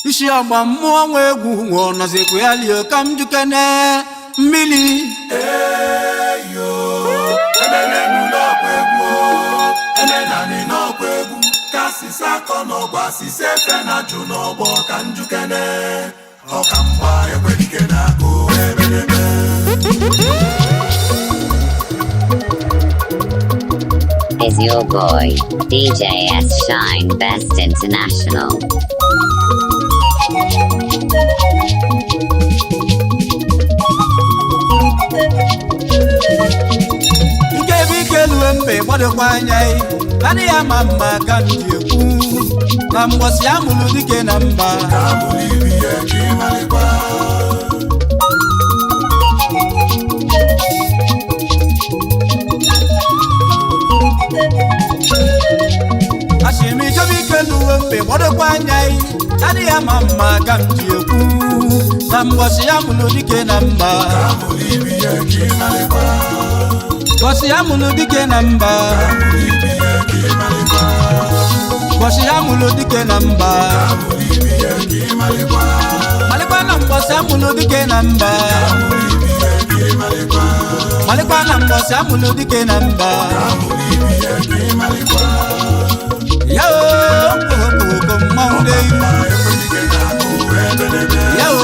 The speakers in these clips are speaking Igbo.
Isi ọgba mmụọ nwa egwu nwe ọnọzikwa ya lie ka m jukene mmiri. Eyo, emenenu n'ọkwa egwu, emenani n'ọkwa egwu, ka asịsị akọ n'ọgbọ asịsị efe na jụ n'ọgbọ ka njukene, ọka mgba ekwedike na-akụ ebelebe. Is your boy, DJ S Shine Best International. Nke ebe ike lue mba ịgbadokwa anya ị adịghị ama mma ka m ji ekwu na mgbọsị amụrụ dike na mba. Ka amụrụ ibi ya ka ịmalịkwa. Asị m ichọba ike luwe mba ịgbadokwa anya ị adịghị ama mma ka m ji ekwu na mgbọsị amụrụ dike na mba. Ka amụrụ ibi ya ka ịmalịkwa. Mgbọsị amụrụ dike na mba. Ka amụrụ ibi ya ka ịmalịkwa. Mgbọsị amụrụ dike na mba. Ka amụrụ ibi ya ka ịmalịkwa. Malịkwa na mgbọsị amụrụ dike na mba. Ka amụrụ ibi ya ka ịmalịkwa. Malịkwa na mgbọsị amụrụ dike na mba. Ka amụrụ ibi ya ka ịmalịkwa. Ya o kpokpoko mmanwụ dey. Mgba ekwedike na-akụ ebelebe. Ya o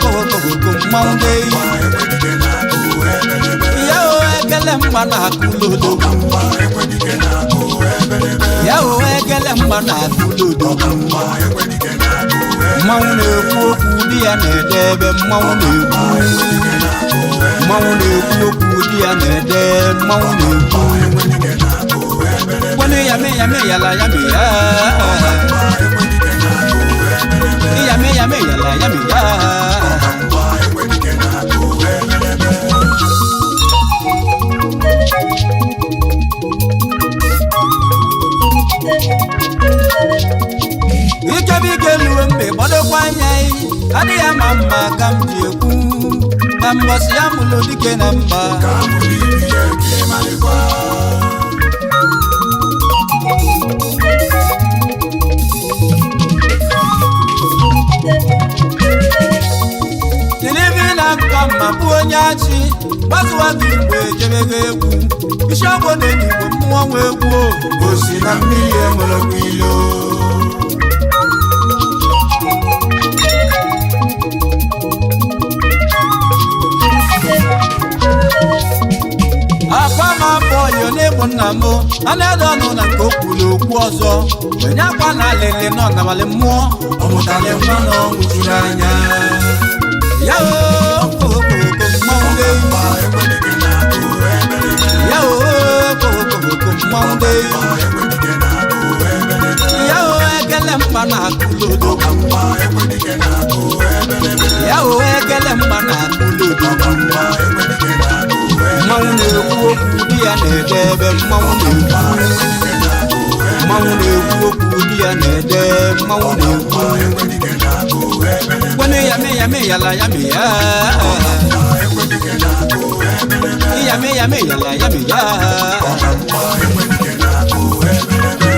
kpokpoko mmanwụ dey. Mgba ekwedike na-akụ ebelebe. Ya o ekele mgba na-akụ lodo. Mgba ekwedike na-akụ ebelebe. Ya o ekele mgba na-akụ lodo. Mgba ekwedike na-akụ Mmanwụ na-ekwu okwu di ya na-ede ebe mmanwụ na-ekwu. ekwedike na-akụ Mmanwụ na-ekwu okwu di ya na-ede mmanwụ na-ekwu. ekwedike na-akụ ebelebe. Kwenu ya me ya me ya la ya me ya. Mgba ekwedike na-akụ ebelebe. Ya me ya me ya la ya me ya. Mgba ekwedike na-akụ ebelebe. Ikebe ike luwe mgbe gbadokwa anya ị adịghị ama mma ka m ji ekwu na mbọsị ya mụrụ dike na mba. Ka amụrụ ibi ya ka ịmalịkwa. Tilibi na nka mma bụ onye achị gbazụwa gị mgbe ejebego egwu isi ọgbọ na-enyi igbo mmụọ nwe egwu o. Osi na mmiri enwerokwa ilo. Akwa ma afọ yo n'ịbụ nna m a na-ede ọnụ na nke o kwuru okwu ọzọ onye akwa na alịlị nọ n'abalị mmụọ Ọ mụtara nwa na ọ nwụchuru anya. Ya o okpokoko mmanwụ dey. Mgba ekwedike na-akụ ebelebe. Ya o okpokoko mmanwụ dey. Mgba ekwedike na-akụ ebelebe. Ya o ekele mgba na-akụ lodo. Mgba ekwedike na-akụ ebelebe. Ya o ekele mgba na-akụ lodo. Mgba ekwedike na-akụ Mmanwụ na-ekwu okwu di ya na-ede ebe mmanwụ na-ekwu. ekwedike na-akụ Mmanwụ na-ekwu okwu di ya na-ede mmanwụ na-ekwu. ekwedike na-akụ ebelebe. Kwenu ya me ya me ya la ya me ya. Mgba ekwedike na-akụ ebelebe. Ya me ya me ya la ya me ya. Mgba ekwedike na-akụ ebelebe.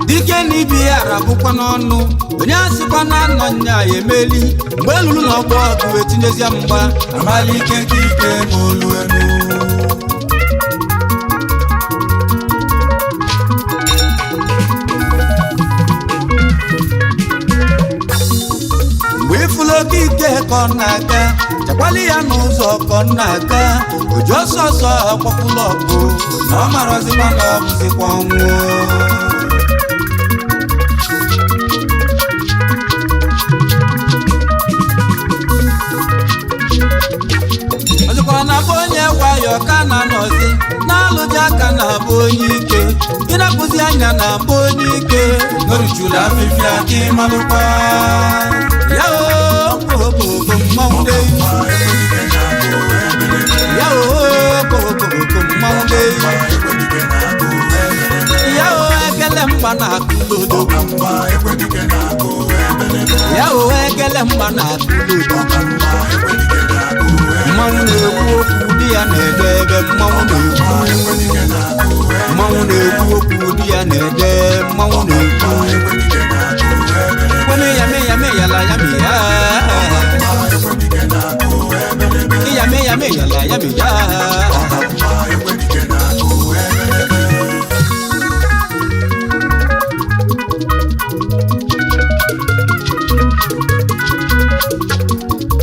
Dike na ibi ya arabụkwa n'ọnụ onye asịkwa na anọ nya ya emeli mgbe elulu na ọgbọ ọgụ etinyezie mgba. Amala ike ka ike ma olu elu. Mgbe ifulu oke ike ka ọ na-aga chekwala ya n'ụzọ ka ọ na-aga oji ọsọ ọsọ agbapụla ọgụ na ọ marọzikwa na ọ bụzikwa ọnwụ. Ọzọkwa na-abụ onye nwayọ ka na-anọzi na-alụji aka na-abụ onye ike ịnapụzi anya na-abụ onye ike. N'orijula afịfịa ka ịmalụkwa. Ya o okpokoko mmanwụ dey. Mgba ekwedike na-akụ ebelebe. Ya o okpokoko mmanwụ dey. Mgba ekwedike na-akụ ebelebe. Ya o ekele mgba na-akụ lodo. Mgba ekwedike na-akụ ebelebe. Ya o ekele mgba na-akụ lodo. Mgba ekwedike na-akụ Mmanwụ na-ekwu okwu di ya ya na-ede ebe mmanwụ na-ekwu. Mmanwụ na-ekwu okwu di ya na-ede mmanwụ na-ekwu. Kwene ya me ya me ya la ya me ya. Ya me ya me ya la ya me ya.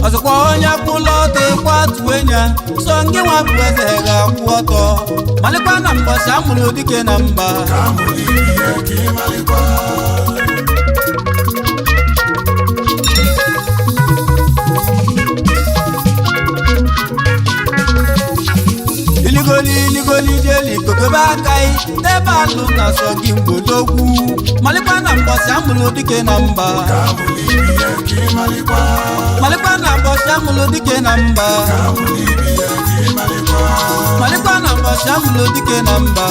Ọzọkwa onye akwụla ọtọ ịkwatu enya sọ ngị nwa bụ eze ga-akwụ ọtọ malịkwa na mbọsị amụrụ dike na mba. Iligoli iligoli jeli kokobe aka n'ebe alụ na sọ gị mgbodogwu malịkwa na mbọsị amụrụ dike na mba. Malịkwa na mbọsị amụrụ dike na mba. Malịkwa na mbọsị amụrụ dike na mba.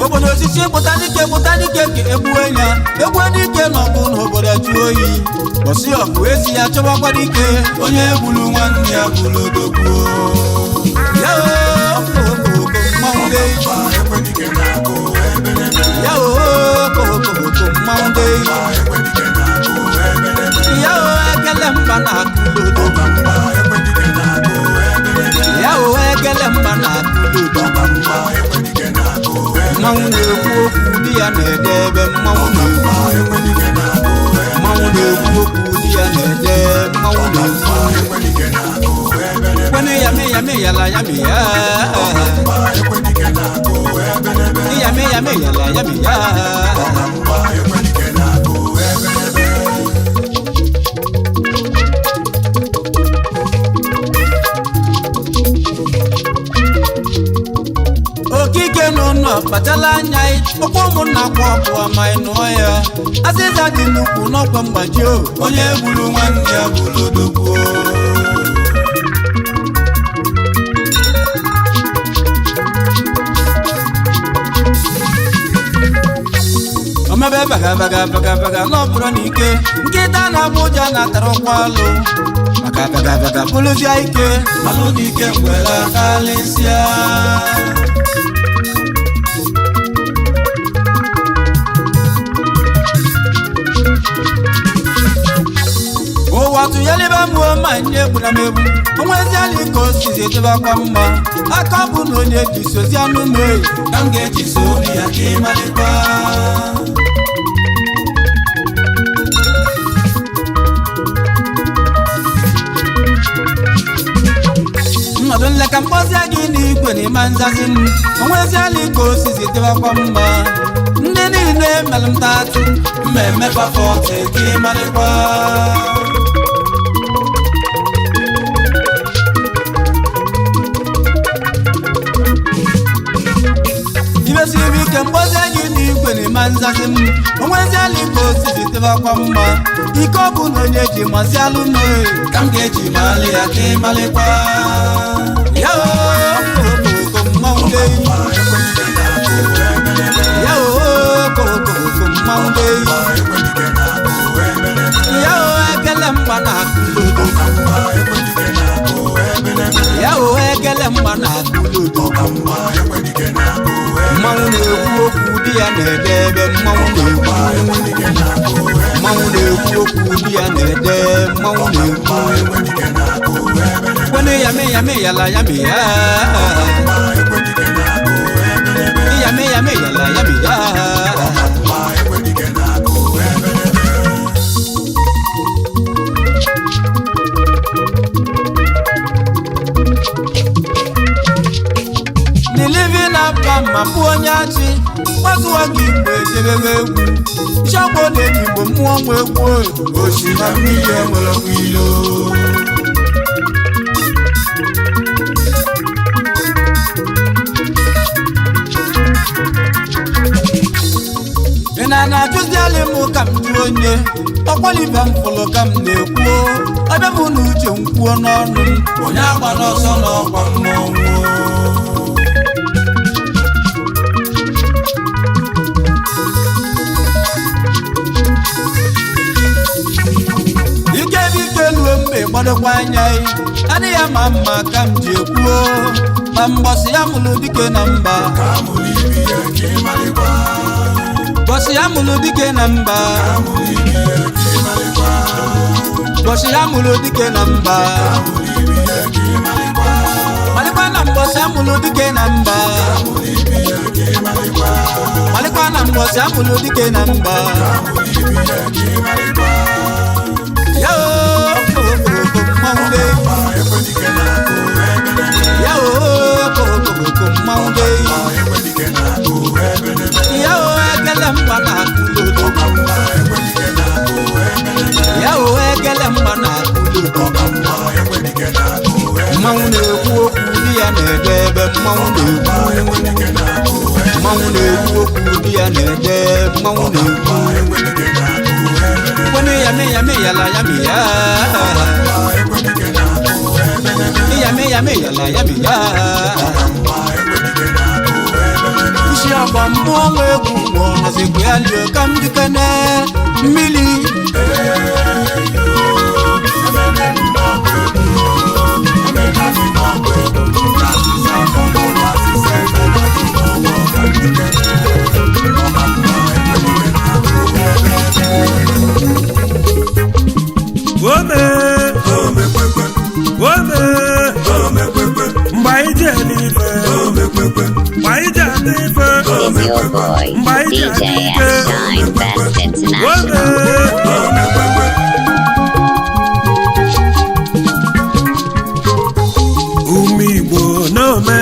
Obodo osisi gbụta dike gbụta dike ka egbue ya egbue dike n'ọgụ n'obodo jụọ oyi bọsị ọgụ ezi ya chọbakwa dike onye gburu nwanne ya gburu odogwu. Ya okokoko mmanwụ dei. Ya okokoko mmanwụ dei. Ya ekele mba na-akụ lodo. Ya ekele mba na-akụ lodo. Mmanwụ na-ekwu okwu di ya na-ede ebe mmanwụ na-ekwu. Mmanwụ na-ekwu okwu di ya na-ede mmanwụ na-ekwu. Kwene ya me ya me ya la ya me ya. Ya me ya me ya la ya me ya. Okike n'ụlọ kpachala anya ọkwa ụmụnna kwa ọkụ ama nụọ ya azịza dị nnukwu n'ọkwa mgbaji o. Onye gburu nwanne ya gburu odogwu. Omebe baga baga baga baga n'ọbụrụ n'ike nkịta na-agba ụja na-atara ụkwa alụ maka baga baga bụrụzia ike Alụ n'ike ngwere kalịsịa. Ụwa tụnyelebe mụọ ma nye egbuna m egbu onweziala ka osisi dịbakwa mma aka ọ bụ na onye ji sozi anụ mee Ka m ga-eji so obi ya ka ịmalịkwa. Nnọdụ nleka mkpọzie gị n'igwe na ịma nzazi m onweziala ka osisi dịbakwa mma ndị niile melụ m tatụ Mmemme pafọtị ka ịmalịkwa. Imesiri ike mkpọzie gị n'igwe na ịma nzazi m onweziala ka osisi dịbakwa mma ike ọ bụ na onye ji mazi alụ mee Ka m ga-eji malị ya ka ịmalịkwa. Ya okokoko mmanwụ dei. Ya okokoko mmanwụ dei. Ya ekele mgba na-akụ lodo. Ya ekele mgba na-akụ lodo. Mmanwụ na-ekwu okwu di ya na-ede ebe mmanwụ na-ekwu. Mmanwụ na-ekwu okwu di ya na-ede mmanwụ na-ekwu. Kwene ya me ya me ya la ya me ya. Ya me ya me ya la ya me ya. N'ilivi na mba ma bụ onye achị gbazụwa gị mgbe ejebebe egwu isiọgbọ na-eji igbo mmụọ nwa egwu. Oshi na mmiri enwere ilo. Ị na na-ajụzialị m ka m jụ onye ọkwalibe m fụlụ ka m na-ekwuo ọbịa m na uche m kwuo n'ọnụ m. Onye agba n'ọsọ n'ọkwa mmọnwụ. gbadokwa anya adịghị ama mma ka m ji ekwuo ma mbọsị ya mụrụ dike na mba. Bọsị ya mụrụ dike na mba. Bọsị ya mụrụ dike na mba. Malikwa na mbọsị ya mụrụ dike na mba. Malikwa na mbọsị ya mụrụ dike na mba. Ya o mmanwụ de. Ya o mmanwụ de. Ya o ekele mgba na-akụ lodo. Ya o ekele mgba na-akụ lodo. Mmanwụ na-ekwu okwu di ya na-ede ebe mmanwụ na-ekwu. Mmanwụ na-ekwu okwu di ya na-ede mmanwụ na-ekwu. Kwene ya me ya me ya la ya me ya. Ya me ya me ya la ya me ya. Isi agba mmụọ nwe egwu mmụọ nọzikwa ya lie ka m jikene mmiri. Ome ome mgbe anyị ji ele ife, mgbe anyị ji ada ife, Is your boy, DJ S Shine Best International. Ume Igbo n'ome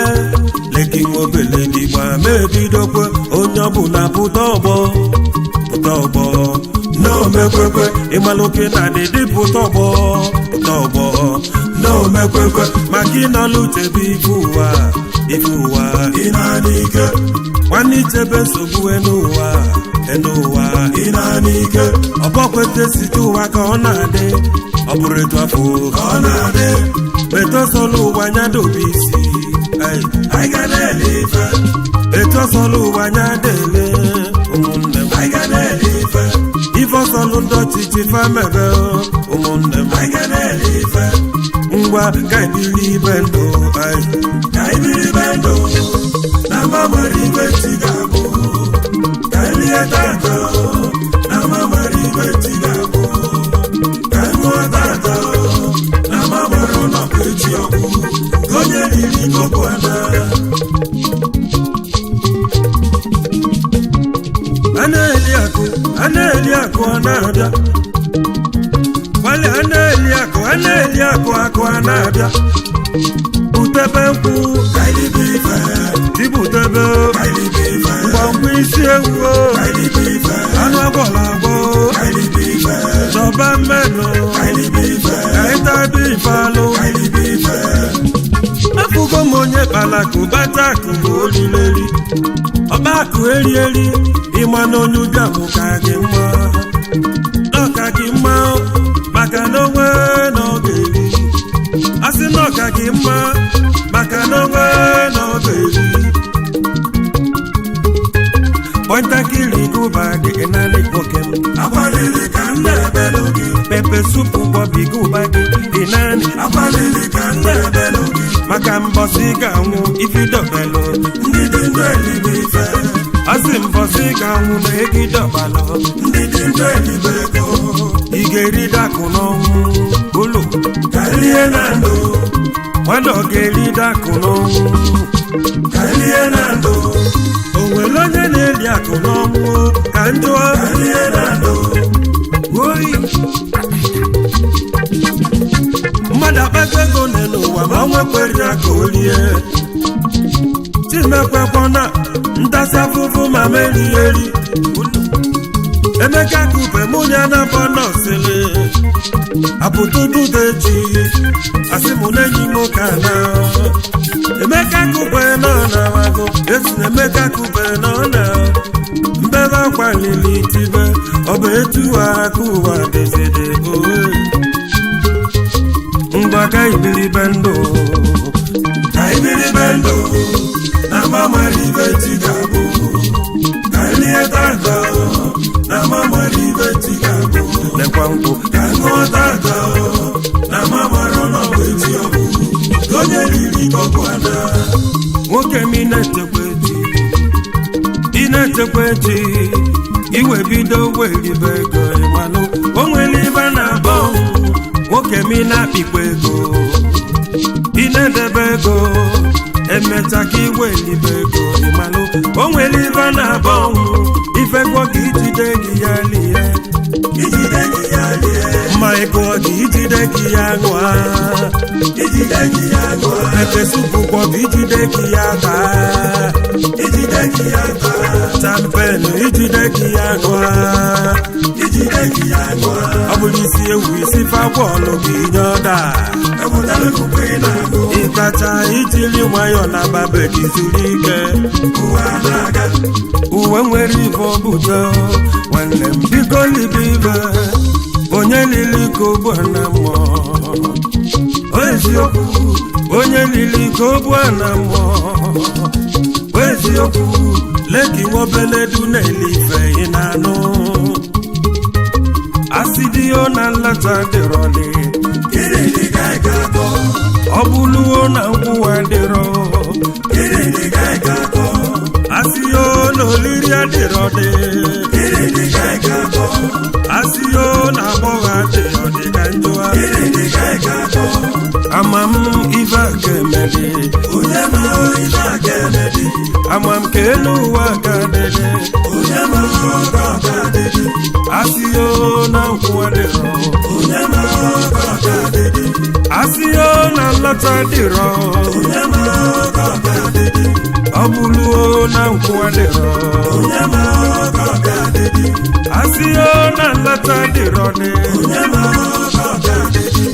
leki obele n'Igbo ama ebidokwe onye ọbụla pụta ọgbọ pụta ọgbọ n'omekwekwe ịmalụ oke na adịdị pụta ọgbọ pụta ọgbọ n'omekwekwe maka ịnọlụ chebe ife ụwa ife ụwa ịnaanị ike nwanne ichebe nsogbu enụwa enụwa ịnaanị ike ọbọkwete site ụwa ka ọ na-adị ọ bụrụ etu afọ ka ọ na-adị etosọla ụwa anya dobe isi anyị ga na-ele ife etosọla ụwa anya dele ụmụnne m anyị ga na-ele ife ife ọsọlụ ndị ọchịchị famebe ụmụnne m anyị ga na-ele ife ngwa ka anyị biri ibe ndụ anyị ka anyị biri ibe ndụ na mgbanwere ibe chi ga-abụ ka anyị lie tata na mgbanwere ibe chi ga-abụ ka anyị ṅụọ tata na mgbanwere ụlọ bụ echi ọgwụ nke onye riri koko ana a na-eli akụ a na-eli akụ ọ na-abịa Wale a na-eli akụ a na-eli akụ akụ a na-abịa butebe nkwụ tibutebe mgbọmgbọ isi ewu o, anụ agwọla agwọ chọba mmenụ ka ịtabi ife alụ afụgo m onye kpalakụ bata akụ bụ olileri ọba akụ erieri ịma na onye ụbịam ka gị mma ọka gị mma maka na onwe na ọ ga-eri asị na ọka gị mma maka na onwe na ọ ga-eri pọntakịrị gụba gị naanị nwoke m Agbalịrị ka m na-ebelụ gị. pepe supu bọbi gụba gị dị naanị Agbalịrị ka m na-ebelụ gị. maka mbọsị ga-anwụ ifidobelụ Ndị dị ndụ elibe ife. asị mbọsị ga-anwụ na egidọbalụ Ndị dị ndụ elibe ego. ị ga-eri dakụ n'ọnwụ ụlọ Ka lie na ndụ. nwanne ọ ga-eri dakụ n'ọnwụ Ka lie na ndụ. o nwere onye na-eli akụ n'ọnwụ ka njụọ Ka lie na ndụ. oyi mmadụ akpata ego n'elu ụwa ma o nwekwere ya ka o rie chimekwekwana ntasị afụfụ ma merie eri Emeka kube mụ ya na bọ nọsịlị apụtụtụdo echi asị mụ na enyi m ka na Emeka kube nọ na wago esi na Emeka kube nọ na mbebe akwa lili tibe ọ bụ etu aka ụwa dịzide oe ngwa ka ibiribe ndụ Ka ibiribe ndụ. Na mgbanwere ibe chi ga-abụ. Ka lie tata. Na mgbanwere ibe chi ga-abụ. Lekwa nkwụ Ka ṅụọ tata. Na mgbanwere echi iwe bido welibe ego ịmalụ o nwere ibe na-abọ nwoke m ị na-akpịkwa ego ị na-edebe ego emecha ka iwelibe ego ịmalụ o nwere ibe na-abọ ifekwa ka ijide gị ya lie Ijide gị ya lie. mma ego gị ijide gị ya ṅụa Ijide gị ya ṅụa. pepe supu kwọ gị ijide gị ya taa Ijide gị ya taa. champen ijide gị ya ṅụa Ijide gị ya ṅụa. ọ bụrụ isi ewu isi fagwọlụ gị nye ọda Ewutalụ gị ukwe ị na-agụ. ịtacha ijiri nwayọọ na babe gị zuru ike Ụwa na-aga. uwe nwere ife ọbụdo nwanne m biko libe ibe onye lili ka ogbu na mmụọ eziokwu onye lili ka ogbu na mmụọ eziokwu leki nwobeledu na-ele ife ị na-anụ asidio na nleta dịrọli Gịnị dị ka ị ga-akọ? ọ bụluo na nkwụwa dịrọ Gịnị dị ka ị ga-akọ? asio na oliri adịrọdị Gịnị dị ka ị ga-akọ? asio na agbọghọ adịrọdị ka njụa Gịnị dị ka ị ga-akọ? ama m ife a ga-emeli Onye ma ife a ga-emeli? ama m ka elu ụwa ga dịdị Onye ma oge ọ ga-adịdị? asio na nkwụ adịrọ Onye ma oge ọ ga-adịdị? asio na nlọta dịrọ Onye ma oge ọ ga-adịdị? ọ bụluo na nkwụ adịrọ Onye ma oge ọ ga-adịdị? asio na nlọta dịrọ dị Onye ma oge ọ ga-adịdị?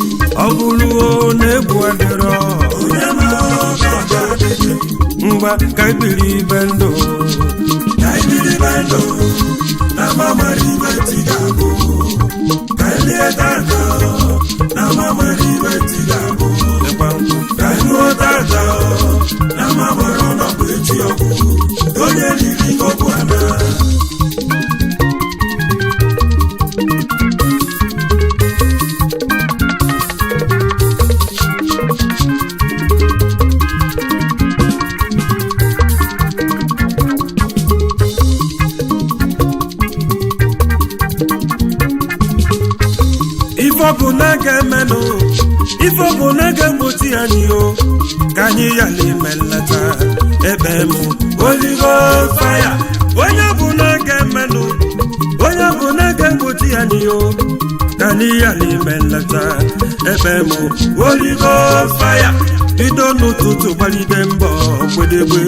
ọ bụluo na egwu adịrọ Onye ma oge ọ ga-adịdị? ngwa ka ebiri ibe ndụ Ka anyị biri be ndụ, na mama ibe chi ga-abụ. Ka anyị lie tata, na mama ibe chi ga-abụ. Lekwa nkwụ. Ka anyị ṅụọ tata, na mama ọnọbụ echi ọgwụ. Onye riri okwu ana. Ife ọ bụ na ga-emenụ ife ọ bụ na ga-egbochi anyị o ka anyị yala ime nleta ebe m oligo faya onye bụ na ga-emenụ onye bụ na ga-egbochi anyị o ka anyị yala ime nleta ebe m oligo faya bido n'ụtụtụ gbalide mbọ mgbedegbe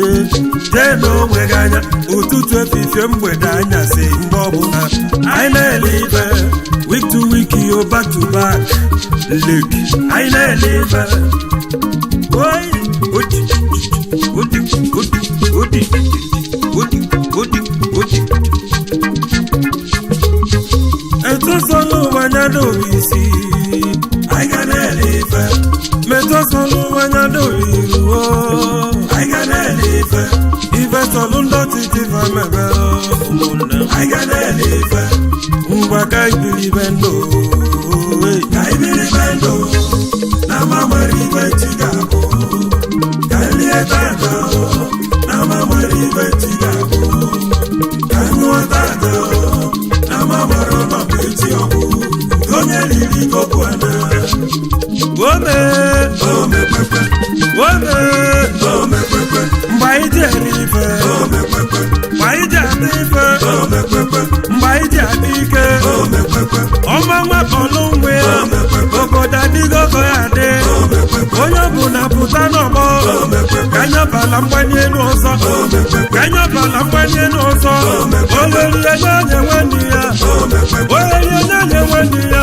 jee n'onwe gị anya ụtụtụ efifie mgbede anyasị mgbe ọbụla anyị na-ele ibe week to week yo back to back look anyị na-ele ibe oyi odi odi odi odi odi odi odi etosola ụwa anya n'obi isi Anyị ga na-ele ife. metosola ụwa anya n'obi iruo Anyị ga na-ele ife. ife sọlụ ndị ọchịchị fa mebe ụmụnne m. Anyị ga na-ele ife. ngwa ka ibiri ibe ndụ ee. Ka anyị biri be ndụ, na mama ibe chi ga-abụ. Ka anyị lie tata, na mama ibe chi ga-abụ. Ka anyị ṅụọ tata, na mama ọnọbụ echi ọgwụ. Onye riri okwu ana. Ome Omekwekwe, ome omekwekwe, mgbe anyị ji eri ife omekwekwe, mgbe anyị ji ata ife omekwekwe, mgbe anyị ji adị ike omekwekwe, ọma nwakpọlụ nwe ya obodo adịgo ka ya adị onye ọbụla pụta n'ọgbọ ka anyị ọbala mgbanye elu ọzọ ka anyị ọbala mgbanye elu ọzọ olerie n'anya nwanne ya olerie n'anya nwanne ya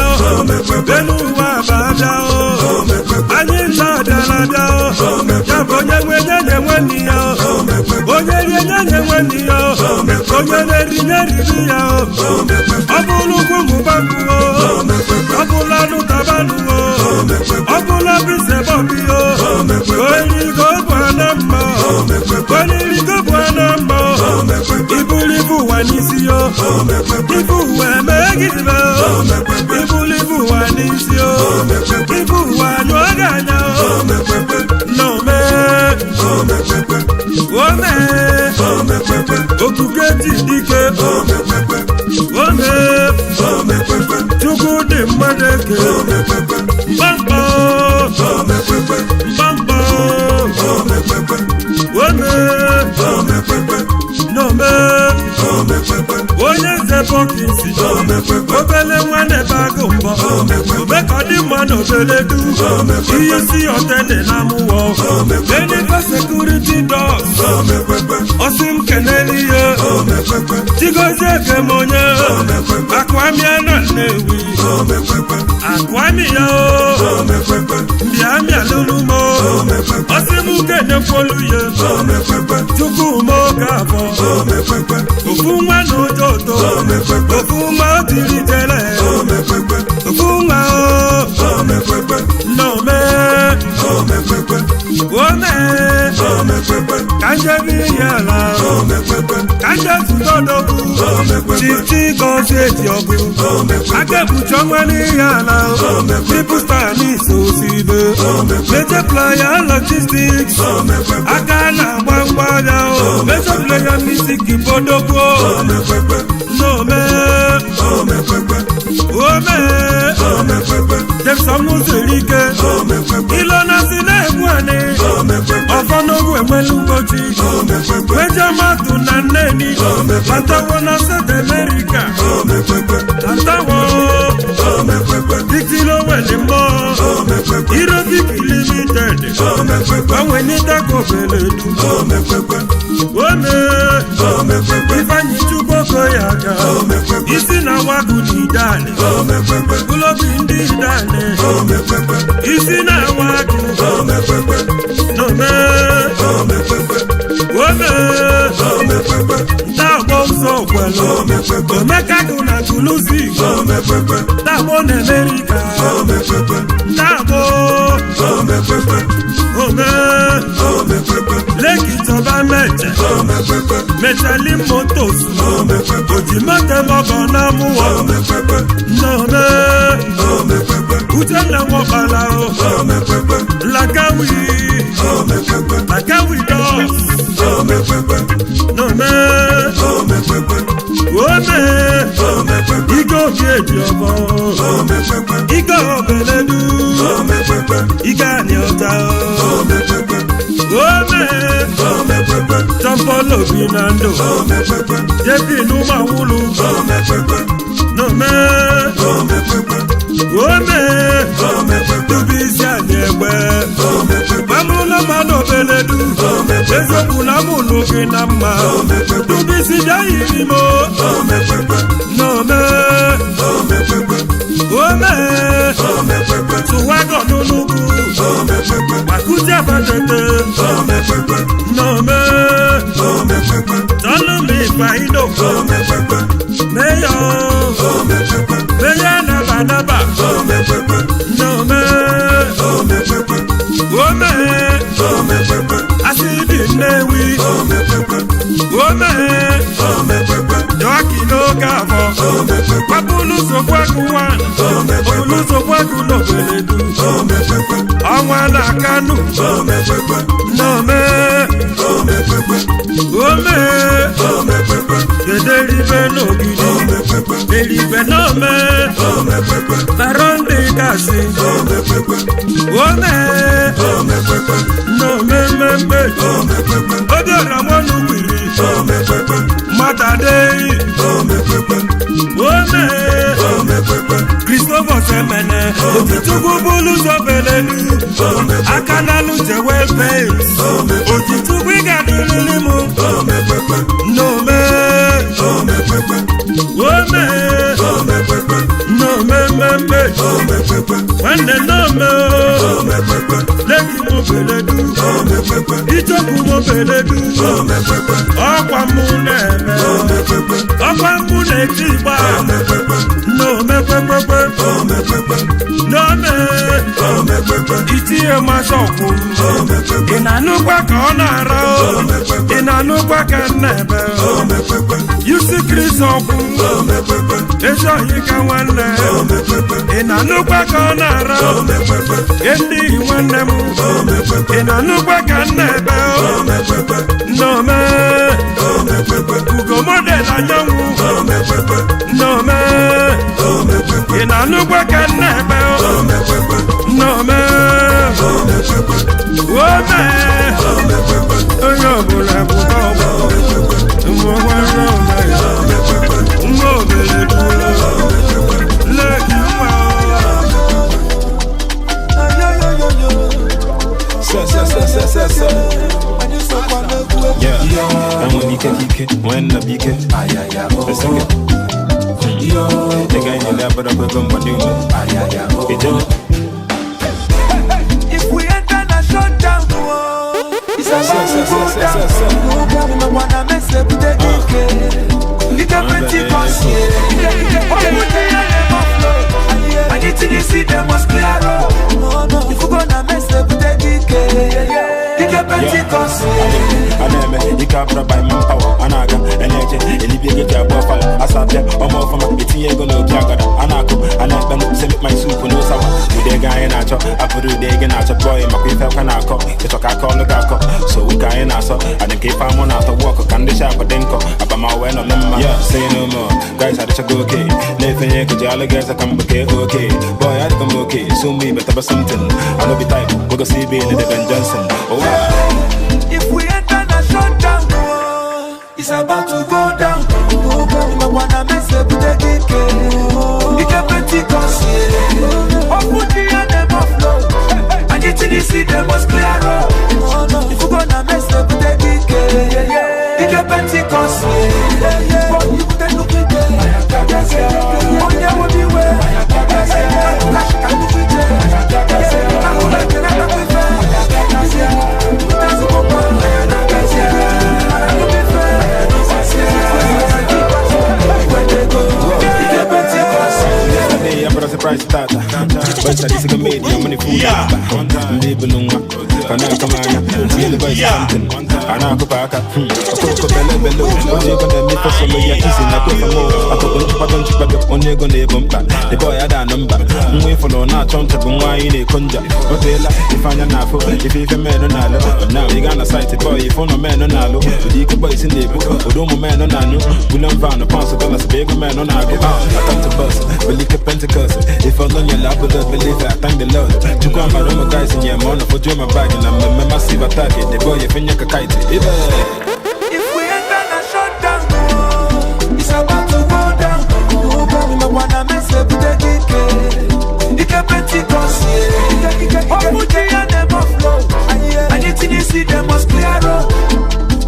elu ụwa abada o anyị nta abịara abịa o ya bụ onye nwe nye nwanne ya o onye rie nye nwanne ya o onye na-eri nye riri ya o ọ bụrụ ugwu mụbakwu o ọ bụrụ anụ tabanụ o ọ bụrụ bisebọbi o origo bụ ana mma oririgo bụ ana mma iburu ibu ụwa n'isi o ibu ụwa emegidebe o iburu ibu ụwa n'isi o ibu ụwa anyụọ gị anya o nọme ome okuke ji dike Mmadụeke. Mkpamkpa, mkpamkpa, ome n'ome. Onye nze Bọkisi, obele nwa na-ebe agụ mbọ, ome ka ọ dị mma na obele du ihe si ọtene na amụwọ Benife security dogs. Ọsị m kenele ihe Chigozie Ekemonye Akwamia na Nnewi Akwamia o Mbịamịa lụrụ m ọsị m kenekwolu ya Chukwuma Okafọ ofu nwa na ụjọ ụtọ, ofu nwa o tiri jele, ofu nwa o nnome ome. Ka njebe ihe ala, ka nje zụta odogwu Chichi gọzie eji ọgụ aka ekpuchi ọnwa n'ihe ala. People Star n'iso osibe Major Player Logistics, aka na-agba ngwa agha o. Major Player Music bodogwo nnome ome. James ọnwụ zuru ike Ilona si na-egbu anị ọfọ n'ogwu enwelu mgbochi Major Matu na Nneni batawo na South America, batawo titilo wele mmụọ Irobic Limited gbanwenitagobeledu ome. Ifeanyi Chukwu Okoye aka isi na wagụ n'Idani ụlọbi ndị Idani isi na wagụ n'ome ome. Ntagbọ ụzọ kwelu omekagụ na Tuluzi tagbo na Amerịka tagbo ome. Leki Tọba Meche Mechali Motos Ojimatemọgọ na mụwọ nnome. Uchenna Nwọkpala o Lakawi Lakawi Dos nnome ome. Ike obi eji ọbọ ike obeledu ike anị ọta ome. Champolo bi na ndụ Jepi n'ụmụawụlụ n'ome ome. Dubu isi anyị egbe mamụlụ mmadụ obeledu eziokwu na mụlụ gị na mma. Dubu isi bịa yiri m n'ome ome. Tụwagọ n'unugwu gbakuti abatete n'ome. Tọ́lú mi ìfàyídò mẹ́yọ̀ mẹ́yọ̀ nàbànàbà n'ome ome. Asịdị Nnewi ome. Jọ́kì n'oge afọ kwapụlụ sokwagu wan obulu sokwagu n'obeledu ọnwa na Kanu n'ome ome. Kederibe n'ogidi eribe n'ome barọndị gasị ome n'ome mmemme. Obiọra nwanu kwiri matadei ome. Christopher Semene Otichukwu bụlụ zọbelelu aka n'alụ jewe pens Otichukwu ị ga-adịrịrị m n'ome ome n'ome mmemme nwanne n'ome. Leki mobeledu ichekwu mobeledu ọkwa mụ na-eme ọkwa mụ na-eti igba n'ome kwekwekwe n'ome. Itinye masọkwụ ị na-anụkwa ka ọ na-ara o ị na-anụkwa ka m na-ebe yusi Kristi ọkwụ ezi ohi ka nwanne ị na-anụkwa ka ọ na-ara o ndị nwanne m ị na-anụkwa ka m na-ebe n'ome. Ugo model anyanwụ n'ome. Ị Ị na-anụkwa ka nna ebe nnome ome onye ọbụla pụta ọgbọ nwa obere leki nwa. Enwere ike ka ike nwee nnabụ ike Eseke. Ị gaghị na-ele abụrọkwa ego mgbado ume ijele. If we enter na shutdown, oh, it's about to go down. No wanna mess up with the DK. Ike Pentecost, yeah. Oh, put the name of flow. Anything you see, them must clear up. If you gonna mess up with the DK, Ike Pentecost, yeah. A na-eme ike abụrụ by manpower a na-aga eneje elibie ego ji abụọ fala asapịa ọma ọfụma etinye ego n'obi agada a na-akụ a na-ekpe m sị my soup no sour ụdị ego anyị na-achọ abụrụ ụdị ego na-achọ bọyị makwa ife akwa na-akọ ịchọ ka aka ọnụ ga-akọ so ụka anyị na-asọ adị nke ife amụ na-atọ wọkụ ka ndị shapụ dị nkọ abama wee nọ na mma. Yeah, say no more guys adịchago oke na-efenye ego ji alụ gị eze ka mbụ kee oke boy adịgo m oke so mụ imetaba something I no be type wegosi ibe na Ben Johnson. Oh, wow. If we enter na shutdown, oh, it's about to go down. You wanna mess up with the DK. Ike Pentecost, yeah. Oh, put the name of flow. Anything you see, them must clear up. If you gonna mess up with the DK, Ike Pentecost, yeah. Oh, you put the look at them. Oh, yeah, what you wear? Yesterday, I brought a surprise tata. But I just made the money food. Ndị bụ nwa ka na-akọ m anya tinye boys something a na-akụpa aka okoko bele bele onye ego na-eme solo ya isi na kwefa m akụkụ nchịkwado nchịkwado onye ego na-ebo mkpa the boy ada anọ mba nwa ịfụrụ na-achọ ncha bụ nwa anyị na-eko nja o teela ife anya na-afụ ife ife menụ na-alụ na ị gaa na saịtị boy ife ụnọ menụ na-alụ ụdị ike boys na-ebu ụdị ụmụ menụ na-anụ bulan van pounds dollars bụ ego menụ na-agụ. I come to bus belike Pentecost ife ọlụ nyere abụlọ believe I thank the Lord chukwu amara ụmụ guys nye m ọnụ fojuo ma bag na mmemme massive attack the boy efenye ka kite ibe. If we enter na shutdown, oh, it's about to go down. You wanna mess up with the DK. Ike Pentecost, yeah. Oh, put the name of flow. Anything you see, them must clear up.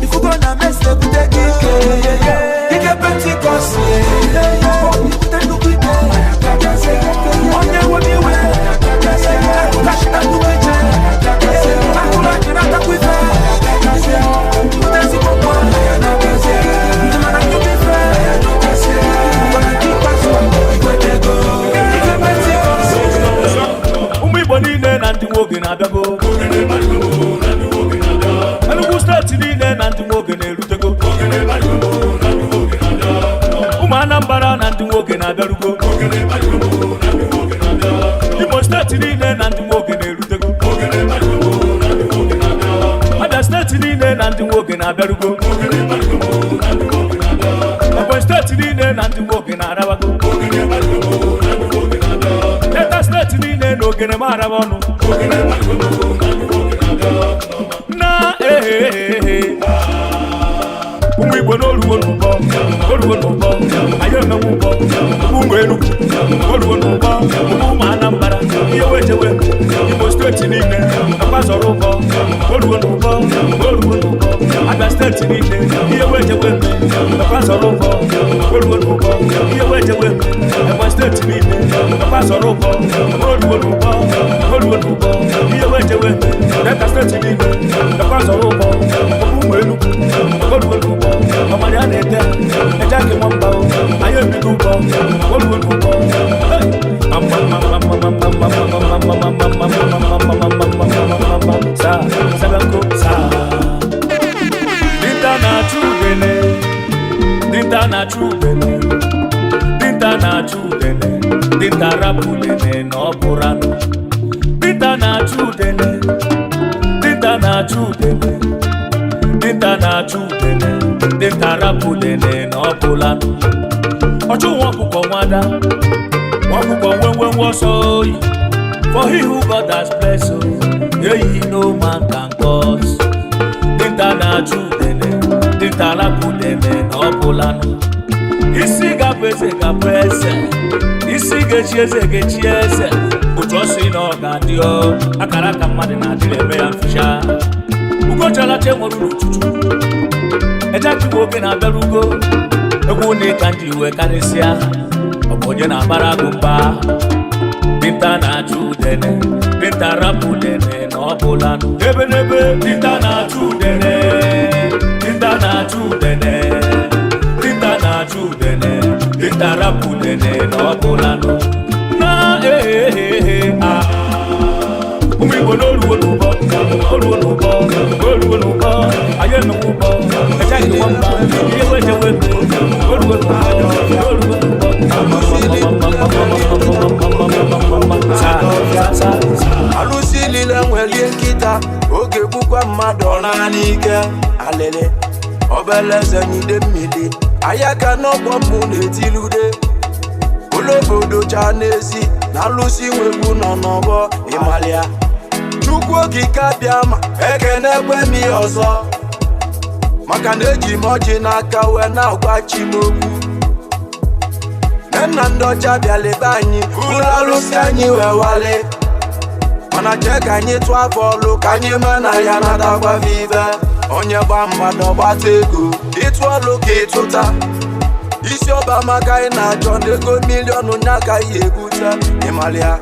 If you gonna mess up with the DK, Ike Pentecost, yeah. Oh, you put the look with them. Oh, yeah, what you wear? Ụmụ Igbo niile na ndị nwoke na-abịago Enugu steeti niile na ndị nwoke na-erutego ụmụ Anambra na ndị nwoke na-abịarugo Imo steeti niile na ndị nwoke na-erutego Abia steeti niile na ndị nwoke na-abịarugo Ebonyi steeti niile na ndị nwoke na-arabago Delta steeti niile na ogene m araba ọnụ na ehehehe ụmụ Igbo n'oruo n'ụbọ oruo n'ụbọ anyị emenwe ụbọ ụmụ Enugu oruo n'ụbọ ụmụ Anambra ihe wejewe Imo steeti niile akwazọrọ ụbọ oruo n'ụbọ oruo n'ụbọ Abia steeti niile ihe wejewe akwazọrọ ụbọ oruo n'ụbọ ihe wejewe Ebonyi steeti niile akwazọrọ ụbọ oruo n'ụbọ oruo n'ụbọ ihe wejewe Delta steeti niile akwazọrọ ụbọ ụmụ Enugu oruo n'ụbọ ọmọdé a na-ete ẹja kí wọ́n bá o ayé mi ló bọ̀ olùwé ló bọ̀. Dinta na-achụ udene, dinta na-achụ udene, dinta na-achụ udene, dinta rapụ udene na ọ bụrụ anụ. Dinta na-achụ udene, dinta na-achụ udene, dinta na-achụ udene, dinta rapụ udene na ọ bụrụ anụ. Ọchụ nwa ọkụkọ nwada, Nwakwụkwọ nwe nwe ọsọ oyi. For he who God has blessed, oh, hey, no man can curse. Dinta na-achụ udene, dinta lapụ udene na ọ bụlanụ. Isi ga-abụ eze ga-abụ eze, isi ga-echi eze ga-echi eze. Otu ọ sị na ọ ga-adị ọ, akara aka mmadụ na-adịrị eme ya mficha. Ugochalacha nwere uru chuchu, ejechiwa oge na-abịara ugo. Egwu na ịka nji wee karịsịa, ọ bụ onye na-agbara agụ mba. Dinta na-achụ udene, dinta rapụ udene na ọ bụlanụ. Ebe n'ebe dinta na-achụ udene, dinta na-achụ udene, dinta na-achụ udene, dinta rapụ udene na ọ bụlanụ. Na ee a. Ụmụ Igbo n'oruo n'ụbọ, oruo n'ụbọ, oruo n'ụbọ, anyị emewe ụbọ, echeghị nwamba, ihe wejewe ebe, oruo n'ụbọ, oruo n'ụbọ. Alụsị niile nwelie nkịta oge gbukwa mmadụ ọ naa n'ike alịlị obele eze n'ide mmiri ahịa ka n'ọgbọ mụ na-etilude olobodo cha n'ezi na alụsị nwegbu nọ n'ọgbọ ịmalịa Chukwu okike abịa ma ekenekwe m ihe ọzọ maka na eji m ọjị n'aka wee na-agwa chi m okwu. Nne nna ndị ọcha bịala ebe anyị ụlọ alụsị anyị wee wale mana jee ka anyị tụọ afọ ọlụ ka anyị ma na ya natakwa ife onye gba mmadụ ọgbata ego ịtụ ọlụ ka ịtụta isi ọba maka anyị na-achọ ndị ego miliọnụ nya ka ihe ebute ịmalịa.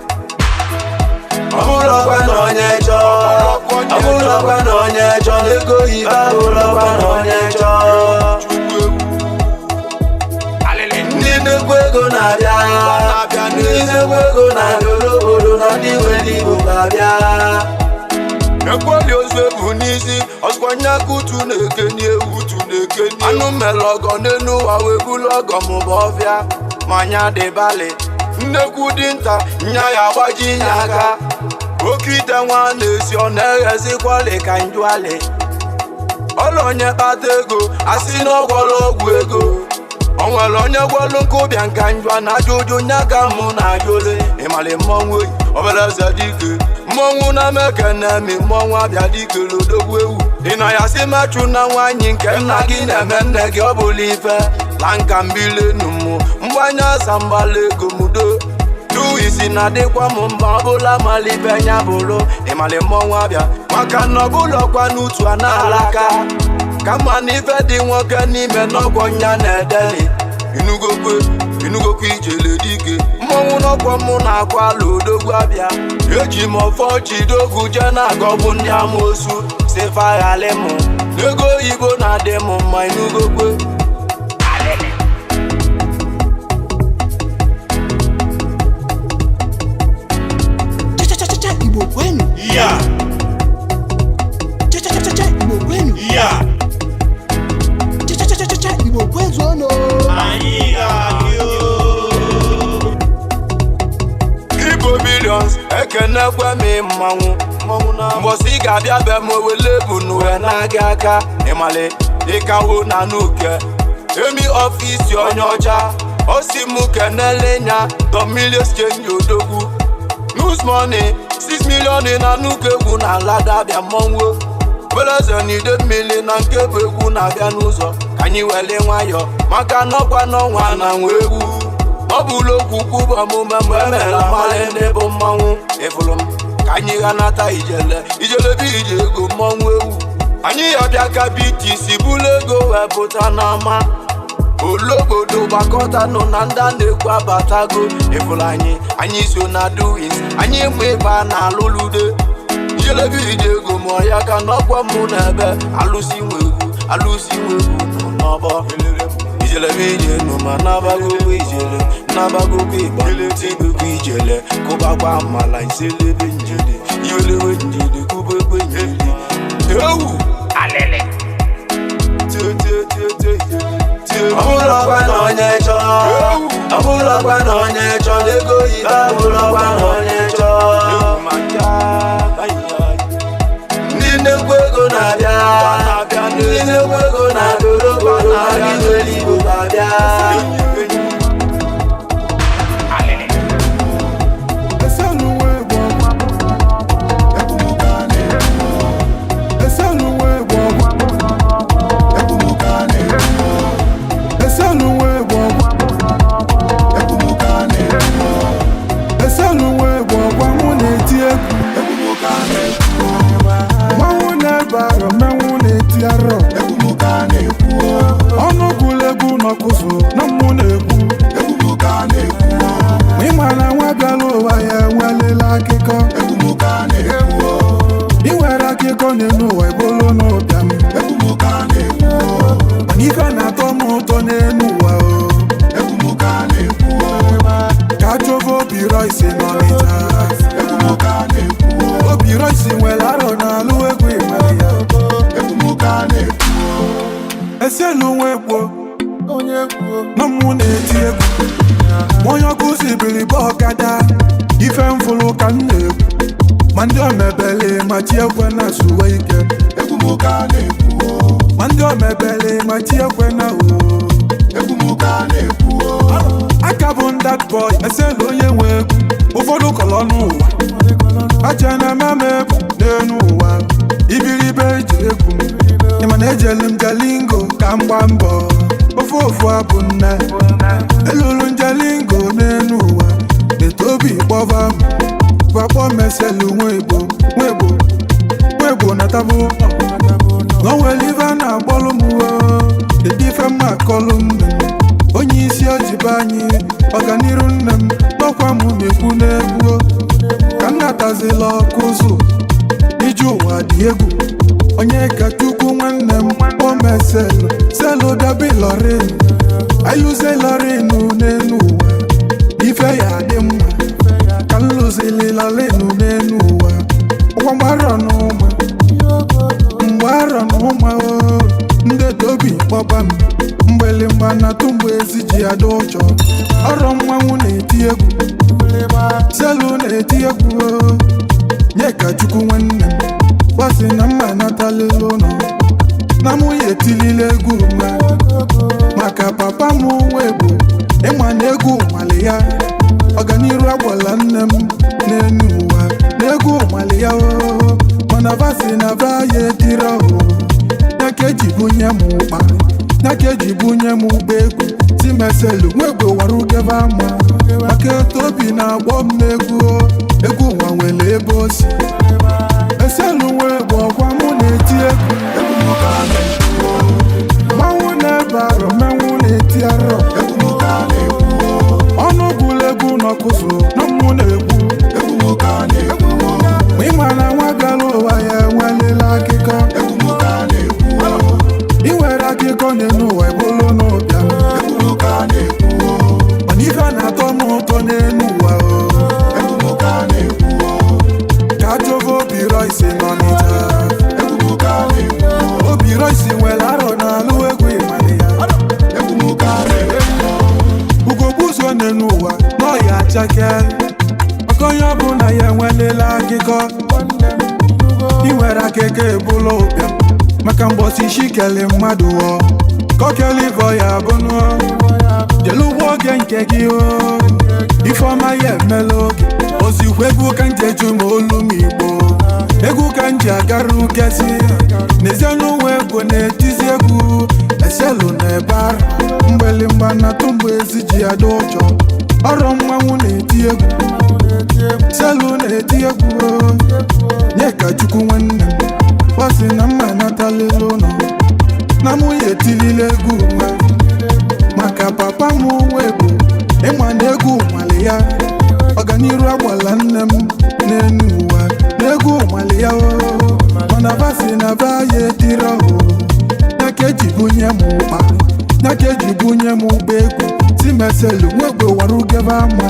Ọbụlọkwa na onye chọọ, ọbụlọkwa na onye chọọ na ego ibe abụlọkwa na onye chọọ. Ndị nnukwu ego na-abịa, ndị nnukwu ego na-abịa n'obodo na ndị nwere Igbo ga-abịa. Ekweli ozu ebu n'isi, ọzụkwa nyakutu na-eke n'ewu tu na-eke n'ewu. Anụ mere ọgọ n'elu ụwa wee bulu ọgọ mụba ọfịa ma nya dịbalị. Nnekwu dinta nya ya agbaji nya aka. Oke ite nwa na-esi ọ na-eghezikwali ka njụalị. Ọlụ onye kpata ego, asị na ọgwọrọ ọgwụ ego. O nwere onye gwọlụ nkụbịa nka njụa na ajụ ụjụ nya ka mụ na ajụle. Ịmalị mmọnwụ oyi, obere eze dike. Mmọnwụ na mekene mi mmọnwụ abịa dike lodogwu ewu. Ị na ya sị machụ na nwaanyị nke nna gị na-eme nne gị ọ bụla ife. La nka mbilenu mụ, mgbanye asa mgbala ego mudo. Du isi na-adịkwa m mma ọbụla malibe nya bụrụ ịmalị mmọnwụ abịa maka na ọbụlọkwa n'utu a na-alaka kama na ife dị nwoke n'ime n'ọkwọ nya na-edeli inugokwe inugokwe ijele dike mmọnwụ n'ọkwọ mụ na-akwa ala odogwu abịa eji m ọfọ jidogwu jee na-agọbụ ndị amoosu si faghalị mụ n'ego oyibo na-adị m mma inugokwe. Cha-cha-cha-cha Igbo kwenu. Yeah, Cha-cha-cha-cha Igbo kwenu. yeah, Cha-cha-cha-cha Igbo kwezuonu. anyị ga-adị o. Igbo millions ekenekwe m mmanwụ mbọsị ị ga-abịa be m owele bụ n'uwe na-aga aka ịmalị ịkawo na nuke emi ọfisi onye ọcha osi m kenele nya the millions change odogwu news money 6 million na nnukwu egwu na alada abịa mmọnwụ obere na ide mmiri na nke bụ egwu na-abịa n'ụzọ ka anyị wele nwayọ maka n'ọkwa n'ọnwa na nwe egwu ọ bụla okwu kwuba ọmụme mgbe emere amalị ndị bụ mmanwụ ịfụrụ m ka anyị ghanata ijele ijele bụ ije ego mmọnwụ ewu anyị ya bịa ka BTC bụlụ ego wee pụta n'ama olobodo gbakọtanụ na ndị a na-ekwu abatago ịfụrụ anyị anyị so na doings anyị mụ ife a na-alụlude ijelebe ije ego mụọ ya ka n'ọkwa mụ na ebe alụsị nwe egwu alụsị nwe egwu nọ n'ọbọ ijelebe ije nụ ma nabagokwa ijele nabagokwa ịgba tibekwa ijele kụbakwa mala nselebe njele iwelewe njele kụbekwe njele ewu ọbụlọkwa na onye chọọ ọbụlọkwa na onye chọọ n'ego oyibo abụlọkwa na onye chọọ ndị nnekwu ego na-abịa ndị nnekwu ego na-abịa ologbodo na ndị nwere Igbo ga-abịa. Royce n'Ọnịcha. Obi Royce nwere arọ na-alụ egwu ịmali ya. Eselu nwa egbo na mụ na-eti egwu. Onye ọkụ si biri bụ ọkada. Ife mfụlụ ka m na-ekwu. Ma ndị omebele ma chi ekwe na suwe ike. Ma ndị omebele ma chi ekwe na oo. Aka bụ that boy eselu onye nwe egwu. Ụfọdụ kọlọ n'ụwa acha na mama egwu n'elu ụwa. Ibiribe eji egwu m. Ịma na ejelu m Jalingo ka m gbaa mbọ. Ofu ofu abụ nne. Elulu Jalingo n'elu ụwa. Etobi kpọva m. Gbakpọ meselu nwegbo nwegbo nwegbo na tabụ. Na o nwere ife a na-akpọlụ m o. Kedu ife mma akọlụ nne m? Onye isi ojibe anyị ọganiru nne m n'ọkwa m na-ekwu n'egwu. Ka m natazila ọkụ ụzụ ije ụwa dị egwu. Onye ka Chukwu nwanne m kpọmeselu selu bịaba Ịlọrịnụ. Aịlụzie Ịlọrịnụ n'elu ụwa ife ya adị mma. Ka m lụzili Ịlọrịnụ n'elu ụwa. Ụgwọ mgbarọ n'ụma mgbe arọ na ụma o. Ndị tobi kpọba m mgbelimgba na tụmgbe ezi ji ada ụjọ. Ọrọ mmanwụ na-eti egwu. Selu na-eti egwu o. Nye ka Chukwu nwanne m gbasị na mma natalila ụlọ. Na mụ ya etilila egwu mma. Maka papa m nwe bụ ịma na egwu nwale ya. Ọganiru agwala nne m n'elu ụwa. Na egwu nwale ya o. Mana vasi na va ya etiri o. Ya ka eji bunye m ụkpa. Ya ka eji bunye m ụkpa egwu. Timeselu nwegbe wara ugebe ama. Maka etu obi na-agbọ m n'egwu o. Egwu nwa nwere ebe o si. Eselu nwegbe ọkwa mụ na-eti egwu. Mmanwụ na-ebe arọ mmanwụ na-eti arọ. Ọnụ bụlụ egwu n'ọkụzụ na mụ na-egwu. Ma ịma na nwa bịara ụwa ya enwelela akụkọ. Ị nwere akụkọ n'elu ụwa ebulu n'ụbịa. Mana ife na-atọ m ụtọ n'elu ụwa o. Ka achọva Obi Royce n'Ọnịcha. Obi Royce nwere arọ na-alụ egwu ịmali ya. Ugogbuzo n'elu ụwa n'ọya achake. Maka onye ọbụla ya enwelela akụkọ. Ị nwere akụkọ ebulu ụbịam. Maka mgbọsị shikeli mmadụ ọ. Kọkeli vọ ya bụnụ. Jelu ụgbọ oge nke gị o. Ifeọma ya emela oge. Ozikwa egwu ka nje ju ma olu m Igbo. Egwu ka nji agara ukezi. N'ezie n'ụwa egwu na-etizi egwu. Eselu na ebe arọ. Mgbelimgba na tụmgbe ezi ji ada ụjọ. Ọrọ mmanwụ na-eti egwu. Selu na-eti egwu o. Nye ka Chukwu nwanne m gbasị na mma natalila ụlọ. Na mụ ya etilila egwu nwa. Maka papa m nwe bụ ịma na egwu nwale ya. Ọganiru agbala nne m n'elu ụwa. Na egwu nwale ya o. Mana vasi na va ya etiri o. Ya ka eji bunye m ụkpa. Ya ka eji bunye m ụkpa egwu. Timeselu nwegbe wara ugebe ama.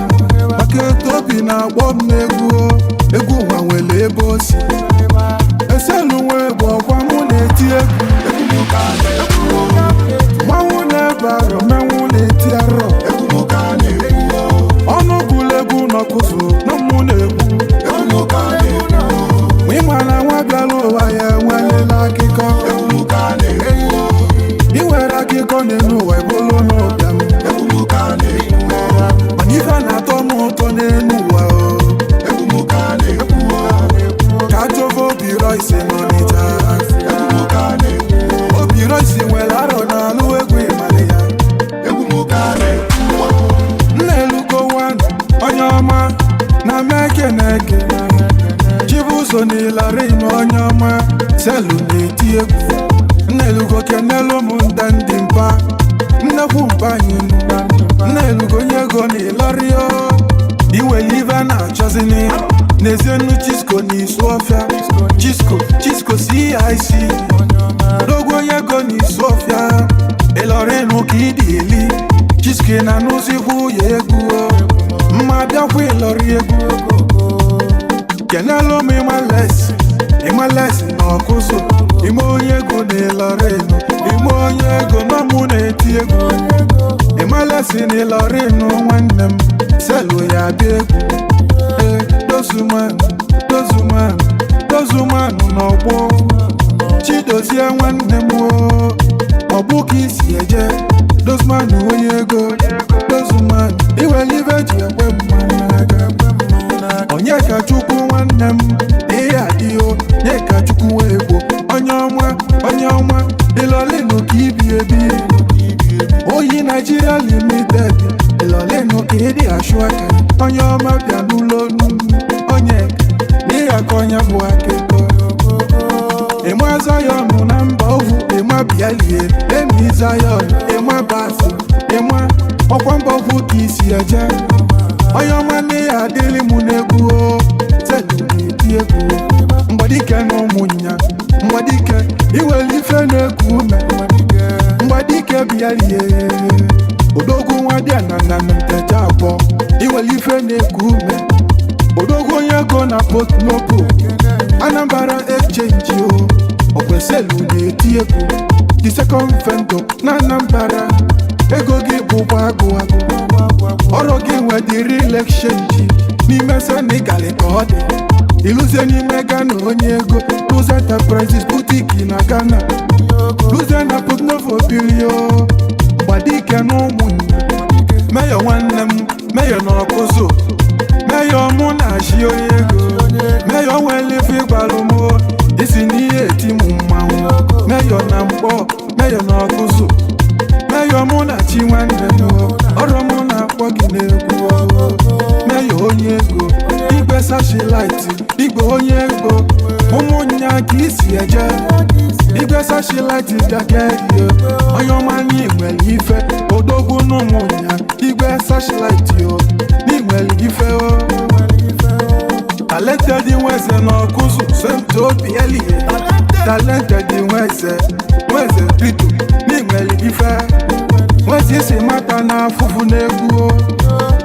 Maka etu obi na-agbọ m n'egwu o. Egwu nwa nwere ebe o si. Eselu nwegbe ọkwa mụ na-eti egwu. Mmanwụ na-ebe arọ mmanwụ na-eti arọ. Ọnụ bụlụ egwu n'ọkụzụ na mụ na-egwu. Ma ịma na nwa bịara ụwa ya enwelela akụkọ. Ị nwere akụkọ n'elu ụwa ebulu n'ụbịam. Mana ife na-atọ m ụtọ n'elu ụwa o. Ka achọva Obi Royce n'Ọnịcha. Obi Royce nwere arọ na-alụ egwu ịmali ya. Nna-elugo wan onye ọma na mekeneke. Chibuzo na Ịlọrịnụ onye ọma selu na-eti egwu. Nna-elugo kenelu m nda ndị mpa. Nnekwu mpa anyị Nna-elugo onye ego na Ịlọrị o. Iwere ife a na-achọzini. N'ezienu Chisco na Isuọfịa. Chisco Chisco CIC. Odogwu onye ego na Isuọfịa. Ịlọrịnụ ka ị dị eli. Chisco na anụzikwu ya egwu o. Mma bịakwa Ịlọrị. n'ịlọrị egwu. Kenelu m ịmalesi, ịmalesi na ọkụzụ. Ime onye ego na ịlọrị nụ, ime onye ego nọ mụ na-eti egwu. Ịmalesi na ịlọrị nụ nwanne m, selu ya bịa egwu. Ee, dozumanụ, dozumanụ, dozumanụ n'ọgbọ. Chidozie nwanne m o, ọ bụ ka isi eje. Dozumanụ onye ego, dozumanụ, iwere ibe ji ekwe mmanụ n'aka. Onye ka Chukwu nwanne m, ihe adịghị nye ka Chukwu egbo. Onye ọma, onye ọma, ịlọlịnụ ka ibi ebi. Oyi Nigeria Limited, ịlọlịnụ ka ịdị achụ aka. Onye ọma bịa n'ụlọ onu, onye n'ihe ka onye bụ akụkọ. Ịma Zion na mba ovu, ịma bịalie, emi Zion, ịma basi, ịma ọkwa mba ovu ka isi eje. Onye ọma n'ihe adịrị mụ n'egwu o, telu na-eti egwu. Mgbadike na ụmụnya, mgbadike, iwere ife na-eku ume. Mgbadike bịalie, odogwu nwa dịa na na ntecha abụọ, iwere ife na-eku ume. Odogwu onye ego na Port Novo, Anambra Exchange o, okweselu na-eti egwu. The second vendor na Anambra, ego gị bụkwa agụ agụ. Ọrụ gị nwedịrị exchange n'ime Senegal ka ọ dị. Iluzie n'ime Ghana onye ego, Luze Enterprises boutique na Ghana. Luze na Port Novo biri o, Mgbadike na ụmụnne. Meyọ nwanne m, meyọ na ọkụzụ. Meyọ mụ na-achị onye ego. Meyọ nwere ife ịgbalụ m o, isi n'ihe eti m mmanwụ. Meyọ na mkpọ, meyọ na ọkụzụ. Meyọ mụ na chi nwanne m o, ọrụ mụ na-akpọ gị n'egwu o. Meyọ onye ego, igwe sashilaiti, igwe onye ego. Ụmụnnya ka isi eje, igwe sashilaiti bịa ihe. Onye ọma n'inwere ife, odogwu n'ụmụnnya, igwe sashilaiti o, n'inwere ife o. Talented nweze na ọkụzụ, sento obi elie. Talented nweze, nweze bito, n'inwere ife. Nweze isi mata na afụfụ n'egwu o,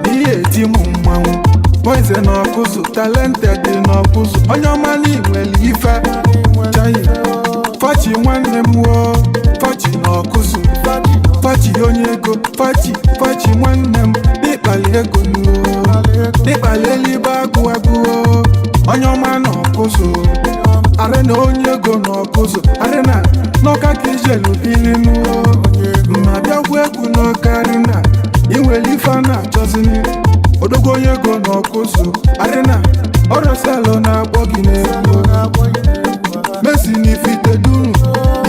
n'ihe eti mụ mmanwụ. Nweze na ọkụzụ, talented na ọkụzụ, onye ọma n'inwere ife. Chai, Fachi nwanne m o, Fachi na ọkụzụ. Fachi onye ego, Fachi, Fachi nwanne m, n'ịkpali ego n'o. N'ịkpali eluigwe agụ agụ o, onye ọma na ọkụzụ. Arena onye ego na ọkụzụ, arena n'ọka ka ijelu bili n'o. Ma bịakwa egwu n'ọka arena, inwere ife a na-achọzini. Odogwu onye ego na ọkụzụ, arena ọrọselụ na-akpọ gị n'egwu. Messi n'ifite duru,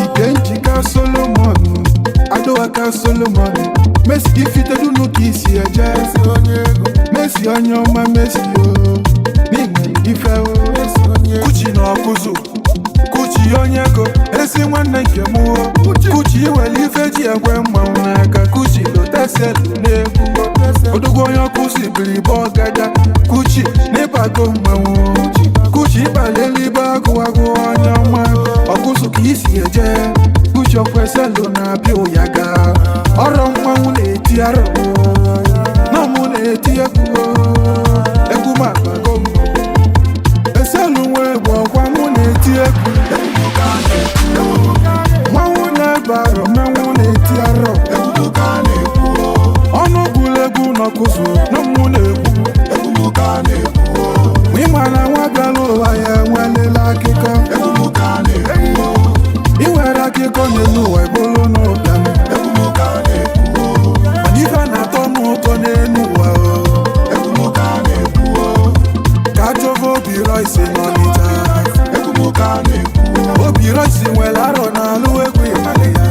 ike njika Solomon, Adowaka Solomon. Messi ifite dunu ka isi eje. Messi onye ọma Messi o, n'inwere ife o. Kuchi na ọkụzụ, Kuchi onye ego, ezi nwanne nke m o. Kuchi iwere ife ji ekwe mmanwụ n'aka. Kuchi loteselu n'egwu. Odogwu onye ọkụzụ biri bụ ọgada. Kuchi n'ịbago mmanwụ. Kuchi ịkpali eluigwe agụ agụ onye ọma. Ọkụzụ ka isi eje. Kuchi okweselu na-abịa ụyaga. Ọrọ mmanwụ na-eti arọ. Nọ mụ na-eti egwu o. Egwu m abago mmanwụ. Eselu nwe egwu ọkwa mụ na-eti egwu. Mmanwụ na-ebe arọ, mmanwụ na-eti arọ. Ọnụ gwụrụ egwu n'ọkụzụ, nọ mụ na-egwu. Ịma na nwa bịara ụwa ya enwelela akụkọ. I nwere akụkọ n'elu ụwa ebolo n'ụbịam. Mana ife na-atọ m ụtọ n'elu ụwa o. Ka achọva Obi Royce n'Ọnịcha. Obi Royce nwere arọ n'alụ egwu ịmalị ya.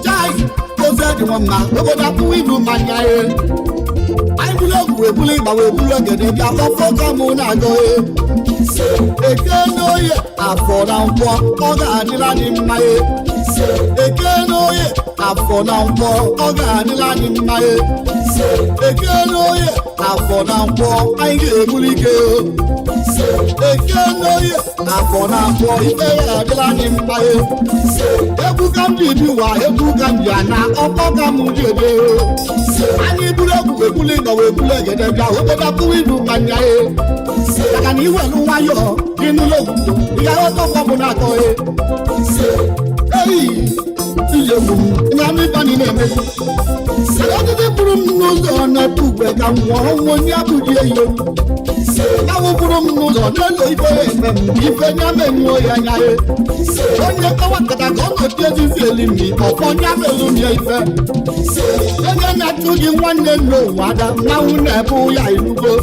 Chai, ofe dị nwa mma, obodo apụghị ibu mmanya e. Anyị bulu ogwu ebulu ịgba wee bulu ogede bịa fọfọ ka mụ na-agọ e. Eke n'oye afọ na nkwọ, ọ ga-adịla dị mma e. Eke n'oye Afọ na nkwọ, ọ ga-adịla anyị mma e. Eke n'oye, afọ na nkwọ, anyị ga-ebuli ike o. Eke n'oye, afọ na nkwọ, ife ya adịla anyị mma e. Egwu ka m ji bi ụwa, egwu ka m ji ana, ọkpọ ka m ji ede o. Anyị buru egwu ebuli ịgba wee bulu egede bịa obodo apụwa ibu mmanya e. Maka na iwelu nwayọọ gị n'ụlọ okwukwo, ị gaghị ọtọ ọkọ bụ na-atọ e. Ei, ije gbu m, na ndị bani na-emegbu. Ọtụtụ buru m n'ụzọ na-ebu ugwe ka m nwụọ ọnwụ onye abụghị eyo. Awụ buru m n'ụzọ n'elu ife eme m, ife nya menyuo ya anya e. Onye kọwa nkata ka ọ nọchi ezizi eli m, ọfọ nya melu m ya ife. Onye na-achụ gị nwanne n'ụwa ada, mmanwụ na-ebu ya inugo.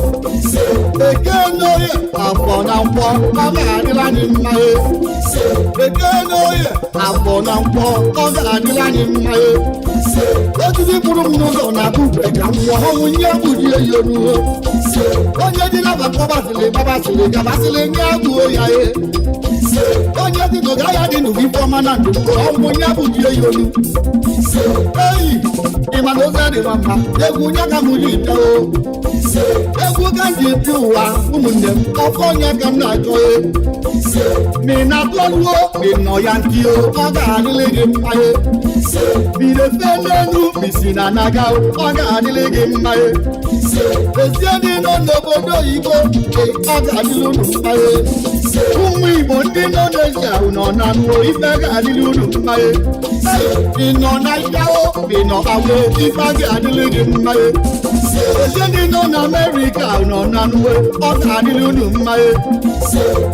Eke n'oye, afọ na nkwọ, ọ ga-adịla anyị mma e. Eke n'oye, afọ na nkwọ, ọ ga-adịla anyị mma e. Osisi buru m n'ụzọ na-abụ ugwe ka m nwụọ ọnwụ nye abụghị eyi onuo. Onye dị n'agbakọ gbasịrị gbabasịrị gabasịrị nye abụọ ya e. Onye dị n'ụga ya dị n'ụwa ife ọma na ndụ ọnwụ nye abụghị eyi onu. Eyi, ị ma na ozi adịghị mma, egwu nye ka m ji bịa o. Egwu ka m ji bi ụwa ụmụnne m, ọfọ onye ka m na-achọ e. Ma ị na-atọluo, ma ị nọ ya ntị o, ọ ga-adịlị gị mma e. Ma ị na-efe n'elu, ma ị si na anaga o, ọ ga-adịlị gị mma e. Ezie ndị nọ n'obodo oyibo, e, ọ ga-adịlị unu mma e. Ụmụ Igbo ndị nọ n'Asia nọ na nụọ, ife ga-adịlị unu mma e. Ị nọ na Yahoo, ma ị nọ awe, ife ga-adịlị gị mma e. Ezie ndị nọ na Amerịka nọ na nụọ, ọ ga-adịlị unu mma e.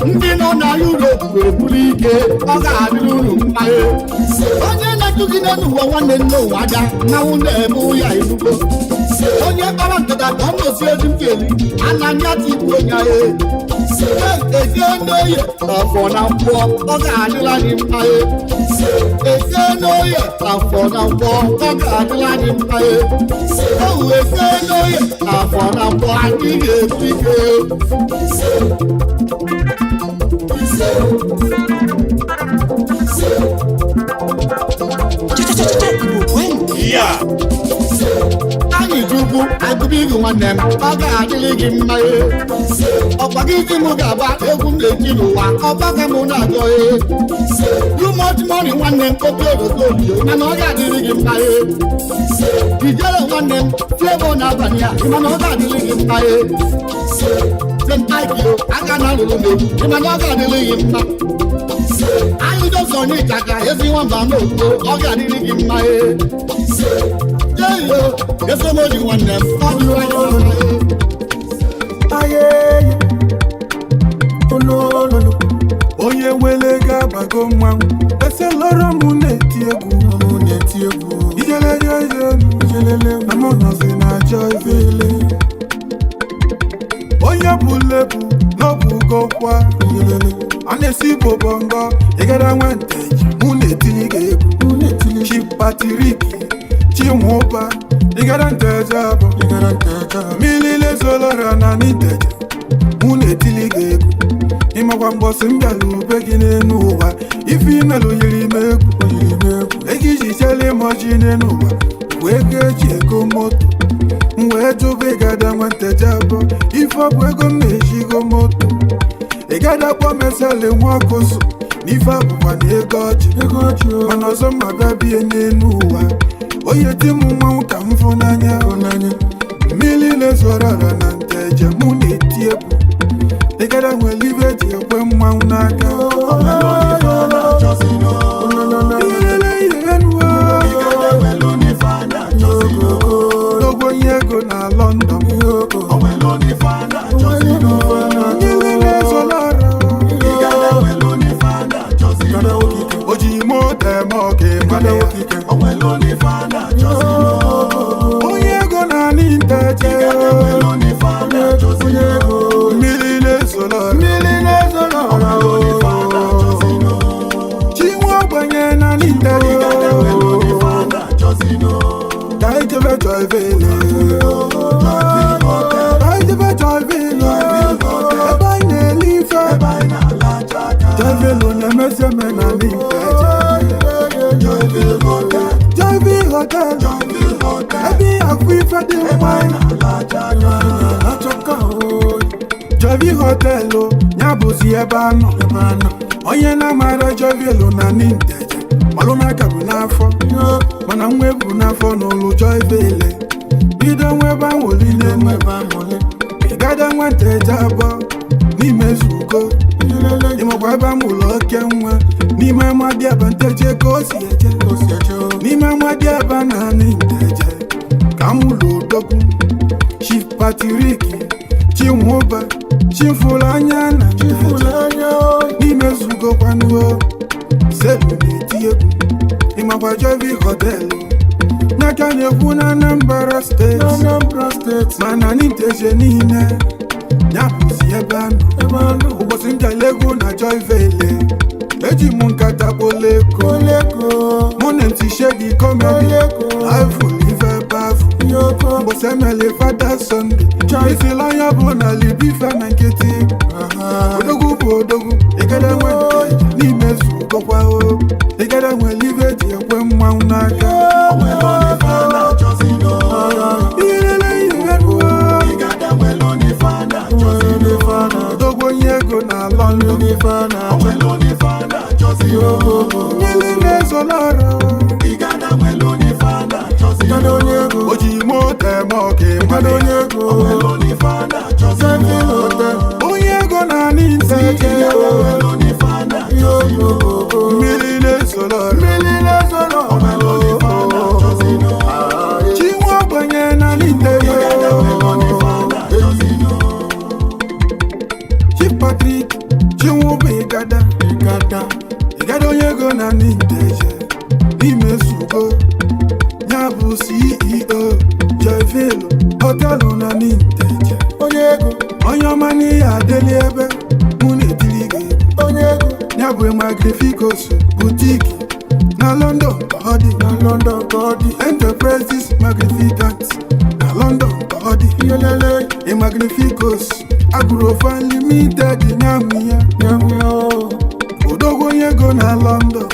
Ndị nọ na Yuropu eburu ike, ọ ga-adịlị unu mma e. Onye na-achụgide n'ụwa nwanne nne ụwa ada, mmanwụ na-ebu ya ebubo. Onye kpara nkata ka ọ nọsi ezi mkeli, ananya tigbuo ya e. Eke n'oye, afọ na nkwọ, ọ ga-adịla anyị mma e. Eke n'oye, afọ na nkwọ, ọ ga-adịla anyị mma e. Owu eke n'oye, afọ na nkwọ, anyị ga-ebu ike. Cha-cha-cha-cha, Igbo kwenu. Anyị ji ugwu agụba igu nwanne m, ọ ga-adịrị gị mma e. Ọkwa gị isi m ga-agba egwu m na-eti n'ụwa, ọkwa ka m na-agọ e. Too much money nwanne m, oke ogogo mana ọ ga-adịrị gị mma e. Ijele nwanne m, Flavor n'abalị a, mana ọ ga-adịrị gị mma e. St. Ike aka na-alụrụ m egwu, mana ọ ga-adịrị gị mma. Anyị dọzọ n'ịchaka ezi nwamba n'okpo, ọ ga-adịrị gị mma e. Yeyo, esomoji nwanne m, ọ dịrị anyị mma e. Ayeye, olololo. Onye nwere ego abago mmanwụ, eselọrọ m na-eti egwu, na-eti egwu. Ijelele ijelele, na mụ nọzi na Joyville. Onye bụ lebu n'ọbụgokwa, a na-esi igbo bọngọ, ịgara nwanteji, mụ na-etili gị egwu. Chi Patrik, Chinwụba, ịgara nteje abụ, mmiri lezolora na n'iteje, mụ na-etili gị egwu. Ịmakwa mbọsị m bịara ube gị n'elu ụwa, ife imelụ yiri m egwu, ego iji chele ịmọji n'elu ụwa bụ ego eji ego moto. M wee jụba ịgada nwanteje abụ, ife ọ bụ ego m na-ejigo moto. Ịgada kpọ mesali nwa ọkụ so n'ife abụkwa na ego ọjị, mana ọzọ mma bịa bie n'elu ụwa. Onye ti m mmanwụ ka m fụ n'anya, mmiri na-ezoro ọra na nteje, mụ na-eti egwu. Ịgada nwere ibe eji ekwe mmanwụ n'aka. Ilele ihe n'ogbo onye ego na London. Mmiri na-ezoro ọra o ji moto eme ọka ịmara ya. Onye ego na nteje, mmiri na-ezoro ọra, chinwe ogbenye na nteje. Ka anyị jebe Joyville, ka anyị jebe Joyville, ebe anyị na-eli ife. Joyville na-emezi omenala nteje. Hotel, ebe afọ ife dị mma. Jovi Hotel ya bụzi ebe anọ. Onye na-amara Jovilu na Ninteje, ọlụmaka bụ n'afọ, mana nwa ebu n'afọ n'ụlọ Joyville. Bido nwebe anwụli n'elu, ịgada nwata eje abụọ n'ime zugo. Ịmakwa ebe amụlụ oke nwa n'ime Amadiaba Nteje ka o si eje. N'ime Amadiaba na Ninteje ka amụlụ odogwu Chief Patrick Chinwụba Chifụlanya na Nteje n'ime zugo kwanuo selu na-eti egwu. Ịmakwa Jovi Hotel n'aka na-ekwu na Anambra Steeti, mana Ninteje niile ya bụzi ebe anọ. Ụbọchị njalego na Joyville, eji m nkata kpoleko mụ na ntị shedi comedy afụ ife ebe afụ. Ụbọchị emele Fada Sunday, isila anya bụ na libife na nkịtị. Odogwu bụ odogwu, ịgada nwe n'ime zugokwa o, ịgada nwere ife eji ekwe mmanwụ n'aka. Irele ihe ruo. Odogwu onye ego na London, mmiri na-ezolọrọ o ji moto eme ọka ịmara. Onye ego na Ninteje, mmiri na-ezolọrọ. Chinwe ogbenye na Ninteje. Chief Patrick Chinwụba Igada, Igada onye ego na Ninteje n'ime zugo, ya bụ CEO Joyville Hotel na Ninteje. Onye ọma n'ihe adịla ebe mụ na-etiri gị. Ya bụ Magnificos Boutique na London ka ọ dị. Enterprises Magnificent na London ka ọ dị. Magnificos Agrofa Limited nyamụ ya. Odogwu onye ego na London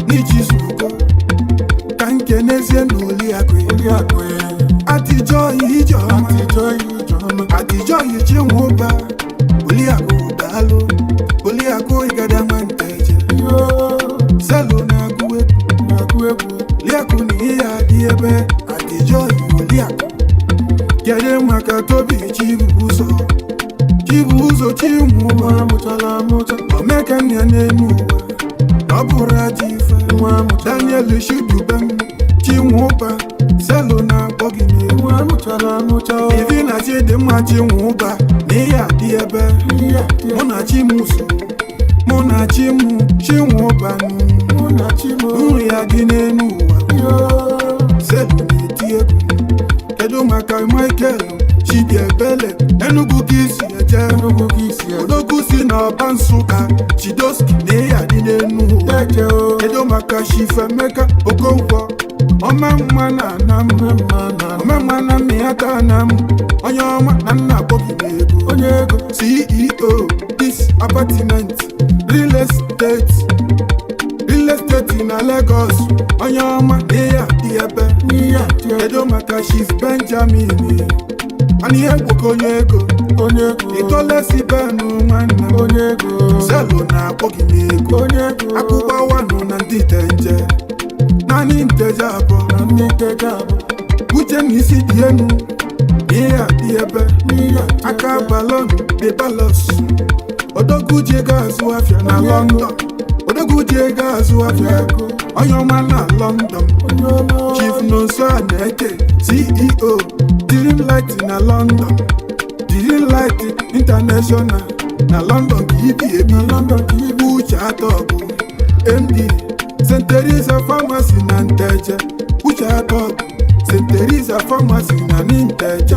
n'ichizugo ka nke n'ezie na Oliakụ Atijọ Ijeọma, Atijọ Chinwụba Oliakụ, daalụ Oliakụ Igada Nwanteje selu na-agụ egwu. Oliakụ na ihe adị ebe Atijọ Oliakụ. Kedu maka Tobi Chibuzo, Chibuzo Chinwụba, omeka nna n'elu ụwa ọ bụrụ ajọ ife. Daniel Chidubem Chinwụba selu na-akpọ gị n'egwu. Ivi na Chidimma Chinwụba na ihe adị ebe mụ na Chimuso, mụ na Chimu Chinwụba nri ya dị n'elu ụwa selu na-eti egwu. Kedu maka Michael Chidiebele, Enugu ka isi eje. Odogwu si na ọba Nsụka Chidoski na ihe adị n'elu ụwa. Kedu maka Chifemeka Okonkwo, ọma mma na ana m, ọma mma na mmịata na m, onye ọma na nna akpọgị n'ego. CEO Peace Apartment Real Estate, Real Estate na Lagos, onye ọma na ihe adị ebe. Kedu maka Chief Benjamin ana ihe egboka onye ego itolesi benu nwanne m selu na-akpọ gị n'ego. Akpụkpọ wanụ na ndị Nteje, naanị Nteje abụọ. Uche na isi dị enu ihe adị ebe aka balọn dị balos. Odogwu ji ego azụ afịa na London, odogwu ji ego azụ afịa, onye ọma na London. Chief Nonso Aneke, CEO Dreamlight na London, Dreamlight International na London ka ibi ebi. Uche Atọbụ, MD St. Teresa Pharmacy na Nteje. Uche Atọbụ, St. Teresa Pharmacy na Ninteje.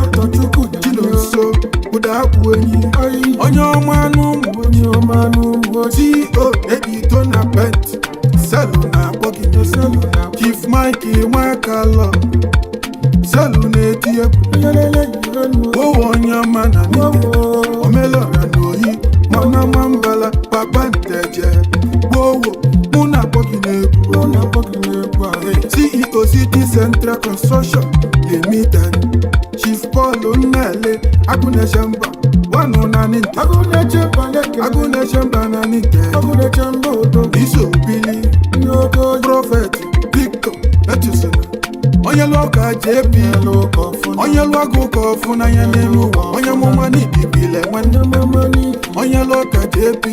Chinonso Ụdakwu enyi, onye ọma n'ụmụ, CEO Edito na Pet selu na-akpọ gị. Chief Mike Nwakalọ selu na-eti egwu owe onye ọma na Nite omelora na oyi mana nwambala papa Nteje gbowo mụ na-akpọ gị n'egwu. CEO City Central. Construction Limited. Chief Paul Nnele, Agụnechemba wanụ na Ninte, Agụnechemba na Ninte, Iso Bili, Prophet Victor Echesona, onye lụọ ka JP, onye lụọ gụ ka ọfụ n'anya n'elu ụwa, onye mụma n'ibibile nwanne, onye lụọ ka JP,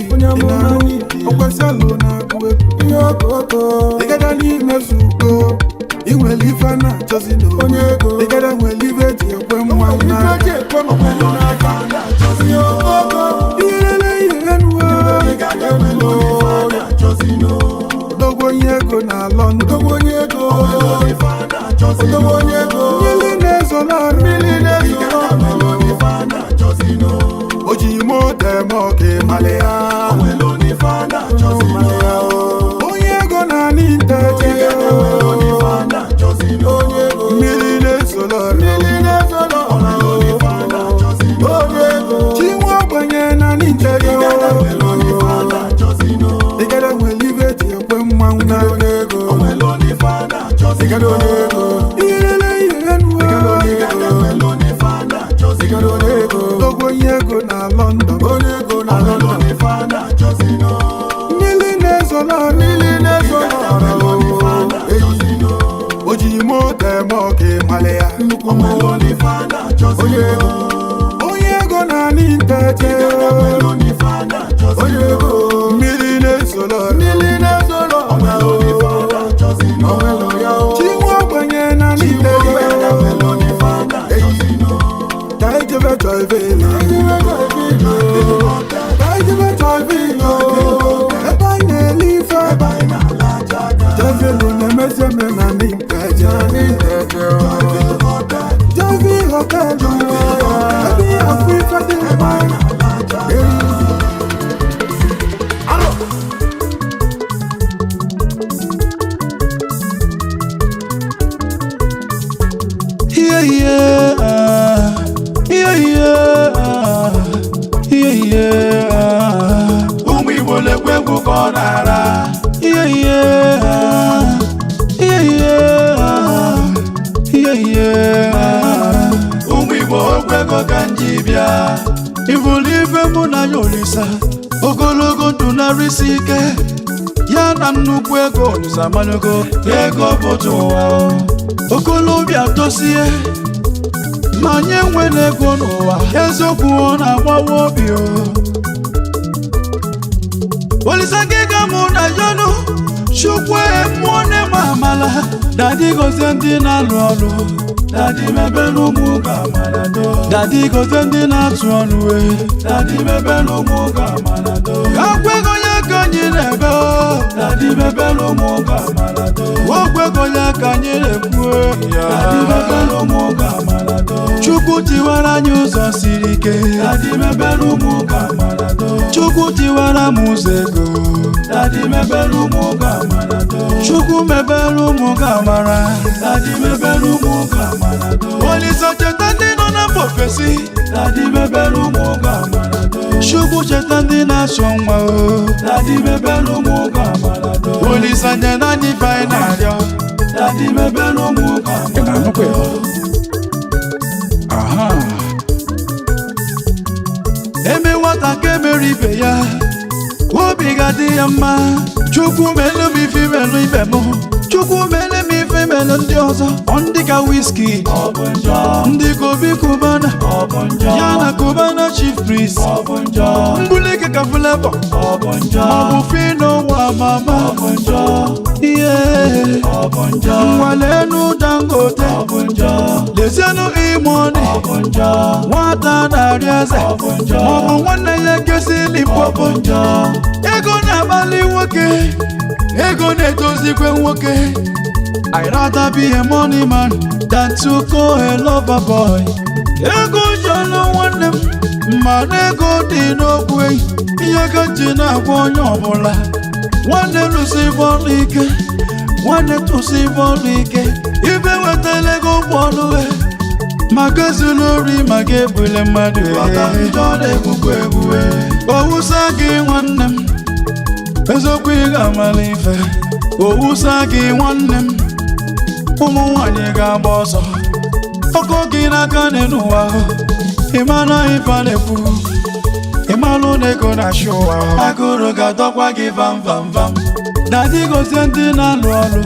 ọkwesịalụ na-agụ egwu ịgada n'ime zugo inwere ife a na-achọzi n'onye ịgada nwere ife eji ekwe mmanwụ n'aka. Irele irenuwe odogwu onye ego na London, mmiri na-ezolarụ, o ji moto eme ọka ịmalị ya, onye ego na Nteje, mmiri na-ezolarụ, chinwe ogbenye na Nteje, ịgada nwere ife eji ekwe mmanwụ n'aka. Irele irenuwe odogwu onye ego na London, mmiri na-ezolarụ, o ji moto eme ọka ịmalị ya, onye ego na Nteje, mmiri na-ezolarụ, chinwe ogbenye na Nteje, ka ijebe Joyville, ka ijebe Joyville, ebe anyị na-eli ife, Joyville na-emezi eme na Nteje, Joyville Hotel, ebe ihe afụ ife dị mma. Yeah, yeah, yeah, yeah, yeah, yeah. Ụmụ Igbo na-ekwe egwu ka ọ na-ara. Yeah, yeah, yeah, yeah, yeah, yeah. Ụmụ Igbo okwu ego ka m ji bịa. Ịbụlụ ife mụ na ya Olisa, ogologo ndụ narịsị ike, ya na nnukwu ego Olisa manyego ego bụtụ ụwa. Okolobịa tosie ma anyị enwela ego n'ụwa, eziokwu ọ na-agbawa obi o. Olisa gị ga mụ na yọnụ Chukwu mmụọ na-eme amala, dadi gozie ndị na-alụ ọlụ, dadi mebere ụmụ ka amala do, dadi gozie ndị na-atụ ọnụ e, dadi mebere ụmụ ka amala do, akwa ego ya ka anyị na-ebe o, dadi mebere ụmụ ka amala do, okwu ego ya ka anyị na-ekwu e, dadi mebere ụmụ ka amala do, Chukwu tiwara anyị ụzọ siri ike, dadi mebere ụmụ ka amala do, Chukwu tiwara m ụzọ ego, dadi mebere ụmụ ka amala do, Chukwu mebere ụmụ ka amara, dadi mebere ụmụ ka amala do, Olisa cheta ndị nọ na mba ofesi, dadi mebere ụmụ ka amara do, Chukwu cheta ndị na-achọ nwa o, dadi mebere ụmụ ka amara do, Olisa nye na anyị ife anyị na-arịọ, dadi mebere ụmụ ka amara do. Aha. Eme nwata ka emere ibe ya, obi ga-adị ya mma. Chukwu melu m ife melu ibe m, Chukwu melu m ife melu ndị ọzọ. Ndị ka Wizkid, ndị ka Obi Cubana, ya na Cubana Chief Priest, mbulike ka Flavour, maọbụ Phyno wa mama, ihe nwalenu Dangote, lezienụ E-Money, nwata na-arị eze, maọbụ nwanne ya kesi Limpopo. Ego na-akpali nwoke, ego na-edozikwe nwoke. I rather be a money man than to call a lover boy. Ego jọlụ nwanne m, mana ego dị n'okwu enyi. Ihe ka ji na-agwa onye ọbụla, nwanne lụsi bọọlụ ike, nwanne tụsi bọọlụ ike, ibe wetala ego bọọlụ maka ezulu ori, maka egbule mmadụ. Owusa gị nwanne m, eziokwu ị ga-amala ife. Owusa gị nwanne m, Ụmụ nwanyị ga-agba ọsọ. Ọkụ gị n'aka n'elu ụwa. Ịmana ife a na-ekwu. Ịmalụ na ego na-achị ụwa. Agụrụ ga-adọkwa gị vam vam vam. Daddy gozie ndị na-alụ ọlụ.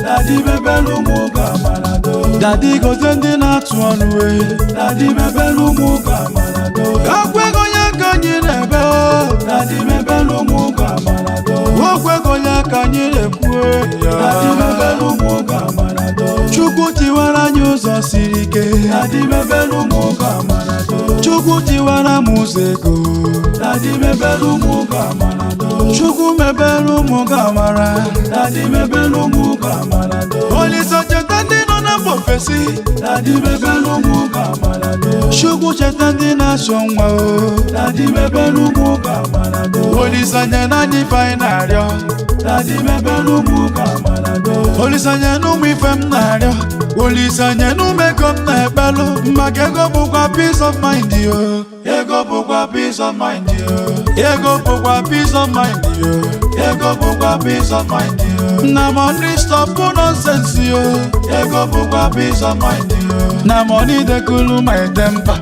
Daddy mebelu ụmụ ụka amarado. Daddy gozie ndị na-atụ ọnụ e. Daddy mebelu ụmụ ụka amarado. Okwu ego ya ka anyị na-ebe o. Daddy mebelu ụmụ ụka amarado. Okwu ego ya ka anyị na-ekwu e. Daddy mebelu ụmụ ụka amarado. Chukwu tiwara anyị ụzọ siri ike. Daddy mebelu ụmụ ụka amarado. Chukwu tiwara m ụzọ ego. Daddy mebelu ụmụ ụka amarado. Chukwu mebelu ụmụ ụka amara. Daddy mebelu ụmụ ụka amarado. Olisa cheta ndị nọ na mba ofesi. Daddy mebelu ụmụ ụka amarado. Chukwu cheta ndị na-achọ nwa o. Daddy mebelu ụmụ ụka amarado. Olisa nye na anyị ife anyị na-arịọ. Daddy mebelu ụmụ ụka amarado. Olisa nye na ụmụ ife m na-arịọ. Olisa nye na ụmụ ego m na-ekpelụ. Maka ego bụkwa peace of mind yo. Ego bụkwa peace of mind yo. Ego bụkwa peace of mind yo. Ego bụkwa peace of mind yo. Na money stop nonsense yo. Ego bụkwa peace of mind yo. Na money dey cool my temper.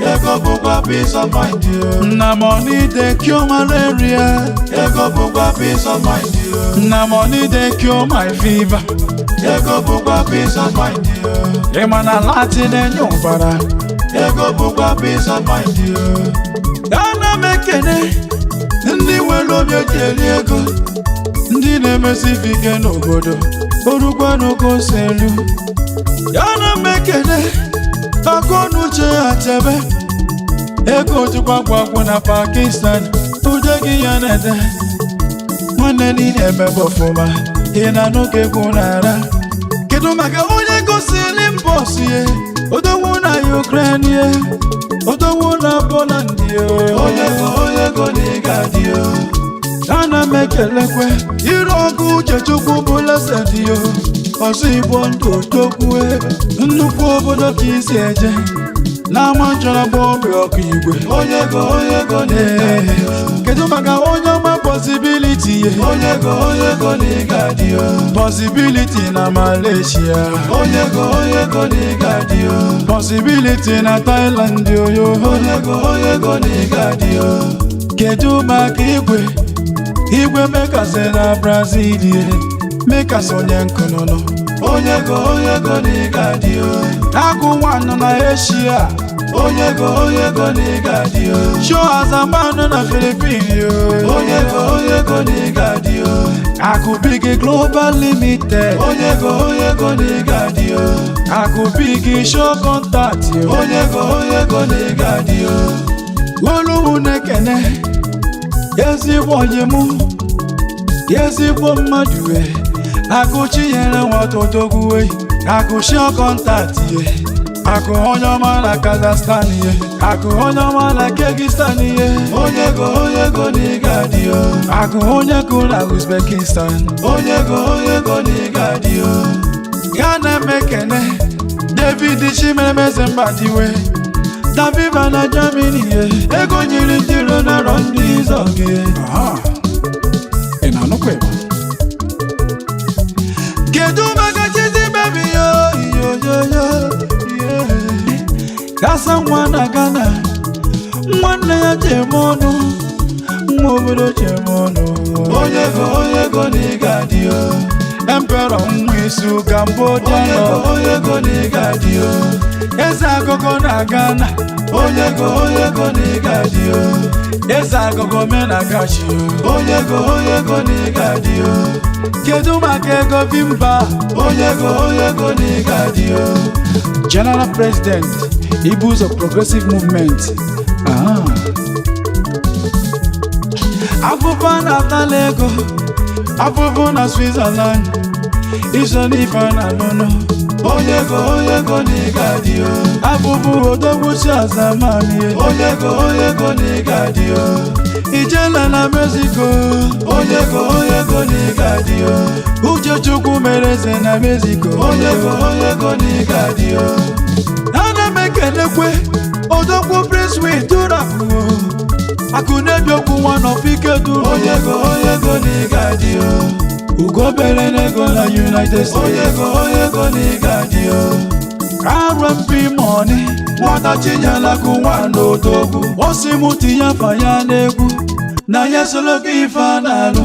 Ego bụkwa peace of mind yo. Na money dey cure malaria. Ego bụkwa peace of mind yo. Na money dey cure my fever. Ego bụkwa peace of mind yo. Ị ma na lati na-enye ụbara. Ego bụkwa peace of mind yo. Ana m ekene ndị nwere obi eji eri ego, ndị na-emesi ife ike n'obodo, orukwanụ ka o si elu. Ana m ekene akọnuche Achebe, ego jikwa gwagwụ na Pakistan, ude gị ya na-ede. Nwanne niile emebe ọfụma, ị na-anụ ka egwu na-ara. Kedu maka onye gosiri mba osie, odogwu na Ukraine ye, odogwu na Poland ye. Onye go onye go na ị ga-adị yo. Ana m ekelekwe iru ọgụ Uchechukwu bụ Blessed yo. Ọzọ Igbo ndụ otokwue, nnukwu obodo ka isi eje. N'ama nchọrọ bụ obi ọkụ igwe. Onye go onye go na ị ga-adị yo. Kedu maka onye ọma Possibility ye? Onye go onye go na ị ga-adị yo. Possibility na Malaysia. Onye go onye go na ị ga-adị yo. Possibility na Thailand yo. Onye go onye go na ị ga-adị yo. Kedu maka igwe? Igwe mekasị na Brazil ye. Mekasị onye nkụnụnụ. Onye go onye go na ị ga-adị yo. Agụ nwanụ na Asia. Onye go onye go na ị ga-adị yo. Show azamanụ na Philippines yo. Onye go onye go na ị ga-adị yo. Akụbigi Global Limited. Onye go onye go na ị ga-adị yo. Akụbigi show contact yo. Onye go onye go na ị ga-adị yo. Olu na-ekene ezigbo onye mụ, ezigbo mmadụ we. Akụchi nyere nwata odogwu we. Akụchi contact ye. Akụ onye ọma na Kazakhstan ye. Akụ onye ọma na Kyrgyzstan ye. Onye go onye go na ị ga-adị yo. Akụ onye go na Uzbekistan. Onye go onye go na ị ga-adị yo. Ya na-eme kene David Chimeremeze Mbadiwe. Daviva na Germany ye. Ego nyiri njiro na rọ ndị ịzọ gị. Ị na-anụkwa ịgba? Kedu maka Chizzy baby yo yo yo yo yeah. Gasa nwa na Ghana, nwanne ya cheme ọnụ, nwa obodo cheme ọnụ. Onye go onye go na ị ga-adị yo. Emperor nwa isu Cambodia nọ. Onye go onye go na ị ga-adị yo. Eze akụkọ na Ghana. Onye go onye go na ị ga-adị yo. Eze akụkọ menakachi yo. Onye go onye go na ị ga-adị yo. Kedu maka ego Bimba? Onye go onye go na ị ga-adị yo. General President Ibuzo Progressive Movement. Afụfụ na-atala ego, afụfụ na Switzerland, iso n'ife na nụnụ. Onye go onye go na ị ga-adị yo. Afụfụ odogwu si azamani. Onye go onye go na ị ga-adị yo. Ijele na Mexico. Onye go onye go na ị ga-adị yo. Uchechukwu mere eze na Mexico. Onye go onye go na ị ga-adị yo. Ana m ekelekwe odogwu Prince Will Durapụ. Akụ na-ebi okwu nwa nọfike duru. Onye ego, onye ego na ị ga-adị o. Ugo bere n'ego na United States. Onye ego, onye ego na ị ga-adị o. RMP money, nwata chinyelaku nwa n'odogwu. Ọ sị mụ tinye afa ya n'egwu, na ya solo gị ife a na-alụ.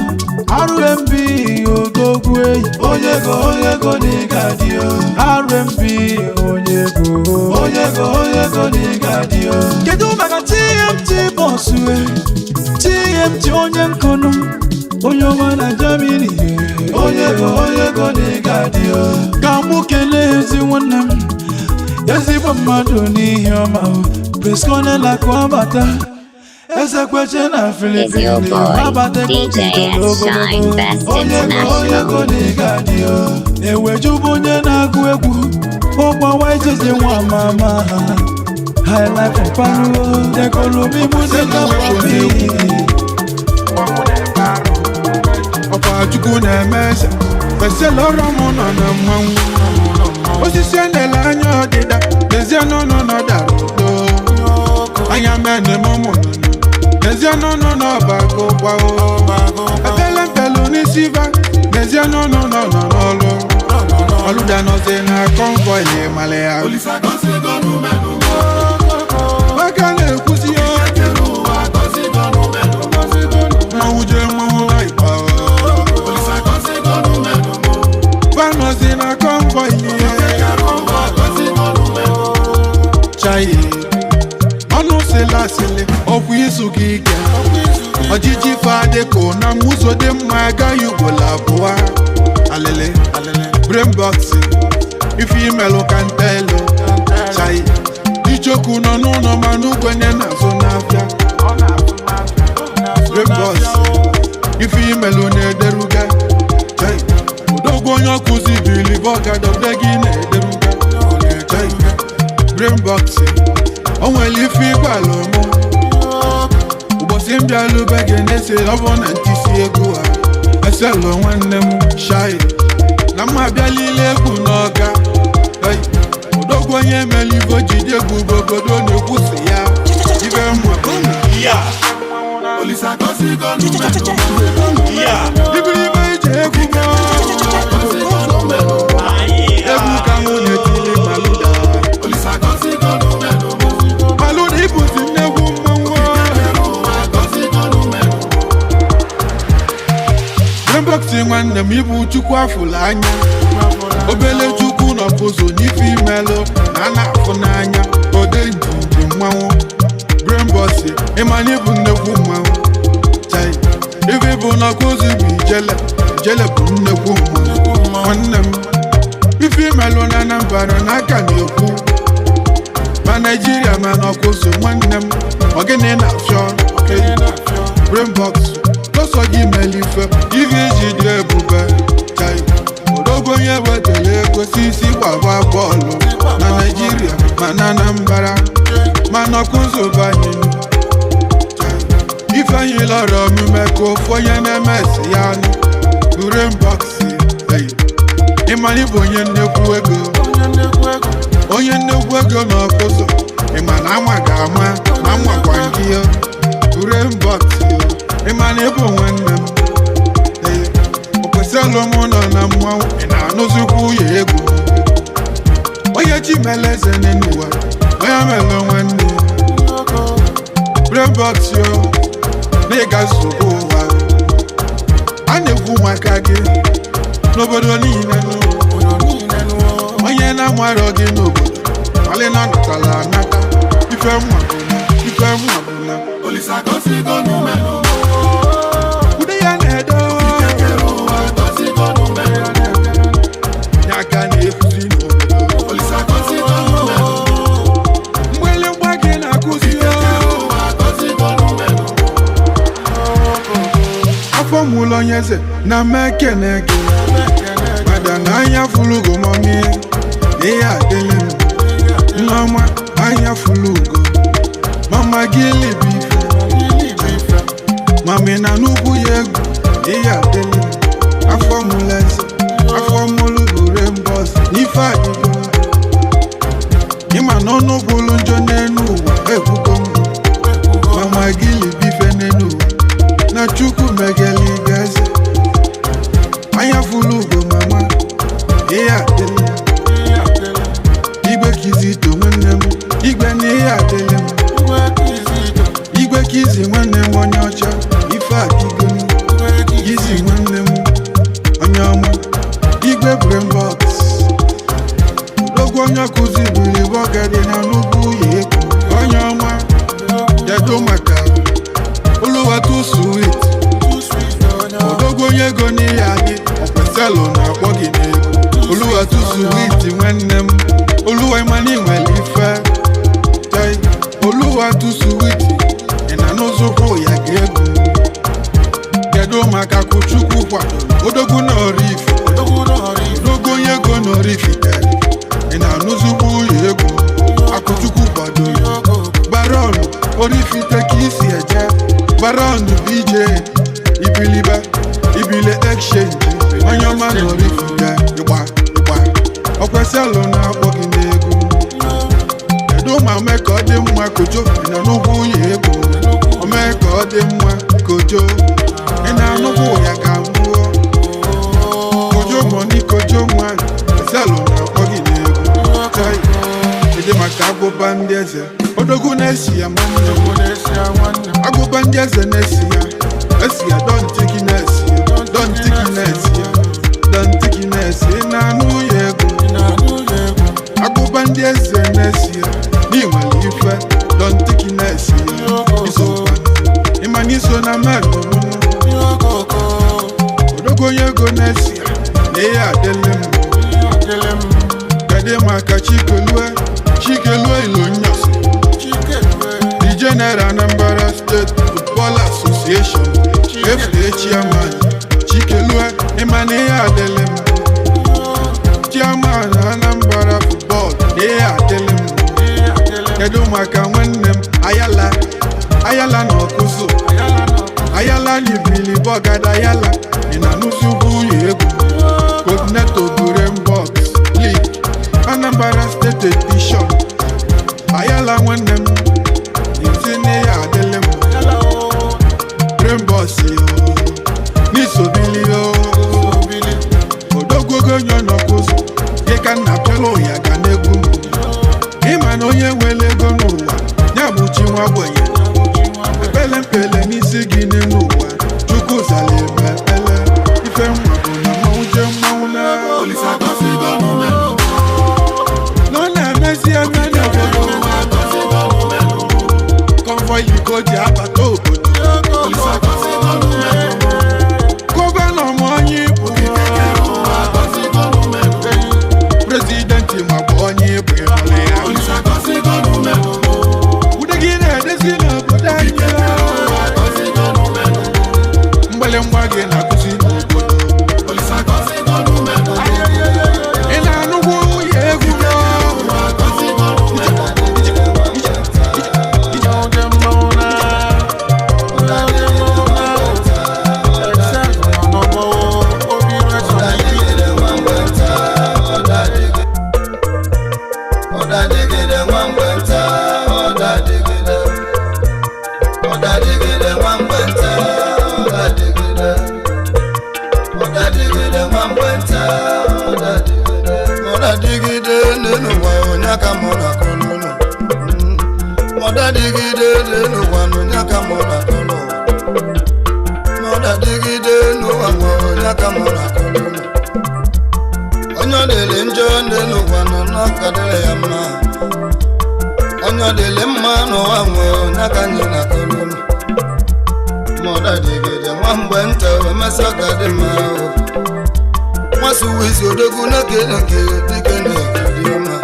RMP odogwu eyi. Onye ego, onye ego na ị ga-adị o. RMP onye ego. Onye ego, onye ego na ị ga-adị o. Kedu maka TMT bọs we? TMT onye nkụnụ, onye ọma na Germany. Onye ego, onye ego na ị ga-adị o. Ka mụ kelee ezi nwanne m, ezigbo mmadụ n'ihi ọma o. Prisconel akụ abata, eze kweche na Is your Philippines. boy, Abata ego DJ bidoro S Shine ogologo. Best Onye ego, onye ego International. na ị ga-adị o. Ewejubu onye na-agụ egwu, ọgbawa ijiji nwa mama ha. High life of Paru, Dekolomi music of Papi. Ọkwa Chukwu na-eme eze kwesịla ọrụ m nọ na mmanwụ osisi enele anya ọdịda n'ezie n'ụlọ nọ dara udo anya mene m ụmụ n'ezie n'ụlọ nọ ọbago gbao ebele mpelu n'isi ba n'ezie n'ụlọ nọ nọ n'ọlụ ọlụda nọzi na kọnvọị mara ya maka na-ekwusi ya mmanwụ jee mmanwụ na ịkpa fanọzi na kọnvọị chai ọnụ sịla asịlị ọkwa izu gị ike ọjịji fadeko na mụzọ dị mma agaghị ugboro abụọ alịlị brain box ife imelụ ka ntelu chai ichoku nọ n'ụlọ mana ugwenye na-azụ n'afịa brain box ife imelụ na-ederuga chai odogwu onye ọkụzi bilibo gadọde gị na-ederuga chai brain box o nwere ife ịgwala mụ ụbọchị m bịalube gị na-ese ọ bụ na ntisi egwu a eselụ nwanne m shai na mma abịalile egwu n'ọga. Hey, odogwu onye mere ivo jide egwu bụ obodo na-ekwusi ya ibe mma bụ na ibiribe ije egwu m egwu ka mụ na-etili maluda maluda ịbụzi nnegwu mmanwụ. Brainbox nwanne m ịbụ chukwu afụlụ anya obele chukwu nọpụzụ n'ife imelụ na a na-afụ n'anya ode njinji mmanwụ. Brainbox ịmana ịbụ nnekwu mmanwụ chai ife bụ n'ọkụzụ bụ ijele ijele bụ nnekwu mmanwụ nwanne m ife imelụ na Anambra n'aka na-ekwu ma Naijiria ma n'ọkụzụ nwanne m ọgịnị na-afịọ. Brainbox lọsọ gị mere ife ife iji dị ebube chai odogwu onye wetara ego sisi gbaba bọọlụ na Naijiria ma na Anambra ma n'ọkụzụ banye ifeanyi lọrọ omume ka ofu onye na-eme esi ya anụ. Brainbox ịmana ịbụ onye nnekwu ego onye nnekwu ego na ọkụzụ ịma na ama ga-ama na nwakwa gị ya. Brainbox ịma na ịbụ nwanne m ee o kwesịrị m nọ na mmanwụ ị na-anụzikwu ya egwu onye chi mere eze n'ụwa onye mere nwanne ya. Brainbox yo na ịga nsogbu ụwa a na-ekwu maka gị n'obodo niile onye na-amarọ gị n'obodo malị na natala anata ife mma bụ na ife mma bụ na ude ya na-edo ya aka na-ekwuzi n'obodo mgbelemgba gị na-akụzi afọ mụlụ onye eze na mekene gị mada na anya fulugo mọmi ihe adịlị m nneọma anya fulugo mama gị libi ife mami na n'ugwu ya egwu ihe adịlị m afọ mụlụ eze afọ mụlụ bụ rembọs n'ife adịgo ịma na ọnụ gwụlụ njọ n'elu ụwa ekwugo m mama gị libi ife n'elu ụwa na chukwu mere. Kizito nwanne m, igwe na ihe adịlị m. Igwe Kizi nwanne m onye ọcha, ife adịgo m. Kizi nwanne m onye ọma, igwe Brainbox. Odogwu onye ọkụzi biri bọgadị na nnukwu ya ekwu. Onye ọma, kedu maka Oluwatu Sweet. Odogwu onye ego n'ihe adị, ọkweselụ na-akpọ gị n'egwu. Oluwatu Sweet nwanne m, Oluwa ịmana nwere ife. Chai, Oluwatu Sweet, ị na n'ụzụkwụ ya ga-egwu. Kedu maka Kuchukwu kwadoro Odogwu na Oraifite. Odogwu onye ego na Oraifite, ị na-anụzukwu ya egwu. Akụchukwu kwadoro Baron Oraifite ka isi eje. Baron BJ Ibilibe Ibile Exchange, onye ọma na Oraifite, ịgba ịgba ọkwesịalụ na-akpọ gị n'egwu. Kedu ma mee ka ọ dị mma Kojo, ị na n'ugwu ya egwu. O mee ka ọ dị mma Kojo, ị na-anụkwu ya ka mgbuo. Kojo mọni Kojo nwa, eselụ na-akpọ gị n'egwu. Tai, ịdị maka agụba ndị eze. Odogwu na-esi ya nwanne m. Agụba ndị eze na-esi ya. Esi ya dọntị gị na-esi ya. Dọntị gị na-esi ya. Dọntị gị na-esi ị na-anụ ya egwu. Agụba ndị eze na-esi ya. N'inwere ife dọntị gị na-esi ya. Isokwa ịma na iso na mmadụ. Odogwu onye ego na-esi ya na ihe adịlị m. Kedu maka Chikelue, Chikelue Ilonyosi, the General Anambra State Football Association, FA Chairman. Chikelue ịma na ihe adịlị m. Chairman Anambra Football na ihe adịlị m. Kedu maka nwanne m Ayala, Ayala na Ọkụzụ, Ayala na Ibili Bọgada Ayala, ị na-anụzi ugwu ya egwu. Coordinator Brainbox League Anambra State Edition. Ayala nwanne m, isi na ya adịlị m. Brainbox yo, n'isobili yo. Odogwogo onye n'ọkụzụ, gị ka nna pịala ya ga n'egwu m. Ịma na onye nwere ego n'ụwa, ya bụ chi nwa ogbenye. Ekpele mkpele n'isi gị n'elu ụwa, Chukwu zara eme ekpele. Ife nwa bụ na mmanwụ jee mmanwụ na. Nọ na-emezi eme n'obodo. Convoy iko ji abata obodo. Gọvanọ m onye ịbụ. Prezidenti ma bụ onye ịbụ ịnọrọ ya. Ude gị na-edezi n'obodo anyị. Mgbalemgba gị na-akụzi n'obodo. Ị na-anụkwu ya egwu. Ọdadịgide n'ụwa onye aka mụ na-akọ n'ụlọ. Ọdadịgide n'ụwa onye aka mụ na-akọ n'ụwa. Ọdadịgide n'ụwa onye aka mụ na-akọ n'ụlọ. Onye ọ dịrị njọ n'ụwa nọ n'aka dịrị ya mma. Onye ọ dịrị mma n'ụwa nwe onye aka anyị na-akọ n'ụlọ. Ma ọdadịgide nwa mgbe nta emesịa ka dị mma. Nwasuwizi odogwu na-ekele dike na-ekele ọma.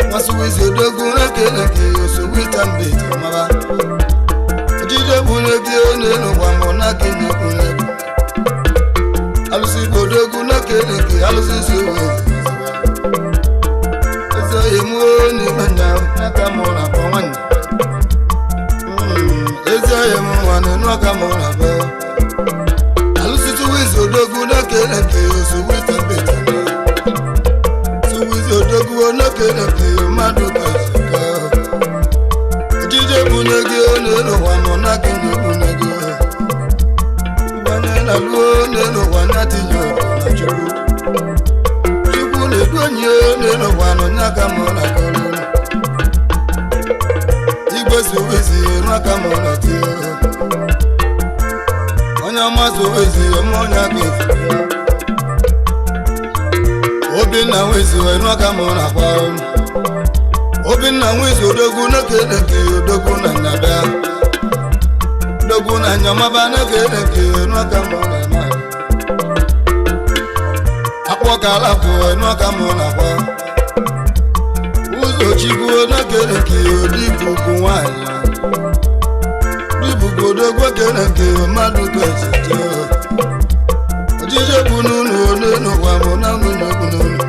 Nwasuwizi odogwu na-ekele osowita mbete mara. Ojide gburu gị onye n'ụwa ma ọ na-aka na-egburu gị. Alụsị bụ odogwu na-ekele alụsị si owe. Eze oyi mụ n'ime nya n'aka mụ na akpọ nwanne. Eze oyi mụ nwanne n'aka mụ na akpọ. Alụsị tuwizi odogwu na-ekele osowita mbete mara. Tuwizi odogwu na-ekele mmadụ ka ojije bunye gị onye n'ụwa nọ na gị na-ebunye gị. Ịbanye na ruo onye n'ụwa na tinye obi na Chukwu. Chukwu na-edu Ezigbo enyi n'ụwa nọ nye aka mụ na kọrọ igwe suwizi n'aka mụ na tie onye ọma suwizi eme onye aka ezi Obinna nwizi n'aka mụ na kwa Obinna nwizi odogwu n'eke odogwu na nnabịa odogwu na nyọmaba n'eke n'aka mụ na eme akpọkala bụ n'aka mụ na kwa ụzọchukwu n'ekereke odibugu nwanyị dibugu odogwu ekereke mmadụ kesite ojije bụ n'ụlọ ole n'ụwa mụ na nwunye bụ n'ụlọ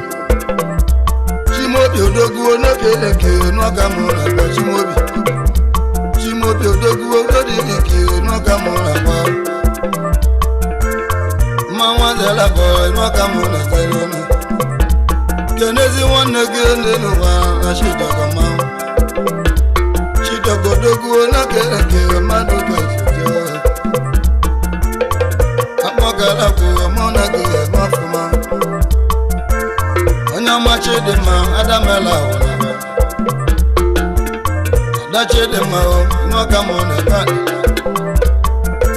Chimobi odogwu n'ekereke n'aka mụ na kwa Chimobi Chimobi odogwu ododike n'aka mụ na kwa mmanwụ adịla bụ n'aka mụ na tere ọnụ kenezi nwanne gị ndị n'ụwa na Chidọgọ mmanwụ Chidọgọ odogwu n'ekereke mmadụ kesite akpọgara bụ mụ na gị eme ọfụma onye ọma Chidimma adamela wụlaba ada Chidimma n'ọka mụ na ebe a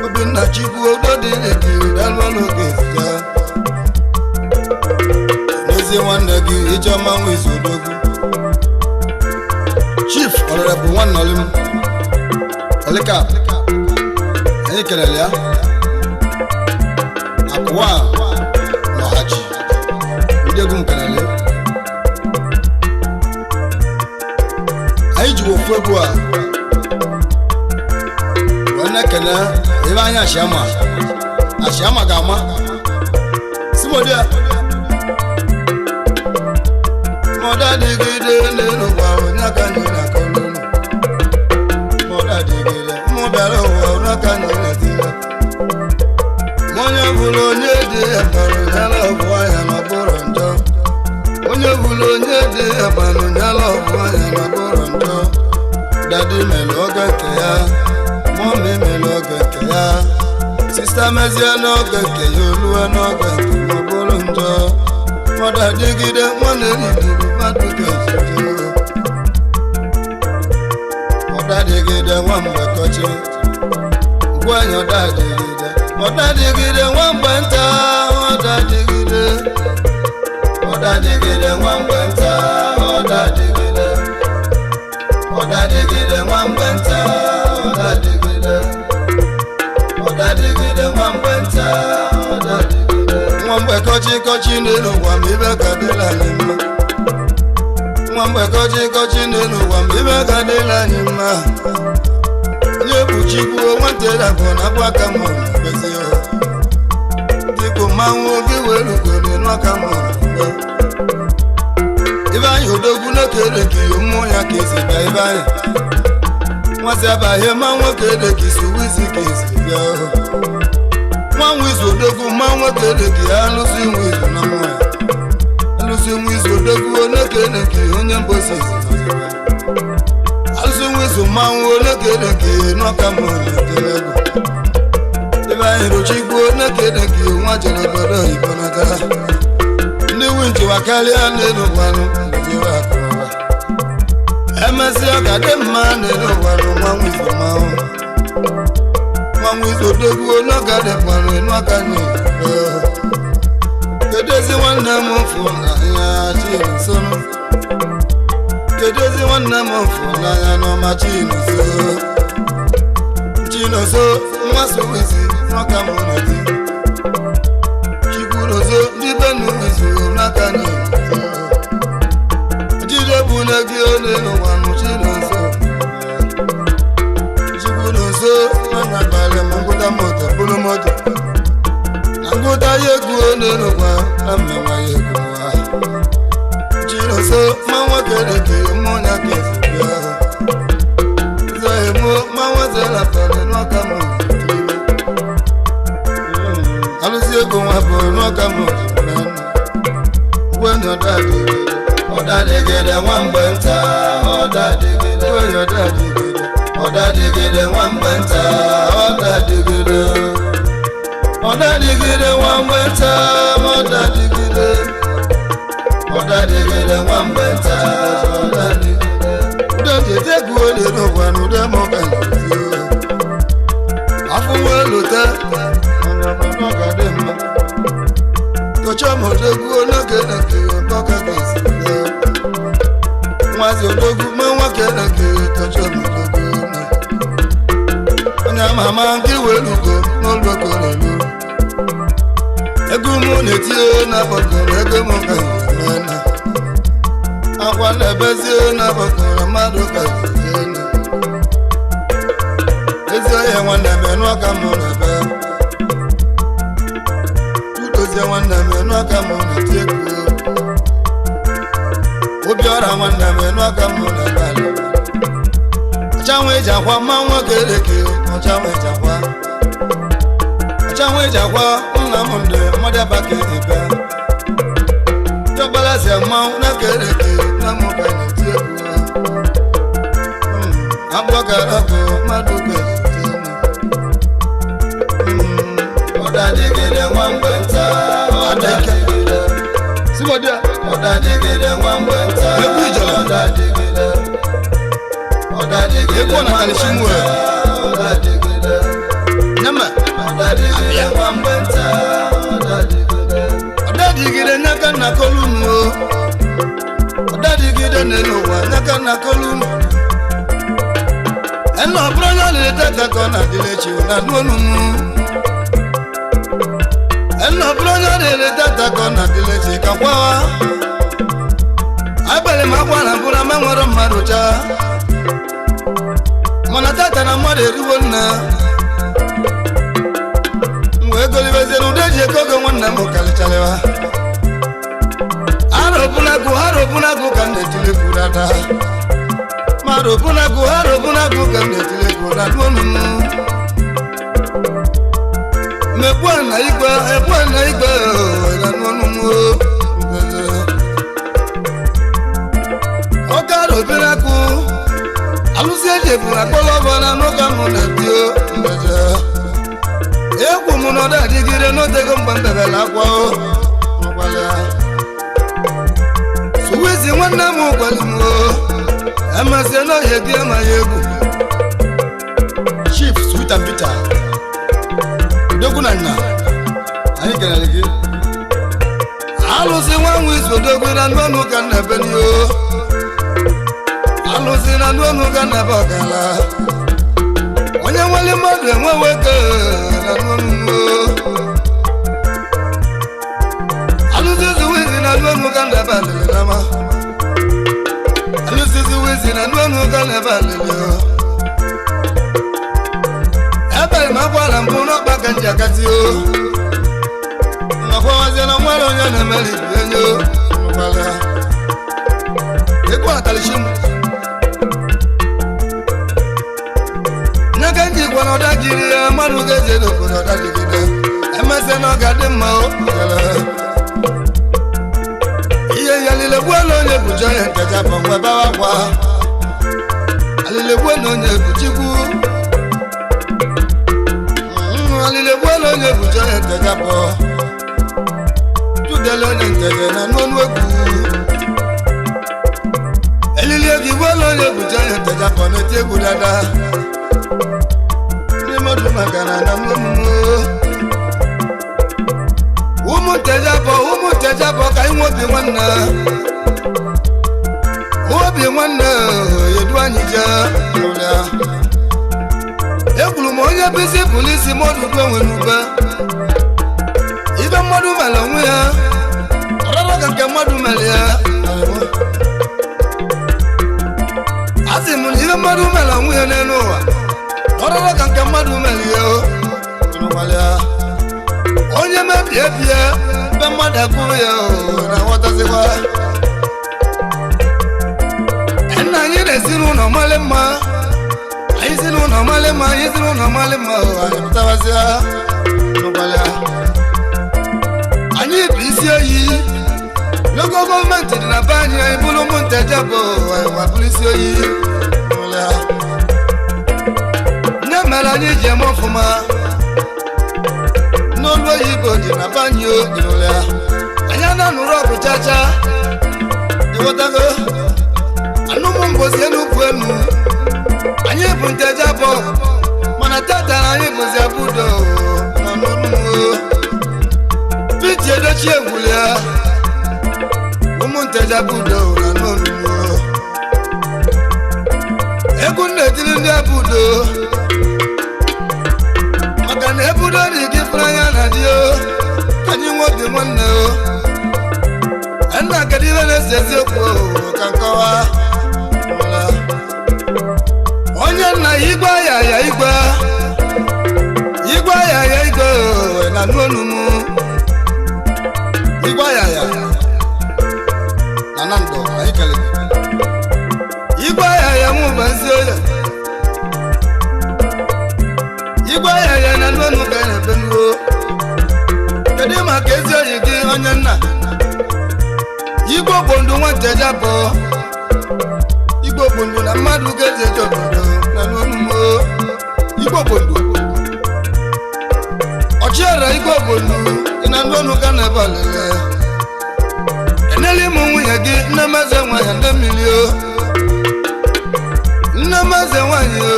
Obinna Chukwu ododịrị gị dalụọlụ gị ya n'ezie nwanne gị Ijeọma nwizu odogwu Chief Honorable Nwannolim Olikap anyị kelere ya akụwa n'ọhaji ndị egwu m kelere ya anyị ji ofu egwu a wee na-ekele ebe anyị achịama achịama ga-ama simodia mọda dịgide n'ụwa onye aka anyị na-akọrọ unu mọda dịgide mụ bịara ụwa onye aka anyị na-etinye onye bụrụ onye dị ya bara nyala ọbụ anya na ọbụrụ njọ onye bụrụ onye dị ya bara nyala ọbụ anya na ọbụrụ njọ dadi mere oge nke ya mọmi mere oge nke ya sista mezie n'oge nke ya olue n'oge nke ya ọbụrụ njọ mọda dịgide nwanne riduru mmadụ ga-ezuzo mọda dịgide nwa mgbe kọchi ngwanyị ọda dịgide ọ̀dà dìgìdè wọ́n gbẹ̀ ń ta ọ̀dà dìgìdè ọ̀dà dìgìdè wọ́n gbẹ̀ ń ta ọ̀dà dìgìdè ọ̀dà dìgìdè wọ́n gbẹ̀ ń ta ọ̀dà dìgìdè ọ̀dà dìgìdè wọ́n gbẹ̀ ń ta ọ̀dà dìgìdè. Nwa mgbe kọchị kọchị n'elu ụwa ma ibe ka dịla anyị mma nwa mgbe kọchị kọchị n'elu ụwa ma ibe ka dịla anyị mma onye bụ Chukwu nwata bụ na akwa aka m mkpezi dịka mmanwụ oge were ugoro n'aka m ibe anyị odogwu n'okere ka iyo mmụọ ya ka esi bịa ibe anyị nwasị abaghị mma nwoke dị ka isi wizi ka esi bịa nwa nwizu odogwu mma nwoke dị ka ya alụsị nwizu na mmụọ ya alụsị nwizu odogwu n'okere ka onye mbosi alụsị nwizu mmanwụ n'okereke n'ọka m na-etelego ebe anyị rochigbuo n'okereke nwa jere obodo oyibo nata ndị winchiwa karịa n'elu ụwanụ njewe akụrụba emesịa ọ ga-adị mma n'elu ụwanụ nwa nwizu mmanwụ nwa nwizu odogwuo n'ọga dị mmanụ n'ọka kedu ezi nwanne m fụ n'anya chinsonụ kedu ezi nwanne m fụ n'anya n'ọma chinonso chinonso nwa suwizi nwaka m na di chikwunozo ndị benu izu n'aka na jide bụ na gị ole n'ụwa nụ chinonso chikwunoso nana gbalị m ngwụta moto bụrụ moto na ngwụta ya egwu ole n'ụwa na mmenwa ya egwu nwa chinonso ma nwoke dị mmụọ ya ka esi bịa zọghị mụ ma nwoke lapụrụ n'ọka m alụsị ego nwa bụ n'ọka m gwenye ọdadịgide ọdadịgide nwa mgbe nta ọdadịgide gwenye ọdadịgide ọdadịgide nwa mgbe nta ọdadịgide ọdadịgide nwa mgbe nta ọdadịgide Ọdadịgide nwa mgbe nta. Ọdadịgide. Ude ji ete egwu ole n'ụwa na ude m ka na-eti. Afọ nwa elute, onye ọma na ọ ga-adị mma. Tocha m odogwu n'oge na-eke ọka ga-esi mee. Nwazi odogwu ma nwoke na-eke tocha m odogwu na. Onye ama ama nke iwelugo n'ụlọ okorolu. Ego mụ na-etinye n'abọkọrọ ego m ka na-eme na. Akwa na-ebezie n'abọkọrọ mmadụ ka na-eme na. Ezi ọhịa nwanne m enu aka mụ na-ebe. Udozie nwanne m enu aka mụ na-eti egwu. Obiọra nwanne m enu aka mụ na-ebe ala. Ọchanwa eji akwa mma nwoke ereke ọchanwa eji akwa. Ọchanwa eji akwa nna m ndị mmadụ abaka ebe. Jọgbala si mmanwụ n'aka ereke na mụ ka na-eti egwu. Agbọgara bụ mmadụ ga-eti egwu. Ọdadịgide nwa mgbe nta. Ọdadịgide. Sibọdịa. Ọdadịgide nwa mgbe nta. Egwu ijele. Ọdadịgide. Ọdadịgide Egwu nwa ọnatara mgbe chi nta. nwere. Ọdadịgide. Nyama. Ọdadịgide nwa mgbe nta. Ọdadịgide. Ọdadịgide nyaka na kolunu o. Ọdadịgide n'elu ụwa nyaka na kolunu. Ẹnna ọbụrụ onye ọlịlị tata ka ọ na-adịrị echi na n'onu m. Ẹnna ọbụrụ onye ọlịlị tata ka ọ na-adịrị echi ka kwawa. Abalị m akwa na mkpụrụ ama nwere mmadụ chaa. Mana tata na mmadụ eriwo nna. M wee golibezie na ude ji eke oge nwanne m karịcharịwa. Arọbụnagụ arọbụnagụ ka m na-etili egwu dada. Marọbụnagụ arọbụnagụ ka m na-etili egwu dada onu m. Mekwu na igwe ekwe na igwe ooo, na n'ọnụ m oo. Ọka arọbụnagụ alụsị eji eburu akpọlọbọ na n'ụka m na-eti o mbeje. Egwu m na ọda adịgide n'otego mgbe m bebere akwa o. Nkwale. Suwizi nwanne m gwara m o emezie n'ohie gị amaghị egwu. Chief Sweet and Bitter Odogwu na nna anyị kelere gị. Alụsị nwa nwe izu odogwu na ndụ ọnụ ka nna ebe n'iyo. Alụsị na ndụ ọnụ ka nna ebe ọgala. Onye nwere mmadụ enwewe ego na ndụ ọnụ m o. Alụsị Suwizi na ndụ ọnụ ka nna ebe alịlị n'ama. Alụsị Suwizi na ndụ ọnụ ka nna ebe alịlị o. Ebere m akwa na mbụ n'ọkpa ka nji akati o. Nakwawazie na nwere onye na-emeli ibe enyo nụkwala. Egwu atalichi m. Nyaka njikwa na ọda jiri ya mmadụ ga-eje n'obodo ọda dịgide. Emesịa na ọ ga-adị mma o. Ihe ya lile gbuo na onye bụchi onye nkecha bụ mgbe bawa akwa. Alile gbuo na onye bụ Chukwu. Alile gbuo na onye bụchi onye nkecha bụ. Judele onye nteje na n'ọnụ egwu. Elili ego igwe na onye bụchi onye ntecha bụ na-eti egwu dada. Ndị mmadụ maka na na mmụọ. Ụmụ nteje bụ ụmụ nteje bụ ka anyị nwe obi nwanne. Obi nwanne edu anyị jee n'ụlọ. Ekwuru m onye bisi polisi mmadụ udo nwere ube. Ibe mmadụ mere onwe ya, ọrọrọ ka nke mmadụ mere ya. Asị m na ibe mmadụ mere onwe ya n'elu ụwa, ọrọrọ ka nke mmadụ mere ya o. Onye mebie bie, ebe mmadụ akwụrụ ya o, na-aghọtazikwa. Nna anyị na-esi n'ụlọ mmalị mma. Anyị si n'ụlọ mmalị mma, anyị si n'ụlọ mmalị mma o, anyị pụtawazịa n'ụkwalịa. Anyị bụ isi oyi. Local gọọmenti dị na be anyị, anyị bụrụ ụmụ nteje bụ anyị wabụrụ isi oyi. N'ụlọ. Nne mere anyị ji eme ọfụma. N'olu oyibo dị na be anyị o, dị n'ụlọ. Anyị ananụrụ ọgụ chacha. Ịghọtago anụmụ mbosi enugwu enu anyị bụ nteje abụọ mana tata na anyị bụzi abụdo nọ n'ọnụmụ piti edochi egwuli ya ụmụ nteje abụdo na n'ọnụmụ egwu na-etiri ndị abụdo maka na ebudo dị gị fụrụ anya na di o ka anyị nwe obi nwanne o nna kedu ibe na-ese eziokwu o ka nkọwa nwụla. Onye nna ya igwe ya ya igwe igwe ya ya igwe o, na n'onu m igwe ya ya na na ndụ anyị kelere igwe ya ya mụ bụ ezi oya igwe ya ya na n'onu ka na-ebe nuo. Kedu maka ezi oyi gị onye nna igwe ogbondo nwa nteja bụ igwe ogbondo na mmadụ ga-eji eje obodo na n'onu m igwe ogbondo ọchịọra igwe ogbondo ị na n'onu ka na-ebe alele enele ịmụ nwunye gị nne meze nwanyị nne mmiri o nne meze nwanyị o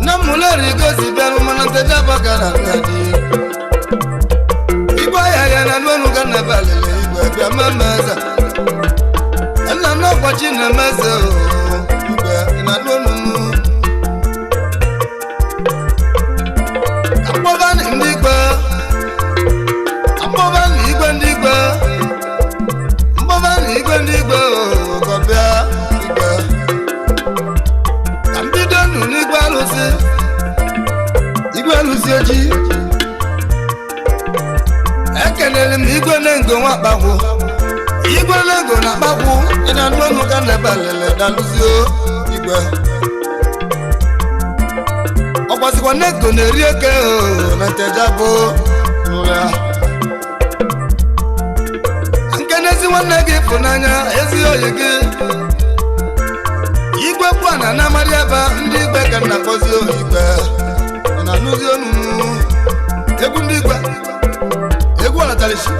nne m leri gosi bịarụ mana nteja bụ ka na abịa dị igwe ahịa ya na n'onu ka na-ebe alele igwe bịa mmemme eze nna m n'ọkwachi na-eme eze o igwe ị na n'onu m akpọba ndị igwe akpọba na igwe ndị igwe mkpọba na igwe ndị igwe o kọbịa igwe ka mbido nụ n'igwe alụsị igwe alụsị ojii ekelere m igwe na-ngo nwa akpagwụ igwe na-ngo na akpagwụ ị na-anụ ọnụ ka na-ebe alele dalụzio igwe ọkwasịkwa nego na-eri eke o na nteja bụ nụrụ ya nke n'ezi nwanne gị ịfụnanya ezi oyi gị igwe pụa na amadi ebe ndị igwe ka nna kpọzi igwe ị na-anụzi onunu egwu ndị igwe egwu ọlatalisi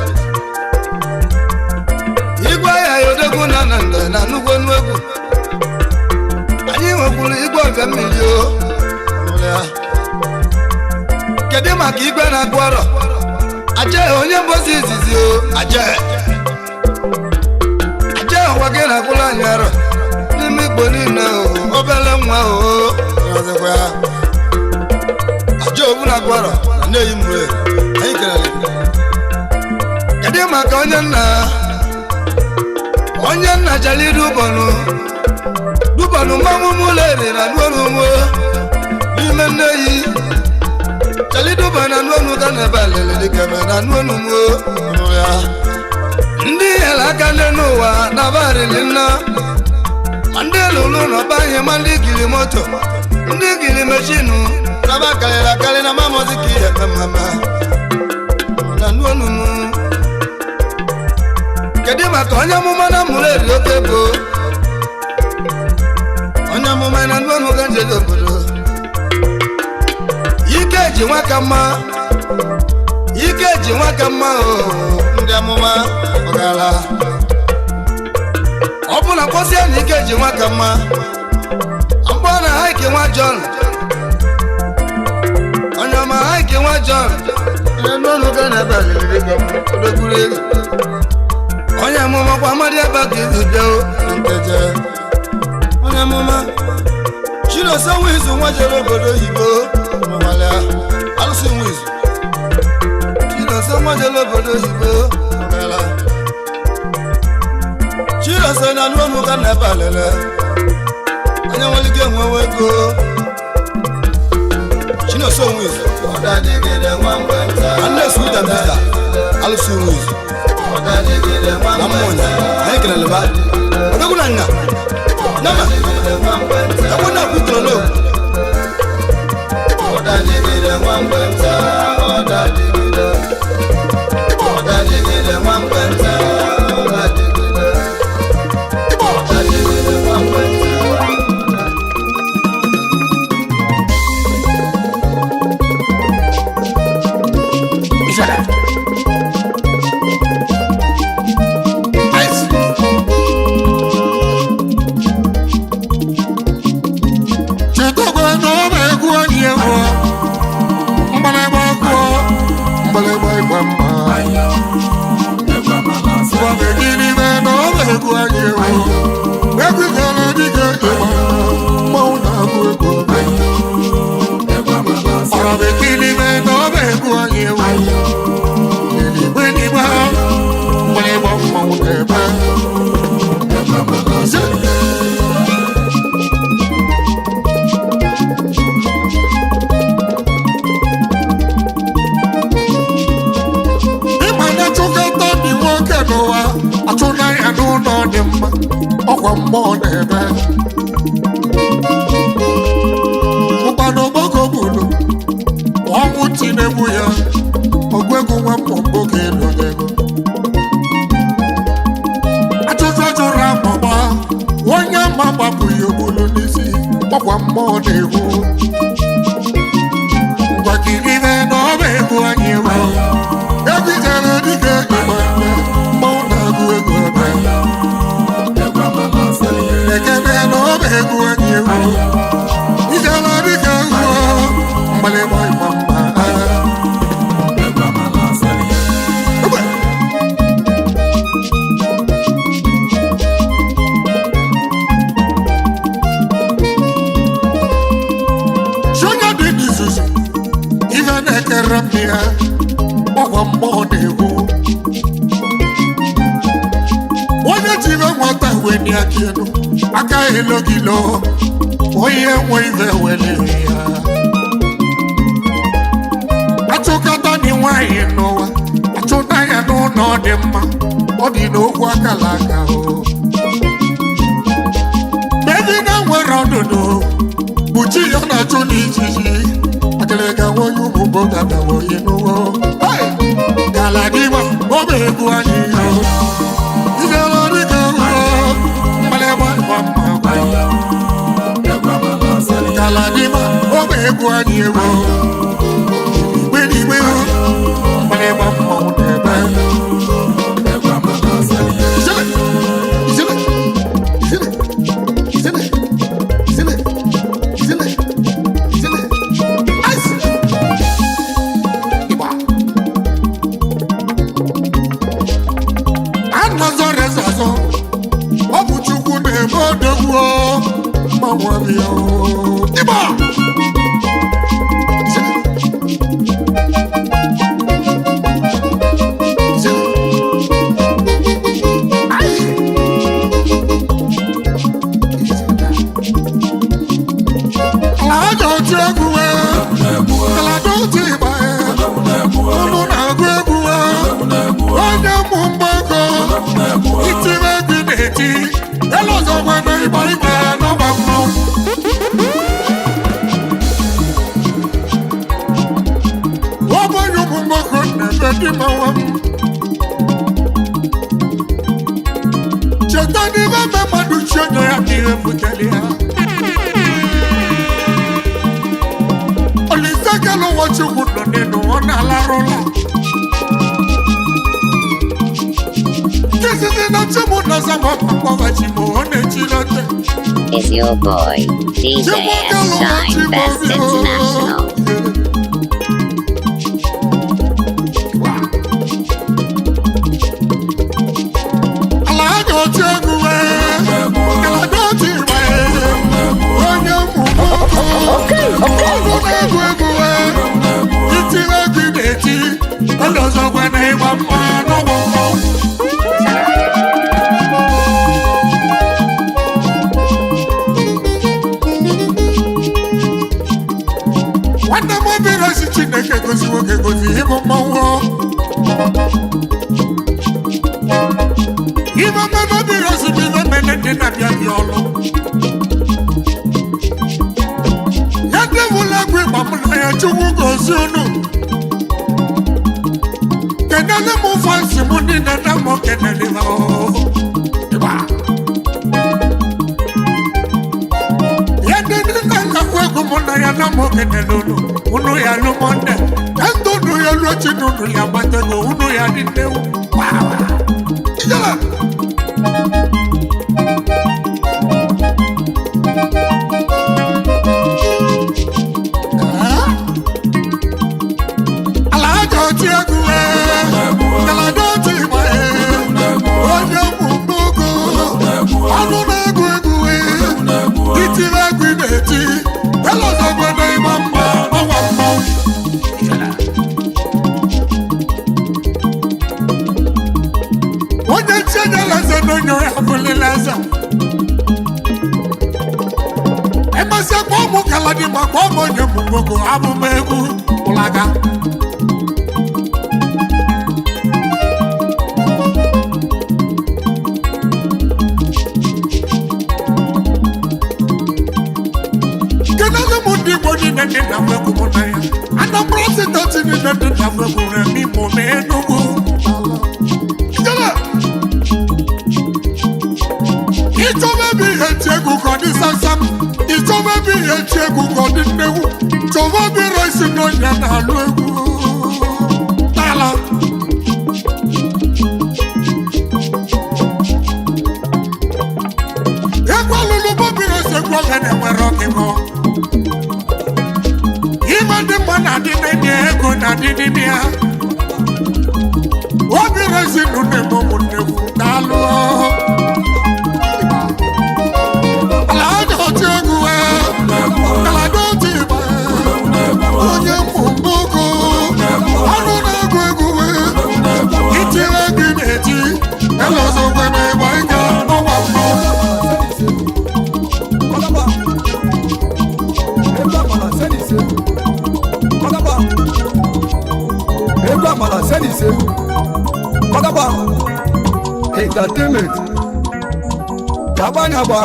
igwe ahịa ya odogwu na na ndo na nnukwu onu egwu anyị nwekwuru igwe ọbịa mmiri o nụrụ ya. Kedu maka igwe na-agụ ọrọ aje onye mbosi izizi o aje aje ụwa gị na-agwụla anyị arọ n'ime igbo niile o obele nwa o ọzọkwa ya aje obu na-agụ arọ na na-eyi mgbe anyị kelere gị. Kedu maka onye nna jali dubọnụ dubọnụ mmanwụ mụlọ eri na nuonu n'ime nne yi jali dubọnụ na nuonu ka na-ebe alele dịka eme na nuonu m nụrụ ya ndị nyere aka nne n'ụwa na barili nna ma ndị lụrụ ụlọ be anyị ma ndị giri moto ndị giri mechinu na ba karịrị akarị na mamozi ka ihe eme mmemme na nuonu m. Kedu maka onye amụma na mụrụ eri oke bụ onye amụma na nuonu ka njeje obodo ike ji nwaka mma ike ji nwaka mma o ndị amụma ọgara ọ bụ na kwụsịa na ike ji nwaka mma mgbọ na haike nwa John onye ọma haike nwa John na nuonu ka na-ebe alịrị ka odogburu ego onye amụma kwa amadi ebe ka izu bịa o nteje onye amụma Chinonso nwa izu nwa jere obodo oyibo n'ụwalịa alụsị nwa izu Chinonso nwa jere obodo oyibo n'ụwalịa Chinonso na anụ ọnụ ka na-ebe alele onye nwere ike enwewe ego Chinonso nwa izu nwanne Sweet and Bitter alụsị nwa izu na mmụnya anyị kelele ba odogwu na nna nama egwu na akwụ toro n'ogwu Ice. n'ụlọ dị mma, ọkwa mmụọ na-ebe. Ụkpana ogboko gburu ọnwụ tinegbu ya, ọgụ egwu nwa mbọ ga-elu ego. Ajụjụ jụrụ amagba onye ma gbapụ ya ogbulu n'isi, ọkwa mmụọ na-egwu. Ngwakiribe na ọba egwu anyị nwe egwu ijere dịka ịgba nne mmanwụ na-agụ egwu ebe. Ekene na ọba egwu anyị nwe ijere dịka egwu mgbalịgba ịgba mma. Sonya dị n'izuzu ife na-ekere m ya, ọkwa mmụọ na-egwu. Onye ji ife nwata wee aka elu aka elogilo, onye nwe ife wele ya. Achụkọta dị nwaanyị n'ụwa, achụta ya n'ụlọ dị mma, ọ dị n'okwu akala aka o. Ebe na nwere ọdụdụ kpuchi ya na-achụ n'ijiji akịrịka nwonye ụmụ bogadawo ịnụwo galadima ọba egwu anyị yo ijere dịka ụlọ mgbalịgba ịgba mma. Galadima ọba egwu anyị ewo igbe n'igbe mgbalịgba mmanwụ na-ebe. Izele, izele, izele, izele, izele, izele, izele, ice. Ịgba. Anọzọ reze azọ, ọ bụ Chukwu na-eme odogwu o, mmanwụ abịa o. Ịgba. Izele. Izele. Alaja otu egwu kalada otu ịgba ọnụ na-agụ egwu onye mụ mgbakọ itiri egwu na-eti elu ọzọ nwere ịgba igwe n'ọgba mmanwụ. Ọ bụghị ụmụ nwoke na-ebe dị mmanwụ m. Cheta n'ime ebe mmadụ chi onye ya bụ ihe butere ya. Olise kele ụwa Chukwu nọ n'elu ọ na-alarụla. Jizizi na Chukwu na Zama akpọghachi ma ọ na-echilete. Is your boy, DJ S Shine Best International. Ala aja otu egwu wee, kalada otu ịgba ee, onye ụmụ nwoke, ọnụ na-egwu egwu wee, itiri egwu na-eti, onye ọzọ kwe na ịgba mma n'ọgbọ mmọnwụ. Nwanne m obere ozi Chineke gozi nwoke gozi ịbụ mmanwụ. Ibe mmanụ obere ozi bụ ibe mene ndị na-abịa bịa ọlụ. Ya ndị wụlọ egwu ịgba m na ya Chukwu gozi unu. Kenele m fansi m niile na mụ kenele ha oo. Ịgba. Ya ndị nne na-akụ egwu mụ na ya na mụ kenele unu. Unu ya lụ Mọnde. Ya ndụ unu ya lụọ chi na unu ya gbatego unu ya dị nnewu. Waawa. Ijele. Alaja otu egwu ee, kalada otu ịgba ee, onye ụmụ mgboko, ọnụ na-egwu egwu ee, itiri egwu ị na-eti, elozogwe na ịgba mma, ọnwa mmanwụ. Onye nche nyere eze n'onye ya abụlila eze. Emesịa kpọọ mụ kaladima, kpọọ m onye ụmụ mgboko, abụ m egwu ụlaga. dị na egwu mụ na ya. Anambra Steeti niile dị na egwu na Imo na Enugu. Jele! Ịchọba ebe ihe nti egwu ka ọ dị samsam, ịchọba ebe ihe nti egwu ka ọ dị nnegwu, chọba obi resi n'ọnya na-alụ egwu. Tala. Egwu alụlụ Bobby Rose, egwu ọga na-enwere ọgịgọ. Ime dị mma na-adị n'enye ego na-adị n'ime ya. Obi Rose nụ na-eme ụmụnne m daalụ. Ala otu egwu ala otu ịgba, onye mmụmụgo, ọnụ na-egwu egwu, Itiri egwu na-eti, elozokwe na ịgba ịga n'ọnwa mbụ. Egwu amala senise kọdaba entertainment tagbanyagba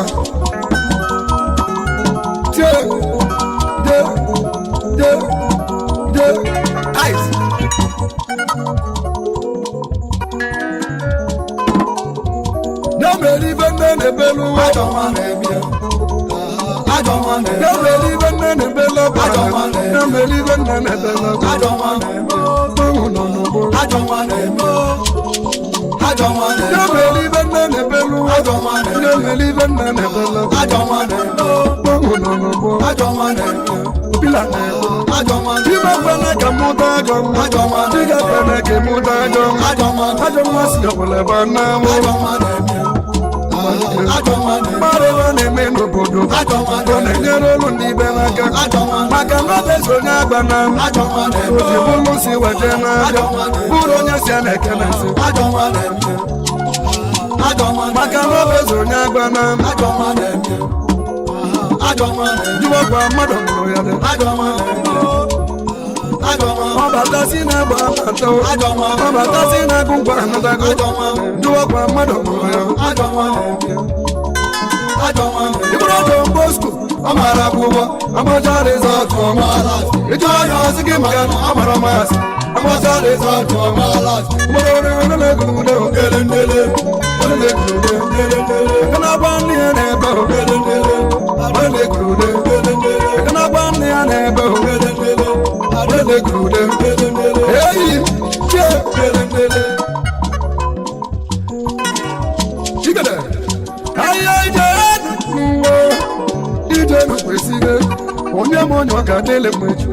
tie de de de ice. Na-emere ibe nne na-ebelu ụwa. Na-emere ibe nne na-ebelu ọkwa. Na-emere ibe nne na-ebelu ọkwa. Mmanwụ nọ n'ugbo. Na-emere ibe nne na-ebelu ụwa. Na-emere ibe nne na-ebelu ọkwa. Mmanwụ nọ n'ugbo. Pila na-egbu. Ime kwene ka mụta ajọ nwa. Chiga kwene ka ịmụta ajọ nwa. Ajọ nwa si ọbụla ebe a na-amụ. Mmadụ ebe a na-eme n'obodo ọ na-enyere olu ndị ibe n'aka maka na ọ bụ onye agba na oji bụlụ si wete n'aka bụrụ onye si a na-eke na nsị maka na ọ bụ onye agba na jụwakwa mmadụ mụrụ ya dị ọbatasi na-agba abata ọbatasi na-agụ ngwa anatago jụwakwa mmadụ mụrụ ya. Ibụrụ ọjọ Bosco ọ mara akwụkwọ amacha rizọtụ ọma ịjụ anya ọsị gị maka na ọ mara masị amacha rizọtụ ọma mụrụ onye na-egwude ogele ndele onye na-egwude aka na-agba nne ya na-ebe ogele ndele onye na-egwude aka na-agba nne ya na-ebe ogele ndele onye na-egwude eyi chie chigede ahịa ije n'uwe ije n'okwesịghị onye m onye ọ ga-adịlị m echi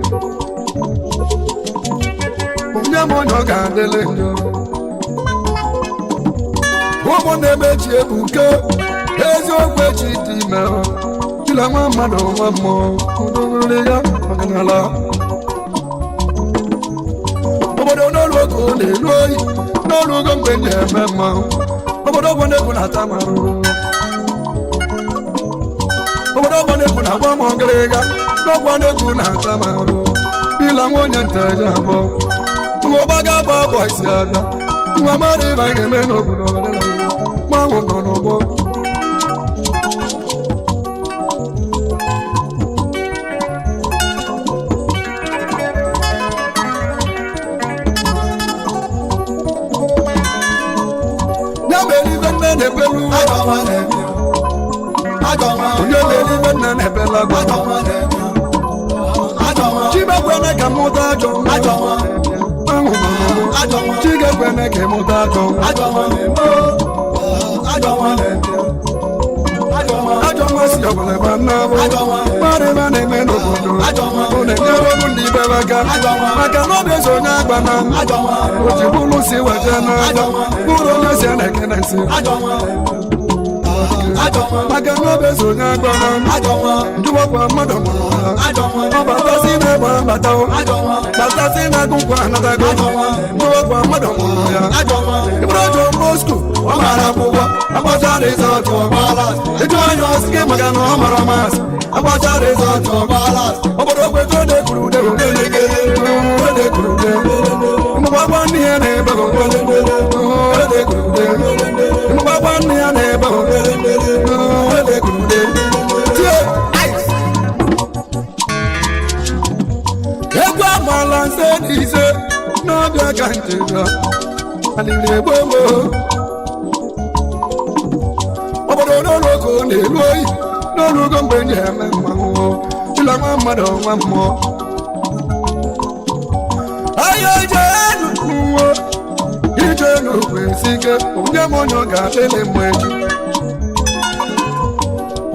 onye m onye ọ ga-adịlị njọ ụmụnne m echi ebuke eziokwu echi dị ime jila nwa mmadụ nwa mmụọ udoriri ya ọdịnala obodo n'olu oge ọ na-elu oyi n'olu ogo mgbe ndị eme mmanwụ obodo ọgbọ na-egwu na-ata m arụrụ obodo ọgbọ na-egwu na-agba m ọgịrịga n'ọgbọ na-egwu na-ata m arụ bila nwa onye nta eje abụọ nwa ọgbaga agba ọbọ isi abịa nwa mmadụ ịba ga-eme n'obodo mmanwụ nọ n'ụgbọ. Ya mere ibe nne na-ebelu onye mere ibe nne na-ebelu agwa chimekwene ka mụta ajọ nwa ahụ nọ n'ụgbọ chigekwene ka ịmụta ajọ nwa ajọ nwa si ọbụla ebe nna bụ mmadụ ebe a na-eme n'obodo ọ na-enyere ọrụ ndị ibe aka maka na ọ bụ eze onye agba na o ji bụrụ si wete n'aka bụrụ onye si na-eke na nsị maka na ọ bụ eze onye agba na njụwakwa mmadụ mụrụ ha ọ batasi na-egbe abata batasi na-agụ nkwa anatago njụwakwa mmadụ mụrụ ya ịbụrụ ọjọ Moscow ọ mara akwụkwọ agbacha rizọtụ ọgbala ịjụ anya ọsị gị maka na ọ mara masị agbacha rizọtụ ọgbala obodo ogbeto dekwuru ude dekwuru ude mgbagba nne ya na-ebe dekwuru ude mgbagba nne ya na-ebe dekwuru ude tie ice. aka ntị bịa alịrị egbo egbo obodo n'ụlọ ogo na-elu oyi n'ọrụ ugo mgbe nji eme mmanwụ ịla nwa mmadụ nwa mmụọ ahịa ijenu mmụọ ijenu kwesị ike onye m onye ọ ga-adịle mgbe echi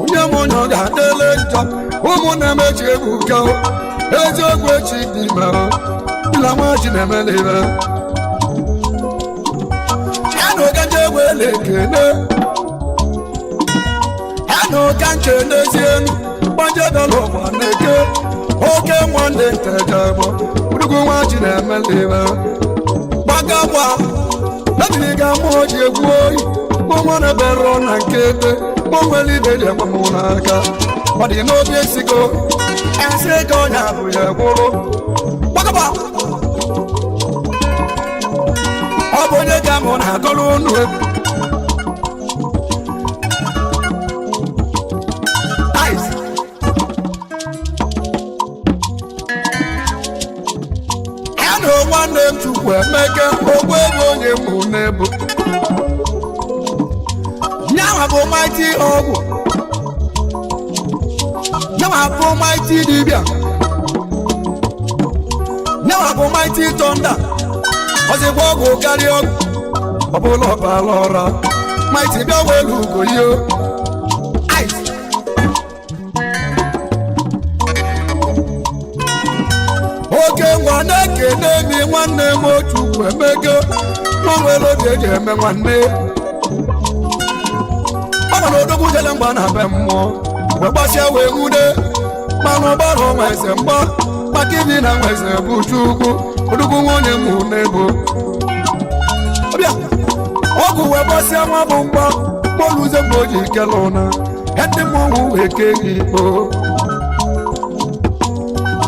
onye m onye ọ ga-adịle njọ ụmụnne m echi ebuka eziokwu echi dị ime ịla nwa chi na-emele ibe ya na ụga ndị egbe na-ekene anụ ka nke n'ezie gbajebela ụwa na-eke oke nwanne ntejebụ udugu nwa ji na-emelibe gbagagba ebiri ga mmụọ ji egwu oyi mụnwa na-ebere na nke ete mụnwere ibe dị enwe n'aka ọ dị n'obi esigo esi ego ọnya bụ ya gwụrụ gbagagba ọ bụ onye ga mụ na agọrọ unu egwu. Nwanne m Chukwu Emeka ogbu ego onye mụ n'ebu nyawa bụ maịtị ọgwụ nyawa bụ maịtị dibịa nyawa bụ maịtị tọnda ọzịkwa ọgwụ karịa ọgwụ ọbụla ọbala ọra maịtị bịa welu ugoyo. Oke nwa na-ekene mi nwanne m Chukwu Emeka nwa nwere obi eji eme nwanne ọ nwere odogwu jele mgba na be mmụọ wee gbasịa wee nwude manụ gbara onwe eze mgba maka ibi na nwa eze bụ Chukwu odogwu nwa onye mụ n'ebo ọbịa ọgwụ wee gbasịa nwa bụ mgba mkpọluze mgbe o ji kele ụna ndị mmọnwụ wee kee gị ikpo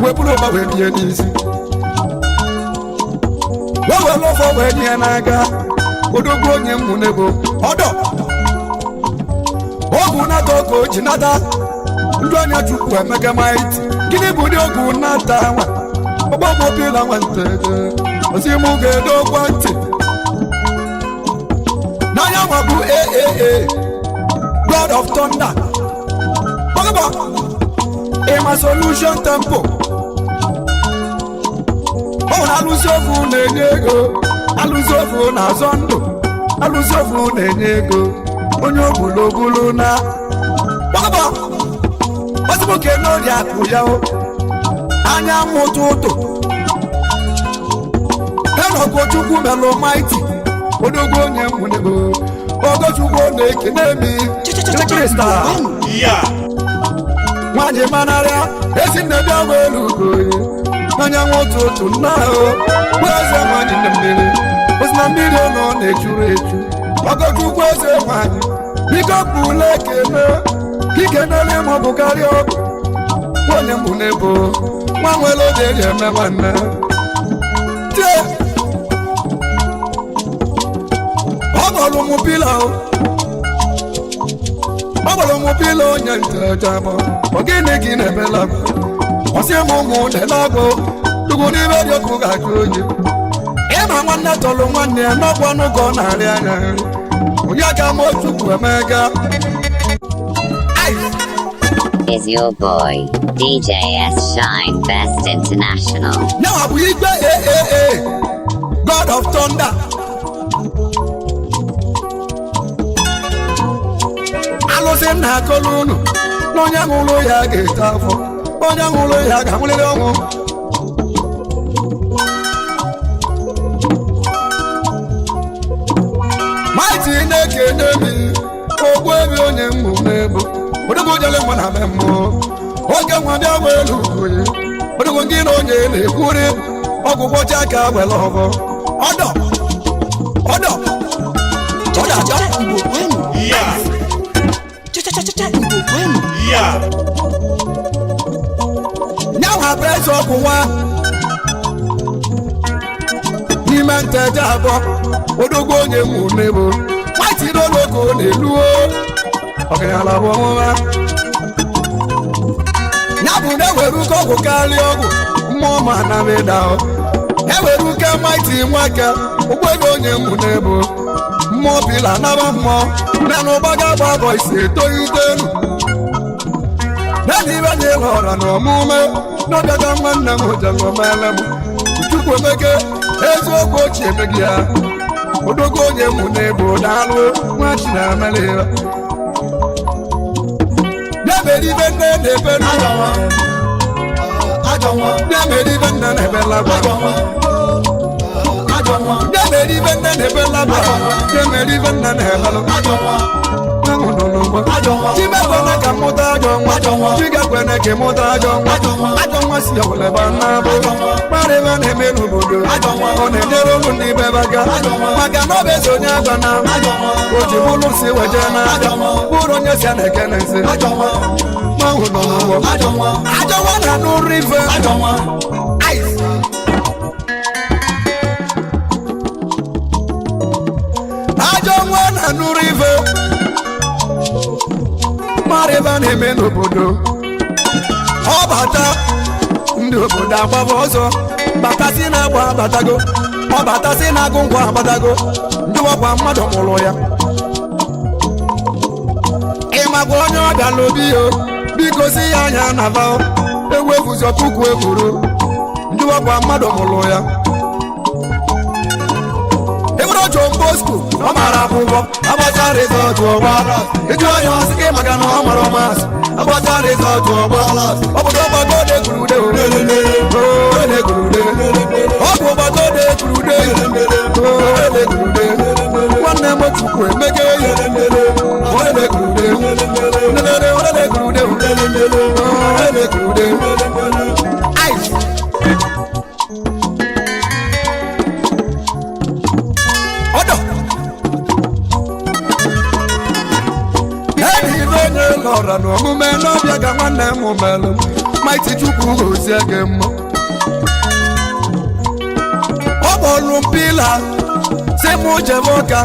wee bụrụ ụba wee bie n'isi wee were ọfọ wee nye n'aka odogwu onye mmụ n'ebo ọdọ ọgwụ nata ọka o ji nata ndị anya Chukwu Emeka maịtị gịnị bụ ụdị ọgwụ nata nwa ọgbọgbọbila nwa nteje ozi mụ ga-edokwa ntị n'anya nwa bụ aaa God of Thunder gbagba ịma solution tempo ọ nwere alụsị ofu na-enye ego alụsị ofu na-azọ ndụ alụsị ofu na-enye ego onye ogbulu na gbagba ozigbo n'ori akụ ya o anya mụtụ ụtụ enọgochukwu melụ maịtị odogwu onye mmụnego ogochukwu na-ekene mi krista nwaanyị manarịa ezi nne bịa welu ugoye anyanwụ otu otu nna ahụ bụ eze nwaanyị na mmiri osi na mmiri ọ nọ na-echuru echu ogochukwu eze nwaanyị biko bụla ekene ikenele ma ọ bụ karịa ọgụ onye mbụ n'ebo nwa nwere oge eji eme nwanne tie ọ gbọrọ mụ pila o ọ gbọrọ mụ pila onye ntejabọ ọ gịnị gị na-emela m ọsị m ụmụ delagbo dugwu n'ime dị ọkụ ga-ajụ oyi ịma nwanne tọrọ nwanne ya n'ọkwa n'ụgọ na-arị anya nri onye aka m Chukwu Emeka. Is your boy, DJ S Shine Best International. Now we igbe AAA, God of Thunder. Alụsị nna akọlụ unu na onye ṅụrụ ya ga-eto afọ onye ṅụrụ ya ga-anwụrịrị ọnwụ. Maịtị na-ekene mi ogbu ebe onye mmụ n'ebo odogwu jele nwa na be mmụọ oge nwa bịa welu ugoye odogwu gị na onye na-ekwuri ọgwụ gwọcha aka were ọbọ ọdọ ọdọ ọdọ aja. Igbo kwenu. Cha-cha-cha-cha Igbo kwenu. Nyanwa bụ eze ọgwụ nwa n'ime nteje abụọ odogwu onye nwụ n'ebo nwatiri n'oloko na-eluo ọgaranya bụ ọnwụnwa ya bụ na ewere uke ọgwụ karịa ọgwụ mmụọ ma na meda Ewere uke maiti nwake ụgbọelu onye mụ na-ebo mmụọ bila naba mmụọ nanụ gbaga gba bọisi etoghị elu naanị ibe anyị lọra na ọmụme n'ọbịaga nwanne m jengomele m. Chukwu emeke eziokwu ochie emeghị ya odogo onye mụ na-ebo daalụ nwa Chinamele ya. Bịa mere ibe nne na-ebe n'ụlọ, bịa mere ibe nne na-ebe lagwa, bịa mere ibe nne na-ebe lagwa, bịa mere ibe nne na-ebelụ. Chimekwene ka mụta ajọ nwa, chigekwene ka ịmụta ajọ nwa. Ajọ nwa si ọwụleba n'abụ mara ebe na-eme n'obodo, ọ na-enyere ụmụ ndị ibe aka maka na ọ bụ eze onye agba na o ji bụrụ nsị weje na bụrụ onye si a na-ekene nsị manwụ nọ n'ụgbọ. Ajọ nwa na-anụ rive ice. Ajọ nwa na-anụ rive mara ebe a na-eme n'obodo. Ọ bata ndị obodo agbaba ọzọ, batasị na-agba abatago, ọ batasị na-agụ ngwa abatago, ndị ọkwa mmadụ kpụrụ ya. Ịmakwa onye ọbịa n'obi yo, biko si ya anya na va ewu efuzi puku ekwuru, ndị ọkwa mmadụ kpụrụ ya. Ewuro John Bosco ọ mara akwụkwọ agbacha rizọtụ ọgba ịjụ onye ọsị gị maka na ọ mara ọmasị agbacha rizọtụ ọgba obodo gbagode gwurude ole gwurude ọ bụ gbagode gwurude ole gwurude nwanne m Chukwu emege ya ole gwurude ole ole gwurude ole gwurude ice. Ọdọ enyi ibe onye lọra n'omume n'ọbịa ka nwanne m melụ maiti Chukwu gozie gị mma. Ọ kpọrọ mpila si mụ jebe ụka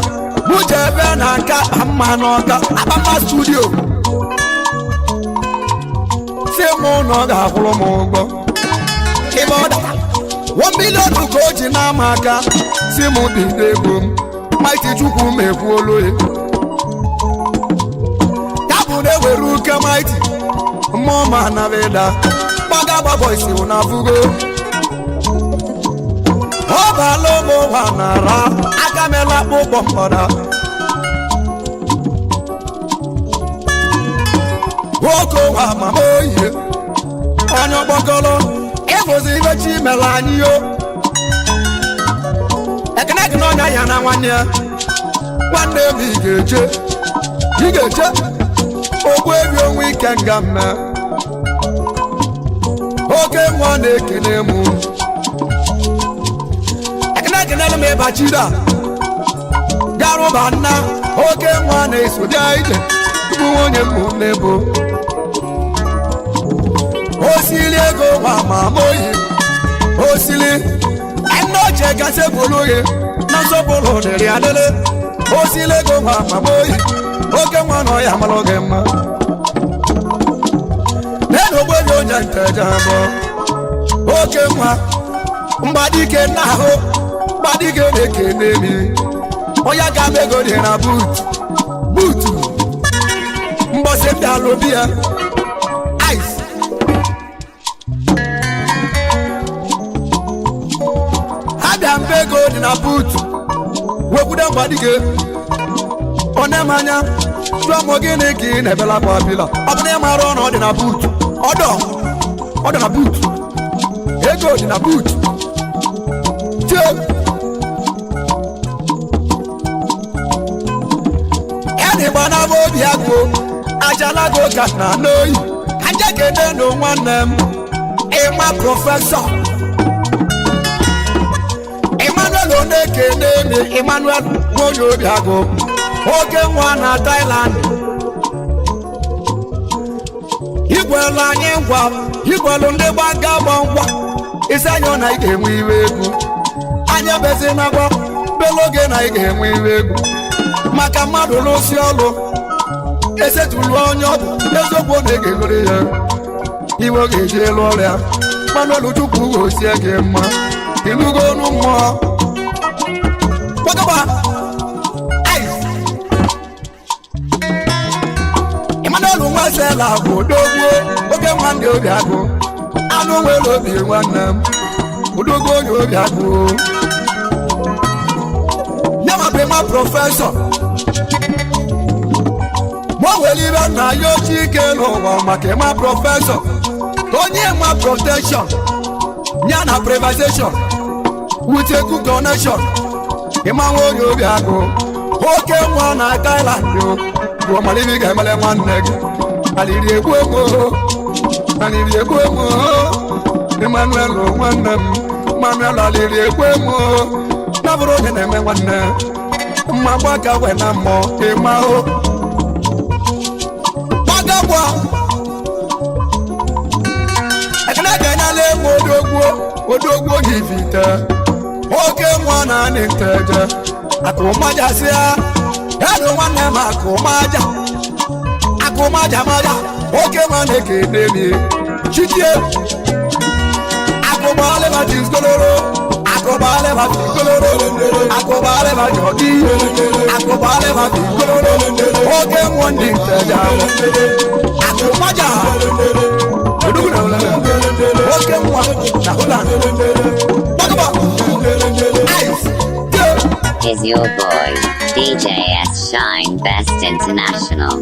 mụ jebe na nke akpa mma n'ọka akpamma studio si mụ na ọ ga-akwụrụ m ụgwọ ebe ọ dara 1 million ka o ji n'ama aka si mụ bido ego m maiti Chukwu m ekwuolu ya. Ya bụ na ewere uke maiti mmụọ ma nabịda gbaga gba bọisi na fugo ọ baala ụmụ ụwa nara aka mela akpụkpọ mkpọda nwoke ụwa mama oyiye onye ọkpọkọrọ ịbụzi ibe chi mere anyị yo. Ekene gị n'ọnya ya na nwanne ya nwanne m ị ga-eche ị ga-eche ogbu ebi onwe ike nga mme oke nwa na-ekene mụ. Ekene ekenelu m ịbachida garụba nna oke nwa na-eso bịa ije tupu nwunye m n'ebo osili ego nwa ma oyi osili nne ochie gasị bụrụ gị na nsọpụrụ dịrị adịrị osili ego nwa ma oyi oke nwa nọ ya malụ gị mma nenu ogbenye onye nteja abụọ oke nwa mgbadike na ahụ mgbadike na-ekene mi onye ga m ego dị na buutu buutu mbọsị m bịalụ bi ya ice abịa mbe ego dị na buutu wekwude mgbadike onemanya jụọ m gịnị ka ị na-ebelapụ abila ọ bụ na ị mara ọnụ ọ dị na buutu ọdọ ọ dị na buutu ego dị na buutu tie ya na ịgba obi agụ ajalago ka na n'oyi ka nje kene nụ nwanne m ịma prọfesọ Emmanuel Onekene mi Emmanuel nwonye obi agụ oke nwa na Thailand igwelu anyị ngwa igwelu ndị gbanga gbọ ngwa isi anya na ị ga-enwe iwe egwu anya bezi na gwa belu oge na ị ga-enwe iwe egwu maka mmadụ lụsi ọlụ esetulu onye ọbụ eziokwu na ị ga-egoro ya iwe ọ ga-eji elu ọrịa Manuel Chukwu gosie gị mma. Ịnụgo ọnụ mmụọ. Gbagaba. Ice. Emmanuel Nwasela bụ odogwu oke nwa ndị obi agụ. Anụ nwere obi nwanne m. Odogwu onye obi agụ. Ya ma bụ ma prọfesọ. Ma o nwere ibe nna ya ochie ike n'ụwa maka ịma prọfesọ. Onye ma protection ya na privatization with a good connection. Ịma nwa onye obi agụ. Oke nwa na Thailand o. Bụ ọmaliri ga-emele nwanne gị. Aliri egbu egbu o. Aliri egbu egbu o. Emmanuel nwanne m. Emmanuel aliri egbu egbu o. Na bụrụ onye na-eme nwanne. Mma gbaka wee na mmụọ ịma o. Gbagagwa. Ekene ga-enyela egwu odogwu odogwu onye ivite. Oke nwa na anị nteje. Akụmaja si ya. Elu nwanne m akụmaja. Akụmaja maja. Oke nwa na-ekene mi. Chitie. Akụbalịba jizgoloro. Akụbalịba jizgoloro. Akụbalịba jọgi. Akụbalịba jizgoloro. Oke nwa ndị nteje ahụ. Akụmaja. Odogwu na ụlọ. Oke nwa na ụlọ. Gbagaba. Ice. Is your boy, DJ S Shine Best International.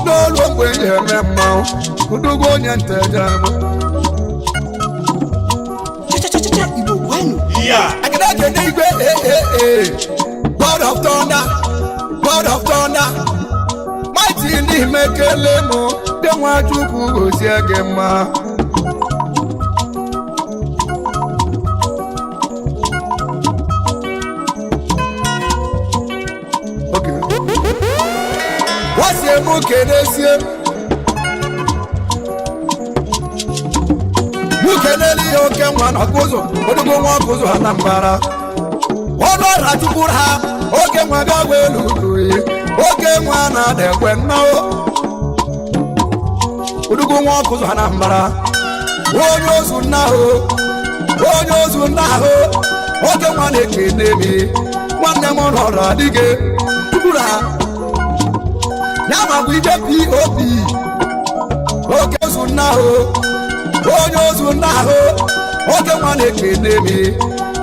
N'olu mgbe ị na-eme mmanwụ, odogwu onye nteje bụ. Cha-cha-cha-cha, Igbo kwenu. Ekene ekene igwe ee God of thunder, God of thunder, mighty n'ime kele mụ, dị nwa Chukwu gozie gị mma. Okay. Wasie mụ kenesie. Mụ kenele ihe oke nwa na ọkụzụ, odogwu nwa ọkụzụ Anambra. Ọnụ ọra chukwu ha, oke nwa bịa gwa elu uyi, oke nwa na-ada ekwe nnọọ. Odogwu nwa ọkụzụ Anambra. Onye ozu nna ahụ, onye ozu nna ahụ, oke nwa na-ekene mi, nwanne m nọrọ adịghị, chukwu ha. Ya ma bụ ije pop oke ozu nna ahụ, onye ozu nna ahụ, oke nwa na-ekene mi,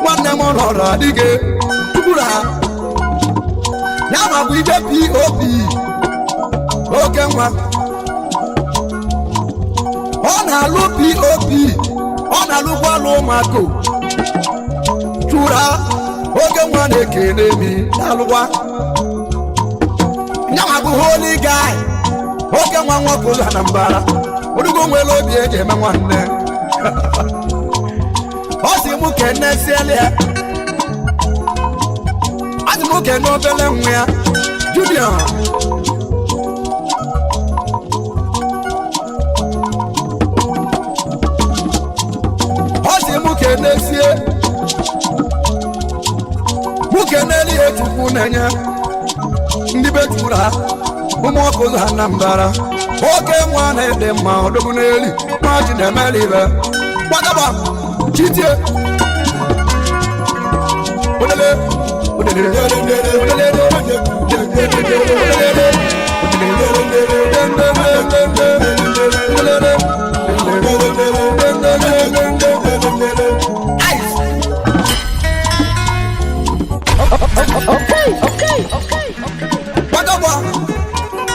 nwanne m nọrọ adịghị, chukwu ha. Ya ma bụ ije pop oke nwa. Ọ na-alụ pop, ọ na-alụkwa alụ ụmụaka. Chụra oke nwa na-ekene mi, na-alụkwa. Nyanwa bụ holy guy. Oke nwa nwoke ụzọ Anambra. Odugo nwere obi eji eme nwanne. Ọ sị mụ kene siele ya. Ọ sị mụ kene obele nwa ya. Junior. Ọ sị mụ kene sie. Mụ keneli ya Chukwu na-enye. Ndị be juru ha, ụmụ ọkụ ụzọ Anambra. Oke nwa na-ede mma odogwu n'eli, nwa ji na-emeli ibe. Gbagaba, chitie. Odele, odele, odele, odele, odele, odele, Ice. Okay, okay, okay. Gbagaba.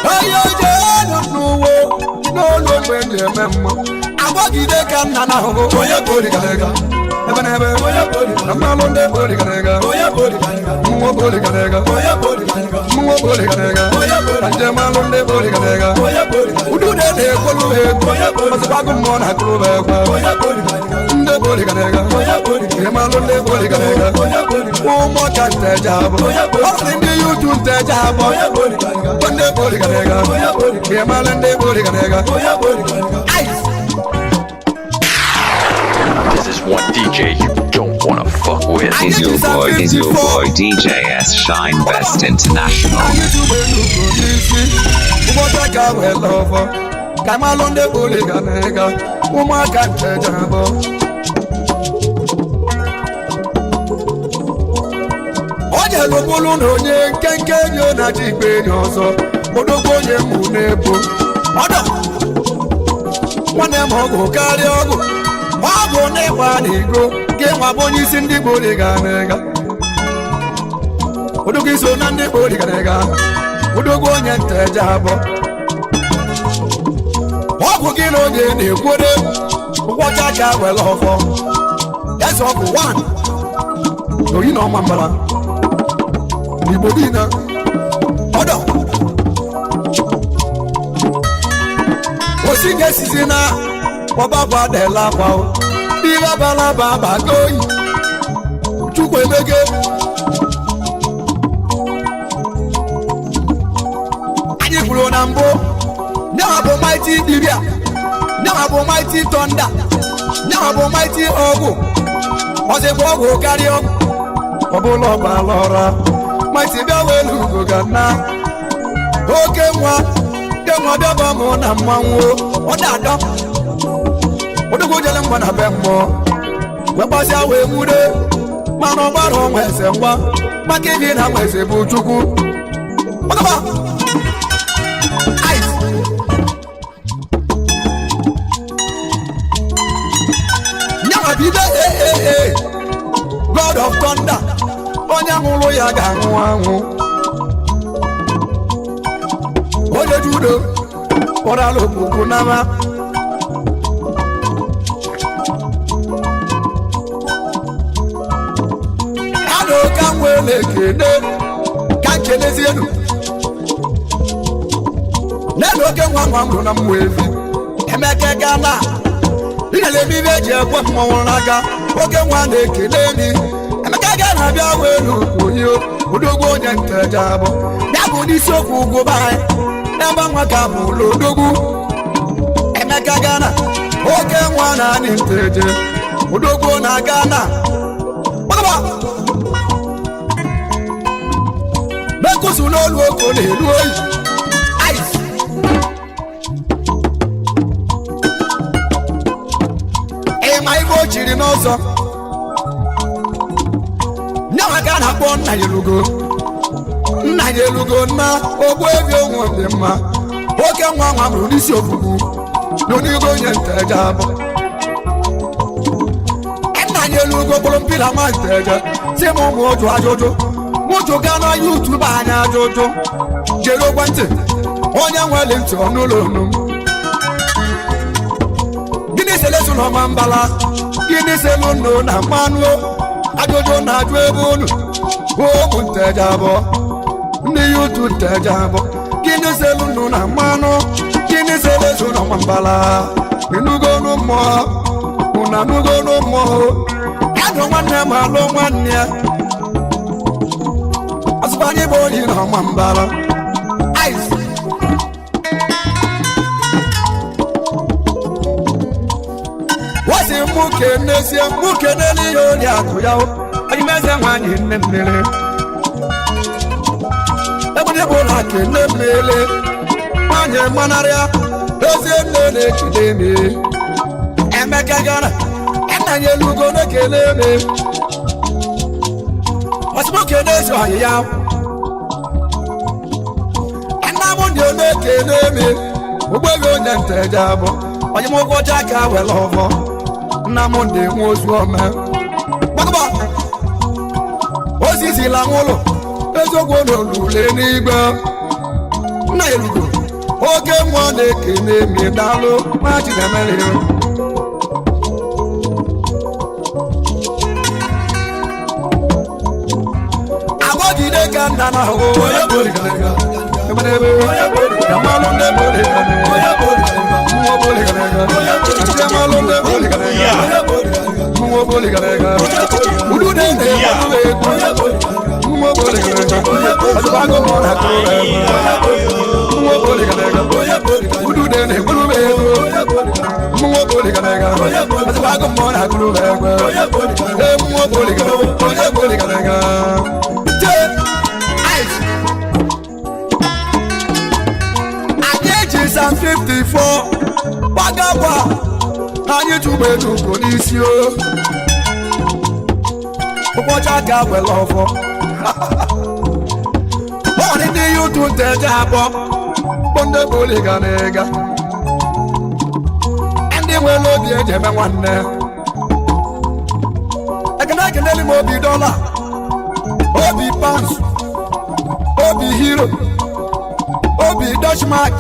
Onye oje nọ n'uwe n'olu ogbe ndị eme mma. Agbagide ka nna na ahụhụ onye bori gara aga. Ebe na ebe na mmanụ ndị bori gara aga. Mmụọ bori gara aga. Mmụọ bori gara aga. Na njem alụ ndị bori gara aga. Udude na-ekwolu ha egwu. Ọzọkwagụ mmụọ na-akụrụ ha egwu. Ndị bori gara aga. Njem alụ ndị bori gara aga. Ụmụọka nteje abụ. Ọ sị ndị yutu nteje abụ. Ndị bori gara aga. Njem alụ ndị bori gara aga. Ice. This is one DJ you don't want to fuck with. Is your boy DJ S Shine Best International. Anyị tụgbelu ugo n'isi, ụbọchị aka wee lọfọ, ka malụ ndị bori gara aga, ụmụaka nteje abụ. nyelụbụlụ na onye nkenke enyi na-achị ikpe enyi ọzọ odogwu onye mụ na-ebo ọdọ nwanne m ọgwụ karịa ọgwụ ọgwụ na-ịgba na ego ka ịnwa bụ onye isi ndị Igbo ga na-ega odogwu iso na ndị Igbo ga na-ega odogwu onye nteje abụọ ọgwụ gị na onye na-ekwode ụkwọcha ka were ọfọ eze ọgwụ 1 n'oyi na ọma mbara n'Igbo niile ọdọ osi ga-esizi na ọbaba dela akwa ihe balaba abago oyi Chukwu emege anyị kwuru na mbụ nyawa bụ mighty dibia nyawa bụ mighty thunder nyawa bụ mighty ọgwụ ọzịkwa ọgwụ karịa ọgwụ ọbụla ọgbala ọra mighty bịa welu ugo ga na oke nwa nke nwa bịaba mụ na mmanwụ ọ na-adọ odogwu jele mgba na be mmụọ wee gbasịa wee nwude mana ọ gbara ọnwa eze mgba maka ibi na nwa eze bụ Chukwu ọgaba ice nyawa bido ee God of thunder onye nwụrụ ya ga-anwụ anwụ onye judo kpọrọla okpukpu n'ama ka m wee ekene ka nkelezienu nenu oke nwa nwa m rụ na mmụọ evi Emeka gana ịnyere ebe ibe eji ekwe mmọnwụ n'aka oke nwa na-ekele mi Emeka ga na-abịa welu onye odogwu onye nteja abụ ya bụ n'isiokwu ugwu be anyị ebe nwa ka bụ ụlọ odogwu Emeka gana oke nwa na anị nteje odogwu na gana gbagba mekusu n'olu oko na-elu oyi ice ịma ibe o chiri n'ọzọ nyawa ka a na-akpọ nna ya elugo nna ya elugo nna ogbu ebi onwe dị mma oke nwa nwa mụrụ n'isi ofufu n'onigo onye nteje abụ nna ya elugo kpụrụ mpila nwa nteje si m ụmụ ụjụ ajụjụ mụjụ gaa na yutubu anya ajụjụ jere ekwentị onye nwere ntị ọnụụlọ onu m gịnị selesu na ọma mbala gịnị selu nnu na mmanụ ajụjụ na-ajụ ebe unu ụmụ nteje abụọ ndị yutu nteje abụọ gịnị selu nnu na mmanụ gịnị selesu na ọma mbala ịnugonu mmụọ unu anugonu mmụọ adụ nwanne m alụ nwanne ya asụkwanye bụ onye na ọma mbala ice wọ́n mú kene sí mú kene ní orí àkúyàwó ẹ̀yìnmẹ́sẹ̀ wáyé ní mmiri. Ebúdébò la kene mmiri wáyé mmanarịa ezi nne na-ekele mi. Emeka gara nna ya elugo na-ekele mi. Ọsị mú kene sí ọyị ya. Nna m ndị na-ekele mi. Ụgbọelu onye nteje abụ onye m ụgwọ ọcha ka were ọfọ. Nna m ndị nwe ozu ome gbagba osisi la nwụlụ eziokwu n'olule n'igwe nna elugo oke nwa na-ekene mi daalụ ma Chinemere agbọgide ka nna na ahụ Anyị ji Psalm 54 gbagagba anyị tụgbelu ugo n'isi o ụbọchị aka were ọfọ Ọ dị ndị ya ụtụ nteje abụọ bụ ndị bụliga na ịga ndị nwere obi eji eme nwanne. Ekene ekeneli m obi dọla, obi pounds, obi hero, obi dutchmark,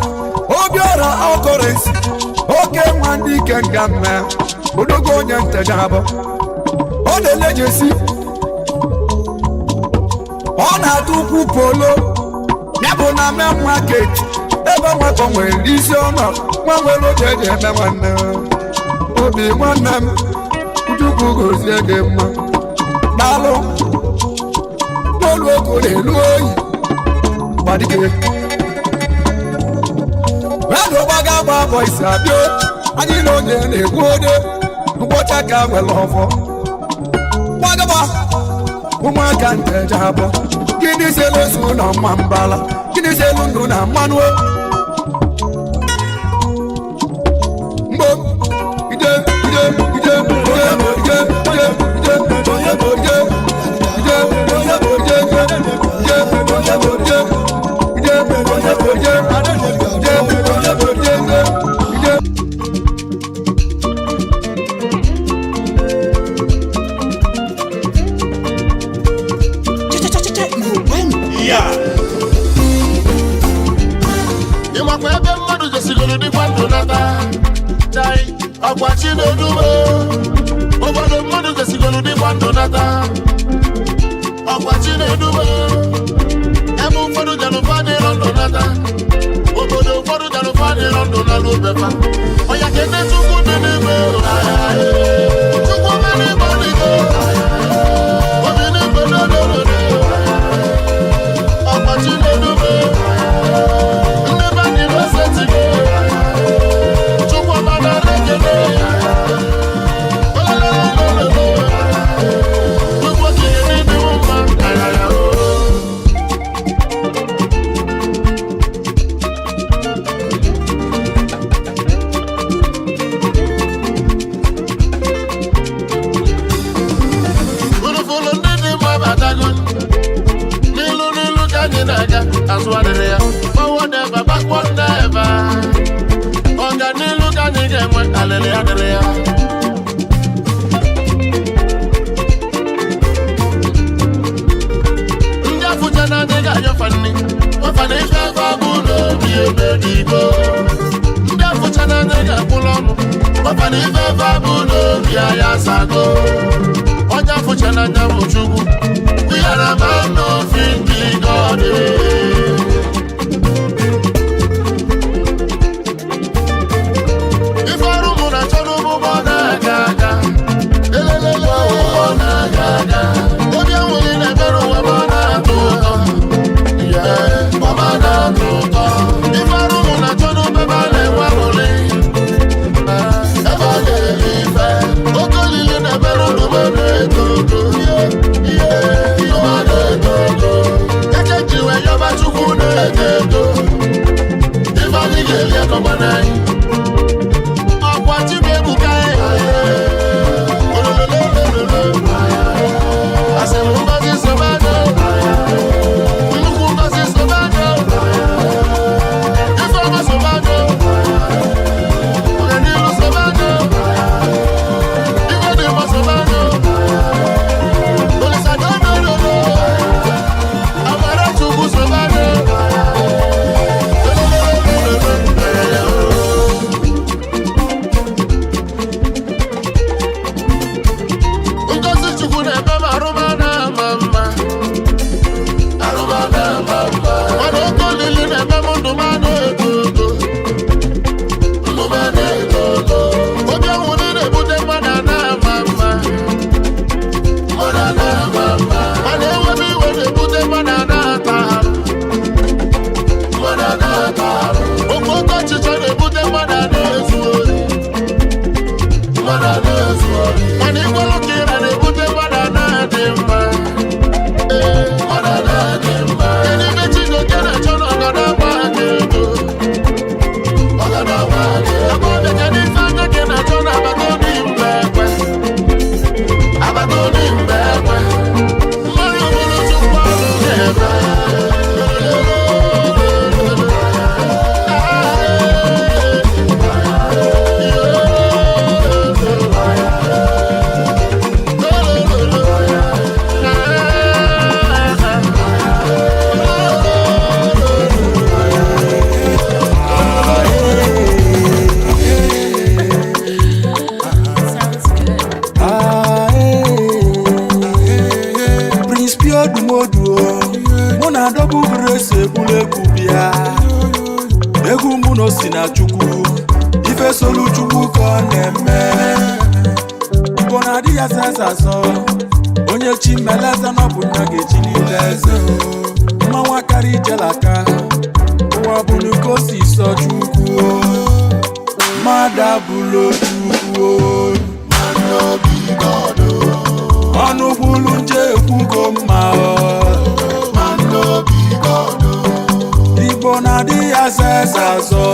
obi ọra ọkọrens, oke nwa ndị ike nga mme odogo onye nteje abụọ. Ọ na-elejesi, ọ na-atụ ukwu polo ya bụ na main market ebe nwakọ nwere isi ọnọ nwa nwere obi eji eme nwanne. Obi nwanne m, Chukwu gozie gị mma. Daalụ n'olu ogo na-elu oyi gbadike wedụ gbaga agba bọisi abịa anyị na onye na-egwu ode ngwọcha ka nwere ọfọ gbagaba ụmụaka nteje abụọ. Gịnị selu ozu na mma mbala? Gịnị selu ndụ na mmanụ? Mgbo ide ide ide ide ide ide ide ide ide ide ide ide ide ide ide ide ide. Cha-cha-cha-cha, Igbo kwenu. Ịmakwa ebe mmadụ jesigoro dịkwa ndụ nata chai ọkwa chi na-edume obodo mmadụ jesigoro dịkwa ndụ nata ọkwa chi na-edume ebe ụfọdụ jelụfa dịrọ ndụ nata obodo ụfọdụ jelụfa dịrọ ndụ na n'obefa ọya kene Chukwu dị n'igwe, Chukwu dị n'igwe dịgo obi n'igwe n'olololo ọkwa chi na-edume. Ụfọdụ ndị dị mma abatago n'ilu n'ilu ka anyị na-aga azụ adịrị ya forward ever, backward never. Ọganilu ka anyị ga-enwe alịrị adịrị ya. Ndị afụcha na anyị ga-anyọfa nni ọfa na ife ebe ọ bụ n'obi ebe dị igbo. Ndị afụcha na anyị ga-akwụla ọnụ ọfa na ife ebe ọ bụ n'obi anyị asago. Onye afụcha n'anya bụ Chukwu. We are a man of God. Ife ọrụ mụ na-achọ n'ụgbọ na-aga aga. Elelele ụgbọ na-aga aga. Obi enweghị na-ebere ụwa ma ọ na-atọ ụtọ. Yeah, ọ ma na-atọ ụtọ. Ife ọrụ mụ na-achọ n'ụgbọ ebe a na-enwe aṅụrị. Ebe ọ na-eri ife. Oke olili na-ebere ụlọ ma na-eto ogo. Ọ na-eto ogo. Eke ji wee yọba Chukwu na-eto eto. Ife anyị ga-eri akọgba n'anyị. Ọkwa Chibuebuka e. Ololololololo. Asị m ngozi sobe anya. Nnukwu ngozi sobe anya. Ife ọma sobe anya. Ọganilu sobe anya. Ife dị mma sobe anya. Olisa dodododo. Amara Chukwu sobe anya. Ololololololo. mụ na o si na Chukwu. Ife solu Chukwu ka ọ na-eme. Igbo na-adị ya eze azọ. Onye chi meleze na ọ bụ nna ga-echi niile eze. Mmanwụ akara ijele aka. Ụwa bụ ka o si sọ Chukwu. Mmadụ abụla Chukwu. Ọnụ kwulu nje ekwugo mma. Igbo na-adị ya eze azọ.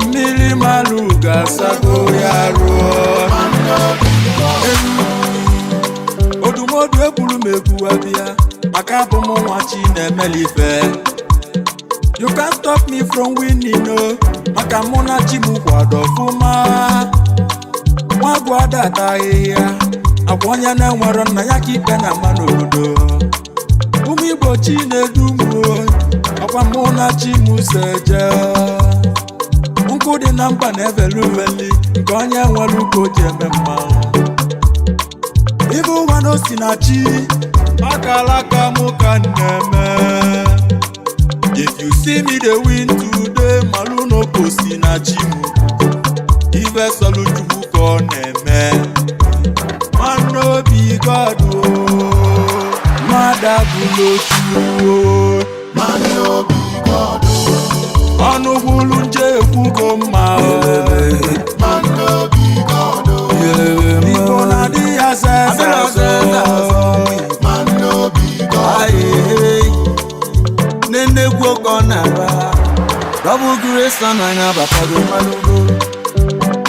Mmiri malu ga-asago ya ruo. Odumodu egburu m egwu abịa maka abụ m nwa chi na-emelife. You can't stop me from winning o, maka mụ na chi m kwado ọfụma. Nwa agwụ adata ahịhịa akwa onye na-enwero nna ya ka ikpe na-ama n'obodo. Ụmụ Igbo chi na-edu m o, ọkwa mụ na chi m so eje. Nkụ dị na mba na-evelu uveli nke onye nwere ugo ji eme mmanwụ. Ibe ụwa na o si na chi, akala aka mụ ka m na-eme. If you see me dey win today, malu no ko si na chi mụ. Ife sọlụ Chukwu ka ọ na-eme. Man no be God o, mmadụ abụla Chukwu o. Man no be God o. Ọnụ kwulu nje ekwugo mma o. Man no be God o. Igbo na-adị ya eze azọ. Man no be God. Nenegwu oke ọ na-aba Double grace ọ na-anya batago malugo.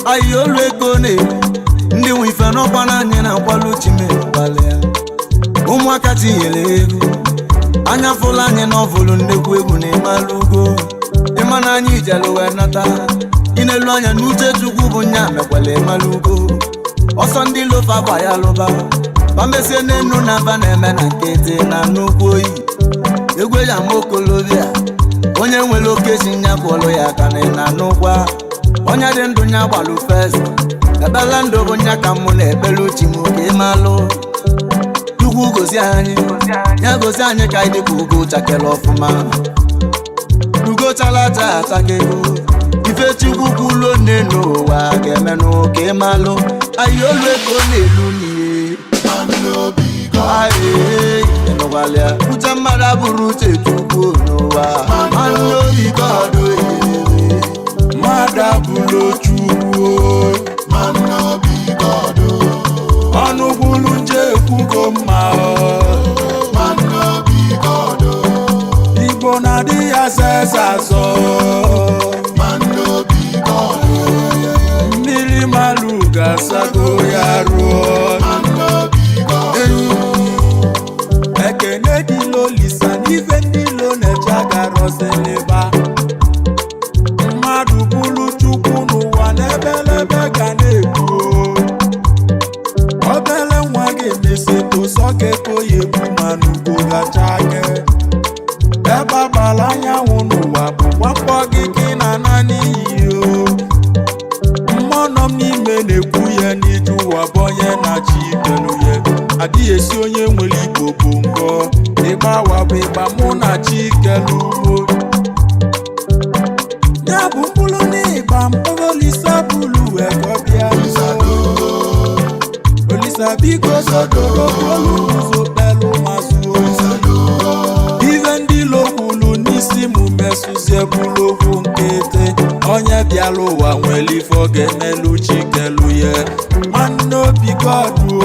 Ayi olu ego na-eru ndị nwe ife n'ọkwa n'anya na-akwalụ chimegbalị ya. Ụmụaka tinyere egwu anya fụlụ anyị na ọvụlụ nnekwu egwu na ịmalụgo. Ịma na anyị ijelu wee nata inelu anya n'uche Chukwu bụ nya mekwala ịmalụgo. Ọsọ ndị lofa gba ya lụba bamesie n'enu na aba na-eme na nkịtị na nnukwu oyi. Egwe ya ma okolobịa onye nwere oke si nya kwọlụ ya aka na ị na-anụkwa. Onye dị ndụ nya gbalụ fest ebele ndụ bụ nya ka mụ na-ekpere uchi m ka ịmalụ. Chukwu gozi anyị ya gozi anyị ka anyị dịka ugo chakere ọfụma. Ugo chala acha achakego ife Chukwu kwuluo nne n'ụwa ga-emenụ ka ịmalụ. Ayi olu ego na-elu n'ihe. Ayi ịnụgbalịa uche mmadụ abụrụ uche Chukwu n'ụwa. Man no be God o. Mmadụ abụla Chukwu o. Man no be God o. Ọnụ kwulu nje ekwugo mma o. Man no be God o. Igbo na-adị ya eze azọ. Man no be God o. Mmiri malu ga-asago ya ruo. Man no be God o. Ekene dịla Olisa n'ife ndị ilo na-eche agarọzileba. Mmadụ bụrụ Chukwu n'ụwa n'ebelebe ga na-ekwu. Obele nwa ga-emesi tụsọ ka eko ya egbu ma n'ugbo gacha aka. Ebe agbala anyanwụ n'ụwa bụkwa mkpọ gị ka ị na-ana n'iyi o. Mmụọ nọ m n'ime na-ekwu ya n'iju ụwa bụ onye na-achị ikelu ya. Adịghị esi onye nwere igbo bụ ngọ. Ịgba awa bụ ịgba mụ na chi ikelu mo. Ya bụ mkpụrụ n'ịgba mkpụrụ Olisa bụrụ wee ka ọ bịa. Olisa biko sọdọrọ olu ụzọ kpelụ ma zuo. Ife ndị lokwulu n'isi mụ mesụzie bụrụ okwu nkịtị. Onye bịara ụwa nwere ife ọ ga-emelu chi kelu ya. Man no be God o.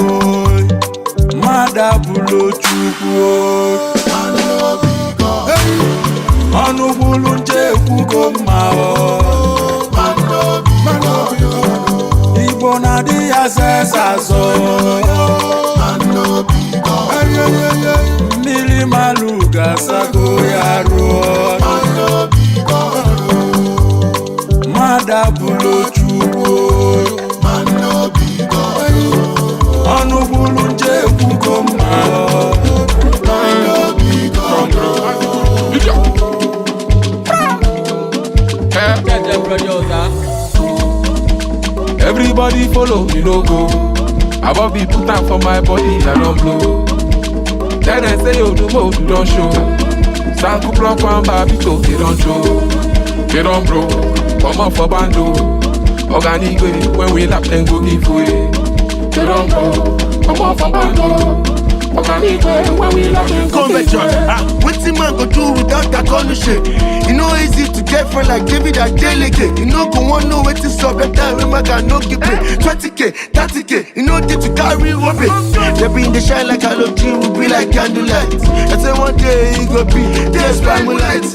Mmadụ abụla Chukwu o. Ọnụ kwulu nje ekwugo mma o. Igbo na-adị ya eze azọ. Mmiri malu ga-asago ya ruo. Mmadụ abụla Chukwu o. Ọnụ kwulu nje ekwugo mma o. Everybody follow me no go. I won't be put out for my body, I don't blow. Then I say, oh, the mode don't show. Sanku block one babito, they don't show. They don't bro, come up for bando. Organic way, when we lap then go give way. They don't bro, come up for bando. Organic way, when we lap then go give way. Wetin man go do without that condition? E no easy to get friend like David Adeleke. You no go wan know wetin sup that time wey man can no keep it. 20K, 30K, you no need to carry rope. They be in the shine like halogen, we be like candlelight. I say one day e go be this by moonlight.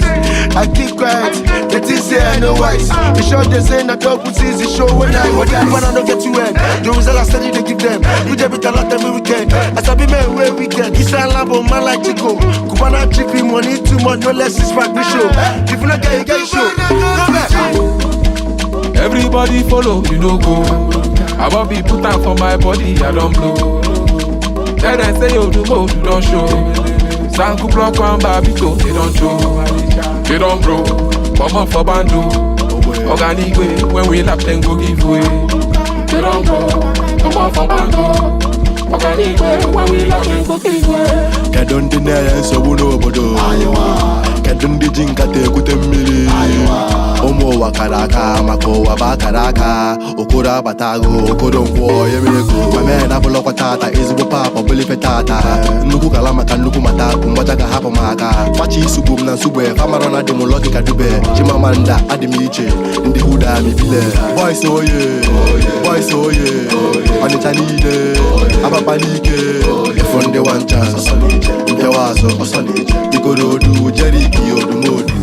I keep quiet, they think say I no wise. The short they say na double C's, the show when I go die. When I no get to end, the result I steady they give them. You dey beat a lot every weekend. I sabi men wey weekend. Islam Lambo man like Chico. Cubana tripping money too much, no less is back show. If you not get, you get show. Go back. Everybody follow, you no go. I won't be put out for my body, I don't blow. Tell them say yo do go, you don't show. Sanku block one babito, they don't show. They don't bro, come up for bando. Organic way, when we lap then go give way. They don't bro, come up for bando. Organic way, when we lap then go give way. Kedu ndị na-enye nsogbu n'obodo? Kedu ndị ji nkata ekute mmiri? Ụmụ ụwa kara aka maka ụwa bụ akara aka. Okoro abatago, okoro nkwọ emego. Ma mee na abụlọkwa tata, ezigbo papa bụlife tata. Nnukwu kala maka nnukwu mata bụ mgbaja ka hapụ m aka. Fachi isugbu m na nsugbe, famara na adị m lọkị ka dube. Chimamanda adị m iche, ndị huda m ibile. Boys oye, boys oye, Ọnịcha niile, abapa n'ike. Ịfụ ndị one chance, mpịawa azụ, Ikorodu, Jeriki, Odumodu.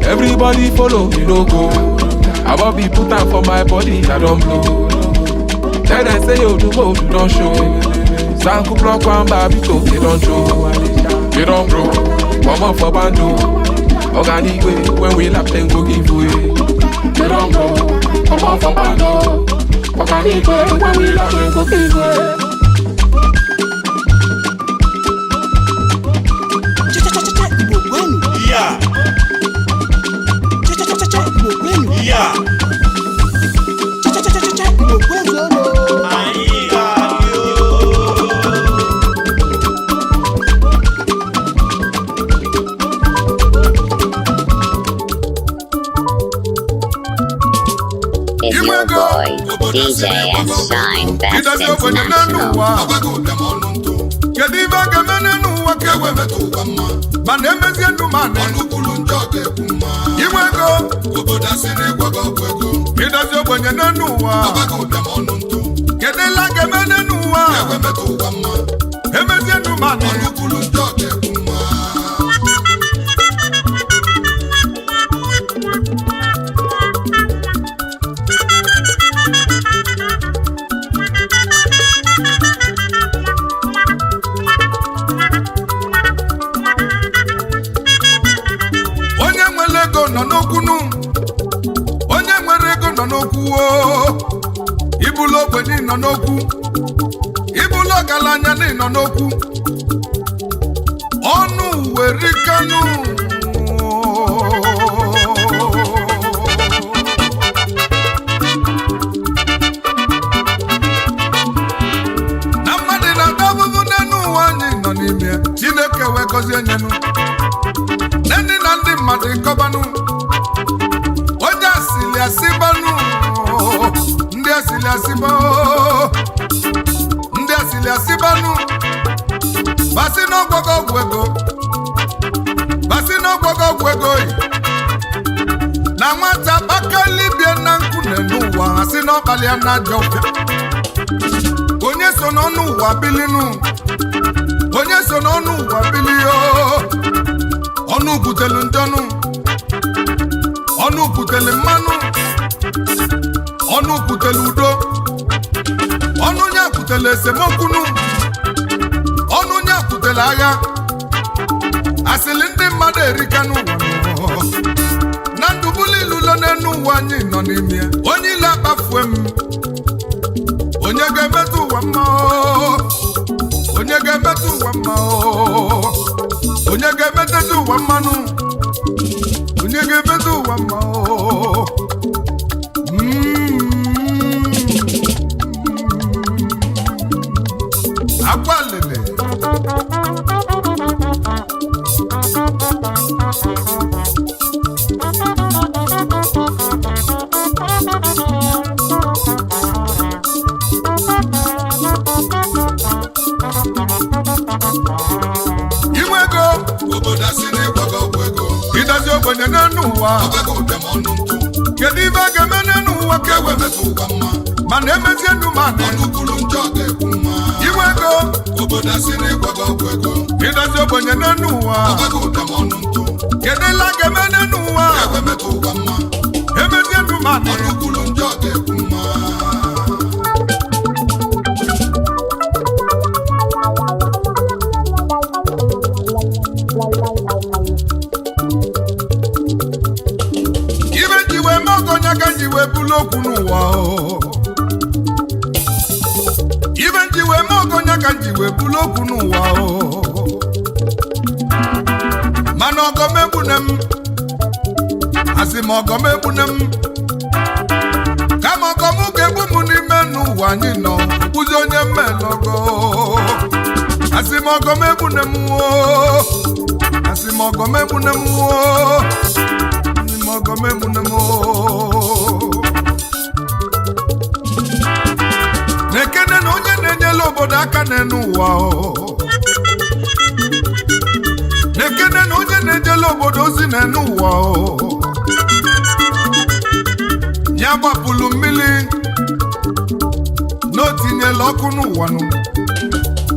Everybody follow, you no go. I won't be put out for my body, I don't blow. Tell them say yo do go, you don't show. Sanku block one babito, they don't show. They don't bro, come up for bando. Organic way, when we lap then go give way. They don't bro, come up for bando. Organic way, when we lap then go give way. Yeah. Yeah. Is your boy, DJ S Shine Best International. Kedu ife a ga-eme n'ụwa ka e wee metụ ụwa mma? Mana emezie ndụ ma na inwe ego ịdozi ogbenye n'enu ụwa. Kedu ile a ga-eme n'enu ụwa emezie ndụ ma na onye nwere ego nọ n'okwunu, onye nwere ego nọ n'okwu o. Ibulu ogbenye nọ n'okwu, ibulu ọgaranya nọ n'okwu. Ọnụ werikanu. Na mmadụ na-ata ahụhụ n'elu ụwa anyị nọ n'ime ya. Chineke wee gọzie nyenụ ndị na ndị mmadụ ịkọbanụ. Onye asịlị asịbanụ, ndị asịlị asịba, ndị asịlị asịbanụ. Basị n'ọgwọgọ ọgwụ ego, basị n'ọgwọgọ ọgwụ ego yi. Na nwata kpakalibie na nkụ n'ụwa, asị n'ọkpali ya na ajọ ọfịa. Onye so n'ọnụ ụwa bilinu, onye so n'ọnụ ụwa bilio. Ọnụ butelu ndọnụ, ọnụ butelu mmanụ, ọnụ butelu udo, ọnụ nya butelu esemokwunu, ọnụ nya butelu agha. Asịlị ndị mmadụ erika n'ụwa na ndụbụlụ ilulo n'enu ụwa anyị nọ n'ime ya. Onye ile akpafue m, onye ga-emetụ ụwa mma o? Onye ga-emetụ ụwa mma o? Onye ga-emetụta ụwa mmanụ? Onye ga-emetụ ụwa mma o? Akwa lele. Ogbenye n'enu ụwa. Kedu ibe a ga-eme n'enu ụwa ka ewe metụ ụwa mma? Mana emezie enu ma inwe ego. Ịdozi ogbenye n'enu ụwa. Kedu ile a ga-eme n'enu ụwa? Emezie enu ma ibe ji wee mee ọgọnya ka ji wee bulu okwu n'ụwa o. Ibe ji wee mee ọgọnya ka ji wee bulu okwu n'ụwa o. Mana ọgọ m egbune m, asị m ọgọ m egbune m, kama ọgọ m ga-egbu m n'ime n'ụwa anyị nọ kpụzi onye mmelọgọ. Asị m ọgọ m egbune m o, asị m ọgọ m egbune m o, na-ekene na onye na-enyela obodo aka n'enu ụwa o. Na-ekene na onye na-ejela obodo ozi n'enu ụwa o. Ya gbapụlụ mmiri na o tinyela ọkụ n'ụwa nụ.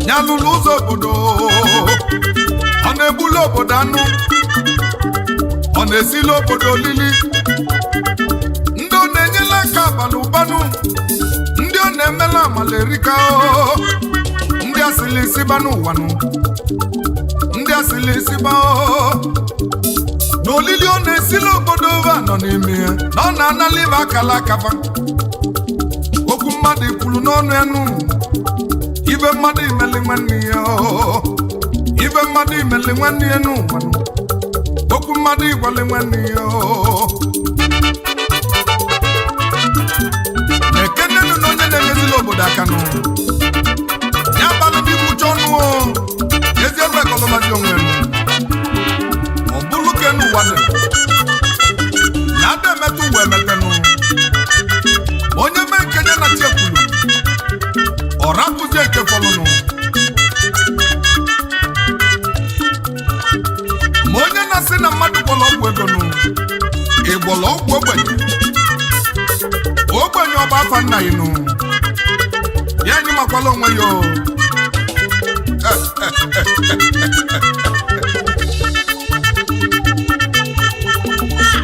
Ya lụrụ ụzọ obodo, ọ na-egbulu obodo anụ, ọ na-esili obodo olili. Ndị ọ na-enyela aka abalị ụbanụ, ndị ọ na-emela amala erika o. Ndị asịlị isi ba n'ụwanụ, ndị asịlị isi ba o. Na olili ọ na-esili obodo va nọ n'ime ya, na ọ na-anala ibe akala akafa. Okwu mmadụ kwuru n'ọnụ enu, ibe mmadụ imeli nwanne ya o. Ibe mmadụ imeli nwanne ya n'ụwanụ, okwu mmadụ igwale nwanne ya o. Na-ekenenụ na onye na-emezila obodo aka nụ ya balụ ndị kwucha ọnụ o. Ezi ebe ekọlọbazi onwe nụ ọ bụlụ ka enu ụwa dị na ada emetụ ụwa emetenụ. Onye mee nke ya na chi ekwulu, ọ rapụzie nke fọlụnụ. Ma onye na-asị na mmadụ gwọrọ ọgwụ ego nụ, ị gwọrọ ọgwụ ogbenye? Ogbenye ọba afa nna ya nụ, ya anyị makwala onwe ya o.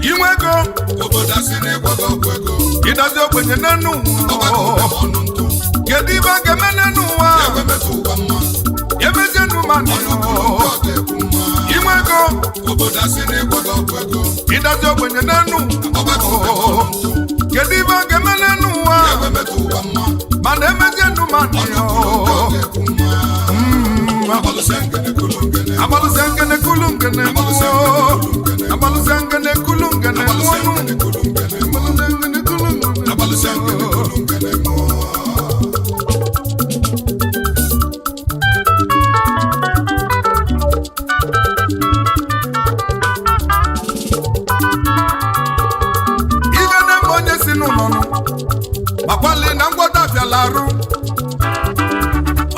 Inwe ego, ịdozi ogbenye n'enu ụwa. Kedu ibe a ga-eme n'enu ụwa? Emezie enu ma inwe ego. Ịdozi ogbenye n'enu ụwa. Kedu ibe a ga-eme n'enu ụwa? Mana emezie enu ma abalụsịa ngene kulu ngene mụọ, abalụsịa ngene kulu ngene mụọnụ, abalụsịa ngene kulu ngene mụọ. Ibe na-eme onye si n'ụlọ nụ makwali na ngwọta abịala arụ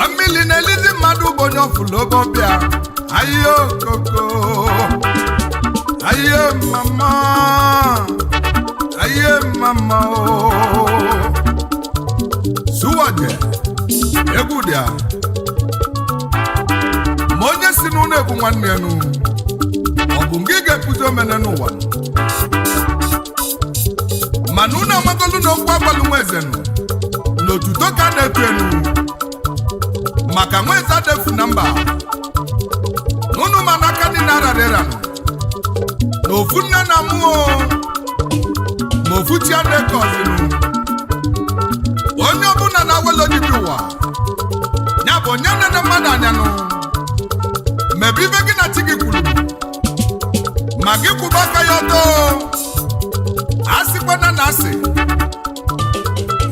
mmiri na-elizi mmadụ bụ onye ọfụlụ obe ọbịa. Ahịa okoko, ahịa mama, ahịa mama o suwaje egwu dị a. Ma onye si n'ụlọ egwu nwanne ya nụ, ọ bụ nke ga-ekwuzi omene n'ụwa? Mana unu amagolu na okwu agbalụ nwa eze nụ na otuto ka a na-etu enu maka nwa eze adefu na mba. Unu ma n'aka dị na-ararịranụ na ofu nne na mụọ ma ofu chi adịka ọzinụ. Onye ọbụla na-awelo dibịa ụwa ya bụ onye nene mmadụ anyanụ mebe ibe gị na chi gị kwuru, ma gị kwụba aka ya ọtọ. Asịkwana na asị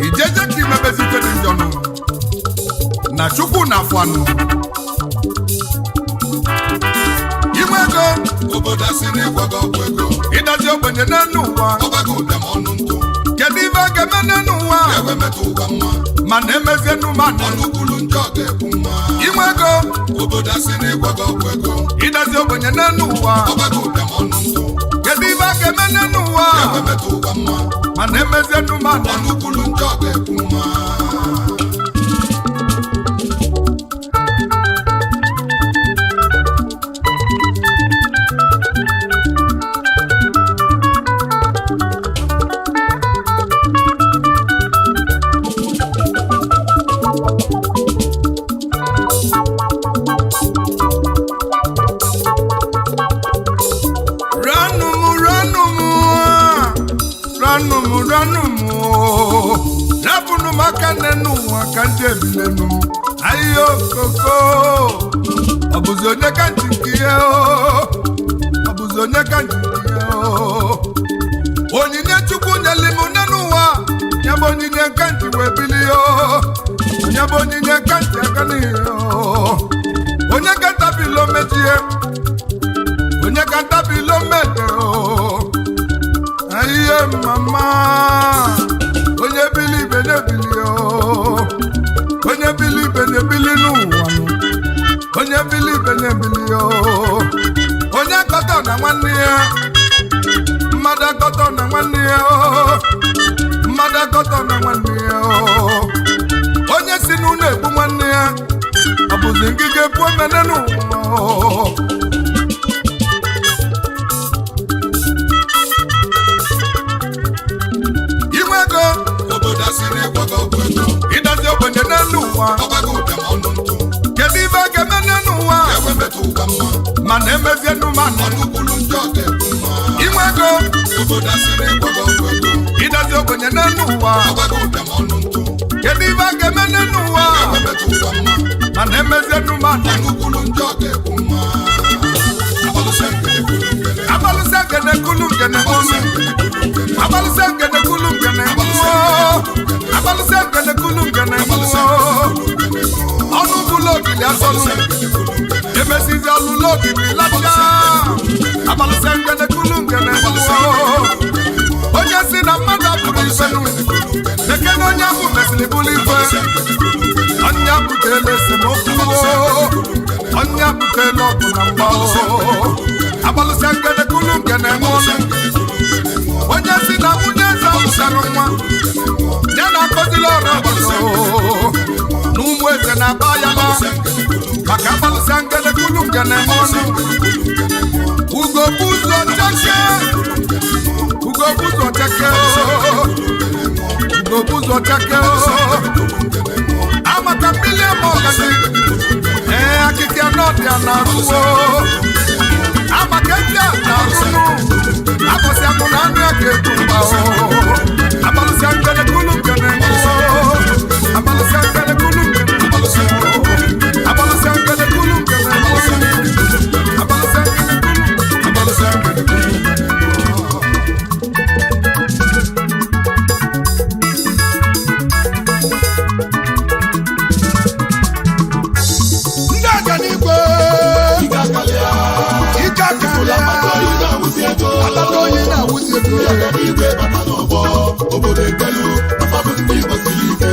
ijeje ka imebezi ife dị njọnụ na Chukwu na afụ anụ. Inwe ego, ịdazi ogbenye n'enu ụwa. Kedu ibe a ga-eme n'enu ụwa? Mana emezie enu ma inwe ego. Ịdazi ogbenye n'enu ụwa. na-emezie nnumana Ọnụkwulu njọ ga-ekwu mma. Ranụmụ ranụmụ ranụmụ ranụmụ rapụnụ m aka n'enu ụwa ka ndị ebilenu m ahịhịa okoko ọ bụzi onye ka ntị nke ihe o ọ bụzi onye ka ntị nke ihe o onyinye chukwu nyeli m n'enu ụwa ya bụ onyinye nka ntị wee bilie o onye bụ onyinye nka ntị aga n'ihe o onye ka ntabilo mechie onye ka ntabilo mede o ihe mama onye bili ibe na-ebili o onye bili ibe na-ebili n'ụwa nụ. Onye bili ibe na-ebili o onye akọtọ na nwanne ya mmadụ akọtọ na nwanne ya o mmadụ akọtọ na nwanne ya o onye si n'ụlọ egbu nwanne ya ọ bụzi ngige pụọ mene n'ụwa o. Inwe ego Obodo asịrị ịgwọgọ ọgwụ ego. ịdozi ogbenye n'elu ụwa Ọgbago ụbịam ọnụ ntụ. Kedu ibe a ga-eme n'elu ụwa Ekwe metụ ụwa mma. Mana emezie nnumana Ọnụkwulu njọ ga-ekwu mma. Inwe ego Obodo asịrị ịgwọgọ ọgwụ ego. ịdozi ogbenye n'elu ụwa Ọgbago ụbịam ọnụ ntụ. Kedu ibe a ga-eme n'elu ụwa Ekwe metụ ụwa mma. Mana emezie nnumana Ọnụkwulu njọ ga-ekwu mma. Abalụsị ngene kwulu ngene. Abalụsị ngene kulu ngene Abalụsị ngene kwulu ngene. Abalụsị ngene kulu ngene Abalụsị ngene kulu ngene ọnụ bụlụ ogili asọnụ emesizi ọlụlụ ogili lacha abalụsị ngene kulu ngene onye si na mmadụ abụrụ ifenu ekene onye bụ mesịrị bụrụ ife ọnya butela esemokwu ọnya butela ọgụ na mgba abalụsị ngene kulu ngene nwụọ onye si na nwunye eze mụtara nwa ya na-akọzila ọrụ obodo na ụmụ eze na-aba ya ma maka agbalụsịa ngene kulu ngene ọnụ ugo bụ ụzọ cheke ugo bụ ụzọ cheke ugo bụ ụzọ cheke amaka mmiri ama ọgazi ee akịka n'ọdịa na-arụwo amaka eji a na-arụnụ abọsị amụ na anụ ya ga-ebu mgba abalụsịa ngene kulu ngene abalụsịa ngene kulu ngene abalụsịa ngene kulu ngene abalụsịa ngene kulu Abalụsị ngene kwulu ngene. Ndị ọganigwe Ike akalịa. Ike akalịa. Akpata oyi na-awụzi ego. Akpata oyi na-awụzi ego. Ndị ọganigwe bata n'ọgbọ. Obodo ekelu. Afa bụ ndị Igbo siri ike.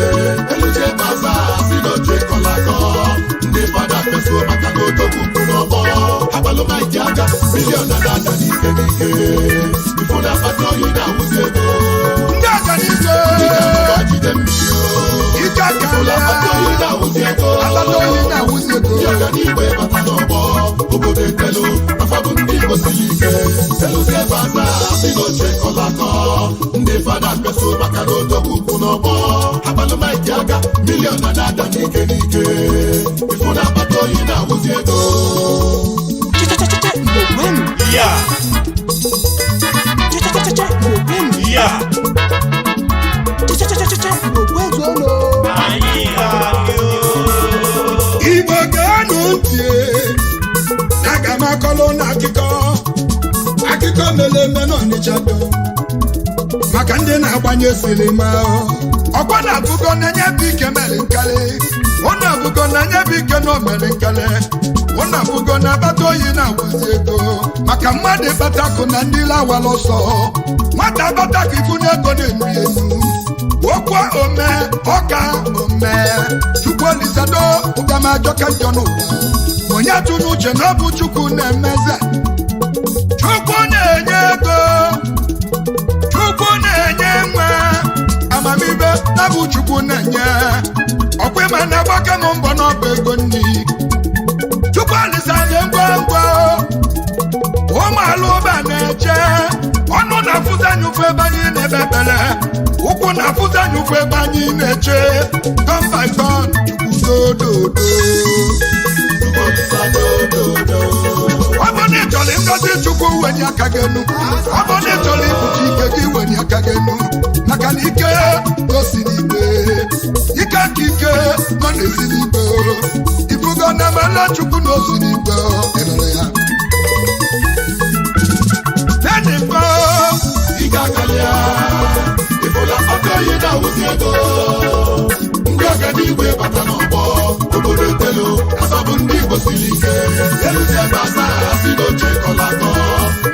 Eluche baza si n'oche kọla akọ. Ndị fada fesuo maka na odogwu kwụ n'ọgbọ. Agbalụ maịkị aka miliọn na-ada n'ike n'ike. Ifụ na akpata oyi na-awụzi ego. Ndị ọganigwe Jide mmiri o. Ike Ifụ na akpata akalịa. oyi na-awụzi ego. Akpata oyi na-awụzi ego. Ndị ọganigwe bata n'ọgbọ. Obodo ekelu. Afa bụ ndị Igbo siri ike. Eluzie baza si n'oche kọla akọ. Ndị fada fesuo maka na odogwu kwụ n'ọgbọ. Agbalụ maịkị aka miliọn na-ada n'ike n'ike. Ifụ na akpata oyi na-awụzi ego. Cha-cha-cha-cha Igbo kwenu. Cha-cha-cha-cha Igbo kwenu. Cha-cha-cha-cha Igbo kwezuonu. Igbo gaanụ ntị aga m akọlụ na akụkọ akụkọ mere eme n'Ọnịcha do maka ndị na-agbanye silima ọkwa na-abụgo na nye bụ ike mere nkele ọ na-abụgo na nye bụ ike na o mere nkele ọ na-abụgo na akpata oyi na-awụzi ego maka mmadụ ịkpata akụ na ndị lawara ọsọ nwata akpata akụ ibu na ego na-enu ya enu okwu ome ọka ome chukwu olisado ụbịamajọka njọ n'ụwa onye atụ n'uche na ọ bụ chukwu na-emeze chukwu na-enye ego chukwu na-enye nwa bụ Chukwu na-enye ọkwa ịma na-agbaka m mbọ n'ọba ego nni. Chukwu alisa nye ngwa ngwa ụmụ alụba na-eche ọnụ na-afụzi anyị ụfụ ebe anyị na-ebe ekpere, ụkwụ na-afụzi anyị ụfụ ebe anyị na-eche. Turn by turn, Chukwu dododo. Ọ bụ na ị chọrọ ịgọzi Chukwu, wenye aka gị enu. Ọ bụ na ị chọrọ ibute ike gị, wenye aka gị enu, maka na ike gosi n'igwe, ike ka ike nọ na-esi n'igwe. Ifugo na mala Chukwu na osi n'igwe. Ịnụrụ ya? Nene mkpọ ike akarịa ịfụla ọkọ ihe na-awụzi ego. Ndị ọganigwe bata n'ọgbọ obodo etelu asọbụ ndị Igbo siri ike eluzi ebe asaa si n'oche kọlatọ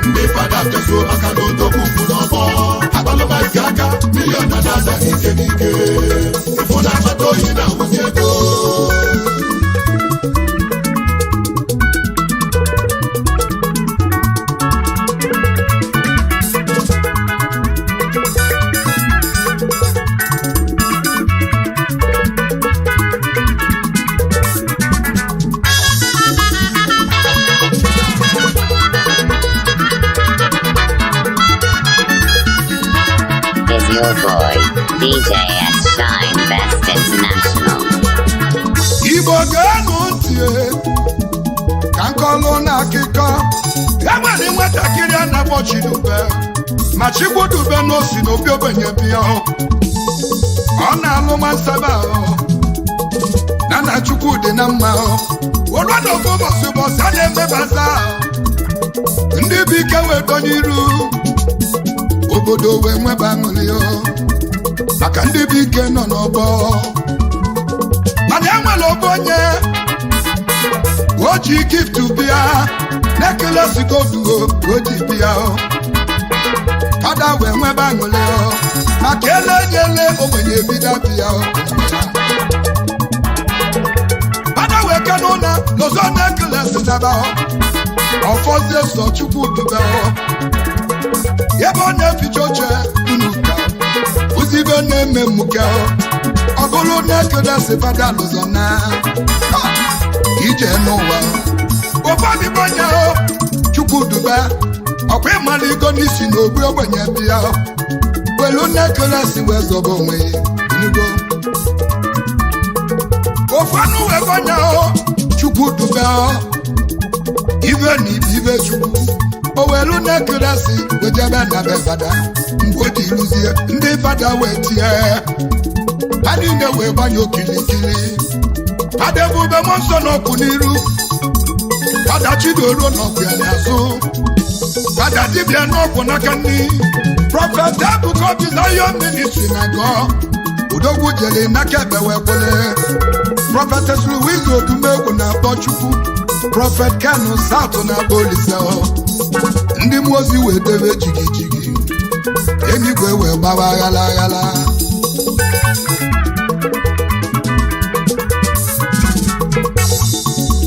ndị fada kezuo maka na odogwu kwụ n'ọgbọ akpalụmaisi aka miliọn na na-ada n'ike n'ike ịfụ na akpata oyi na-awụzi ego. Is your boy, DJ S Shine Best International. Igbo ga-anụ ntị ka nkọlụ na akụkọ. Enwere nwatakịrị a na-akpọ Chidube, ma Chikwudube na osi n'obi ogbenye bịa. Ọ na-alụ nwansaba na Chukwu dị na mma. Oluodogo ụbọchị ụbọchị a na-emebaza ndị bụ ike wee donye iru obodo wee nweba aṅụrị maka ndị bụ ike nọ n'ọgbọ. Mana enwere obe onye o ji gift bịa na-ekele sigoduo o ji bịa fada wee nwebe aṅụrị maka ele nyele ogbenye ebido bịa. Fada wee kenụ na lọzọ na-ekele sitaba ọfọzie sọ Chukwu dube ebe ọ na-eficha oche unu ka ụzi ibe na-eme mmuke ọ bụrụ na ekele si fada lụzọ na ije n'ụwa ụfọdụbonye Chukwu dube ọkwa ịmara igo n'isi na ogbu ogbenye bịa welu na-ekele si wee zọba onwe ya enugo. Ụfọdụ wee bonye Chukwu dube ibe na ibe ibe Chukwu o welu na-ekele si wejebe na be fada. Mgbe o ji rụzie ndị fada wee tie ha niile wee gbanye okilikili. Fada ebube mmụọ nsọ n'ọkụ n'iru, fada Chidoruo n'ọkụ ya n'azụ, fada dibịa n'ọkụ n'aka nri, Prophet Ebuka Obi Zion Ministry na gọ Odogwu jere n'aka ebe wee kwele, Prophetess Louise Odumegwu na-akpọ Chukwu, Prophet Kanu South na-akpọ Olise. Ndị mmụọ ozi wee debe jigijigi, enigwe wee gbawa aghala aghala.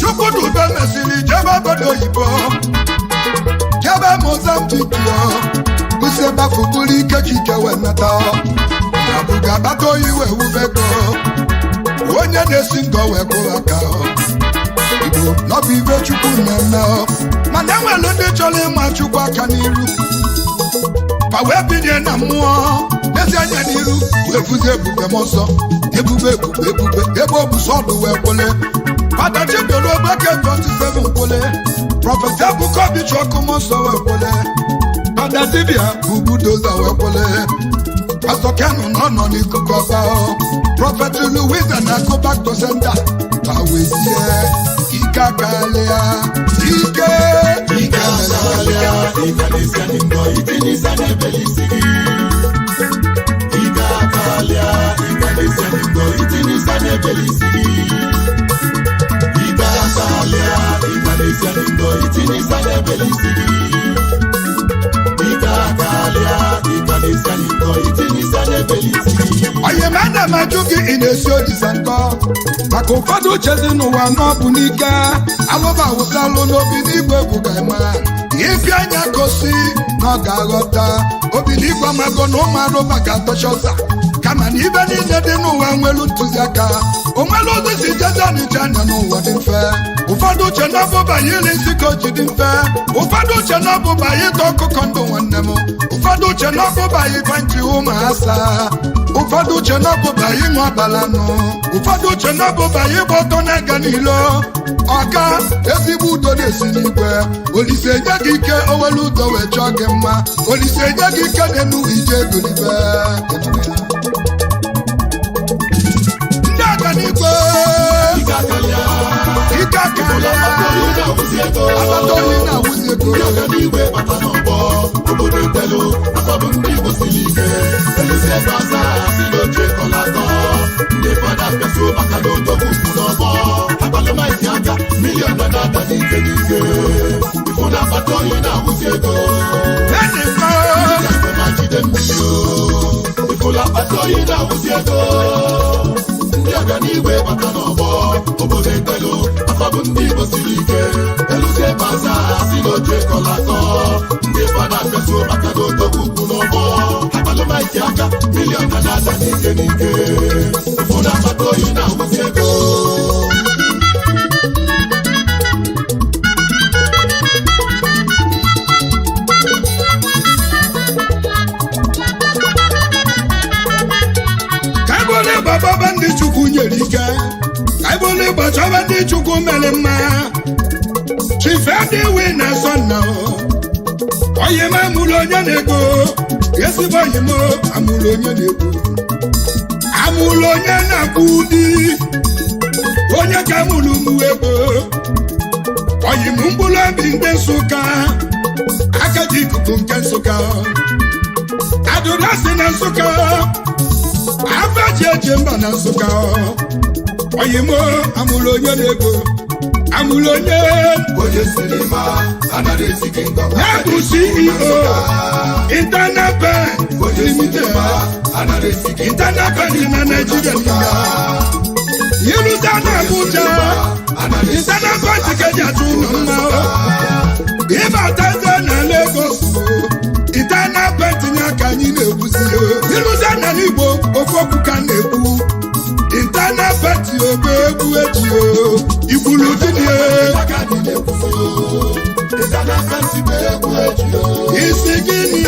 Chukwudube mesịrị jebe obodo oyibo, jebe Mozambique, kwụsị ebe afọ bụrụ ike chike wee nata na buga akpata oyi wee wubego onye na-esi ngọ wee kwụrụ aka. Igbo n'ọbụ ibe Chukwu na-eme, mana enwere ndị chọrọ ịma Chukwu aka n'iru pa wee binye na mmụọ n'ezi anya n'iru wee fụzie ebube m ọsọ ebube ebube ebube ebe ọ bụ sọdụ wee kwele. Fada Chidoro Ogbeke 27 kwele, Prophet Ebuka Obi Chukwu mmụọ nsọ wee kwele, Fada dibịa bụ budoza wee kwele, Pastor Kenu nọ nọ n'ikuku ọba, Prophet Louisa na go back to center ma wee tie ike akalịa ike ike akalịa ike n'isi anyị ngọ ike n'isi anyị ebele isi gị ike akalịa ike n'isi anyị ngọ ike n'isi anyị ebele isi gị ike akalịa ike n'isi anyị ngọ ike n'isi anyị ebele isi gị ike akalịa ike n'isi anyị ngọ ike n'isi anyị ebele isi gị. Onye ma ana m ajụ gị, ị na-esi olisa nkọ maka ụfọdụ uchezi n'ụwa n'ọbụ n'ike alụba wụsalụ n'obi n'igwe bụ ga-eme ifi anya gosi na ọ ga-aghọta obi n'igwe amago na ụmụ arụba ga-atọcha ọsa ka Kama na ibe niile dị n'ụwa nwelu ntụziaka. Onwere ụzọ si jeze Ọnịcha anya n'ụwa dị mfe. Ụfọdụ uche na ọbụbanye iri nsị ka o ji dị mfe. Ụfọdụ uche na ọbụbanye ịta ọkụkọ ndụ nwanne m. Ụfọdụ uche na ọbụbanye ịkwa ụmụ asa. Ụfọdụ uche na ọbụbanye ịṅụ ọbala nụ. Ụfọdụ uche na ọbụbanye ịgba ọtọ na-aga n'ilo. Ọka ezigbo udo na-esi n'igwe. Olise nye gị ike owelu udo wee chọọ gị mma. Olise nye gị ike na-enu ije egolibe. Ndị ọganigwe ike akarịa akpata oyi na-awụzi ego. Ndị ọganigwe bata n'ọgbọ obodo etelu afọbụ ndị Igbo siri ike elụzi ebe aza si n'oche kọlatọ ndị fada bịasuo maka na odogwu kwụ n'ọgbọ akpalụmaisi aka miliọn na na-ada n'ike n'ike ifu na akpata oyi na-awụzi ego ndị akụ ma jide mmiri o ifula akpata oyi na-awụzi ego. Ndị ọganigwe bata n'ọgbọ obodo etelu afọbụ ndị Igbo siri ike elụzi ebe aza si n'oche kọlatọ ndị fada bịasuo maka na odogwu kwụ n'ọgbọ akpalụmaisi aka miliọn na na-ada n'ike n'ike ifu na akpata oyi na-awụzi ego. Ka ebole gbababa ndị Chukwu nyere ike, ka ebole gbachọba ndị Chukwu mere mma. Chief Edewe na Sọnna, onye m amụrụ onye na-ego, ezigbo onye m amụrụ onye na-ego, amụrụ onye na-akwụ ụdị, onye ka amụrụ mụ ego, onye m mkpụrụ obi ndị Nsụka, aka ji ikuku nke Nsụka, adụrasị na Nsụka. Afa ji eje mba na Nsụka, onye m amụrụ onye na-ego, amụrụ onye onye siri ma anaghị esi gị ngọ. Ya bụ CEO Internal Bank Limited, Internal Bank na Nigeria niile. Ịrụta na Abuja, Internal Bank ka eji atụ ụlọ mma. Ịbatazie na Lagos, Internal Bank nye aka anyị na-ekwuzi. Ịrụta na Igbo, ofu okwu ka m na-ekwu. Internal Bank ogbe egwu eji o ikwulu dịdị isi gịnị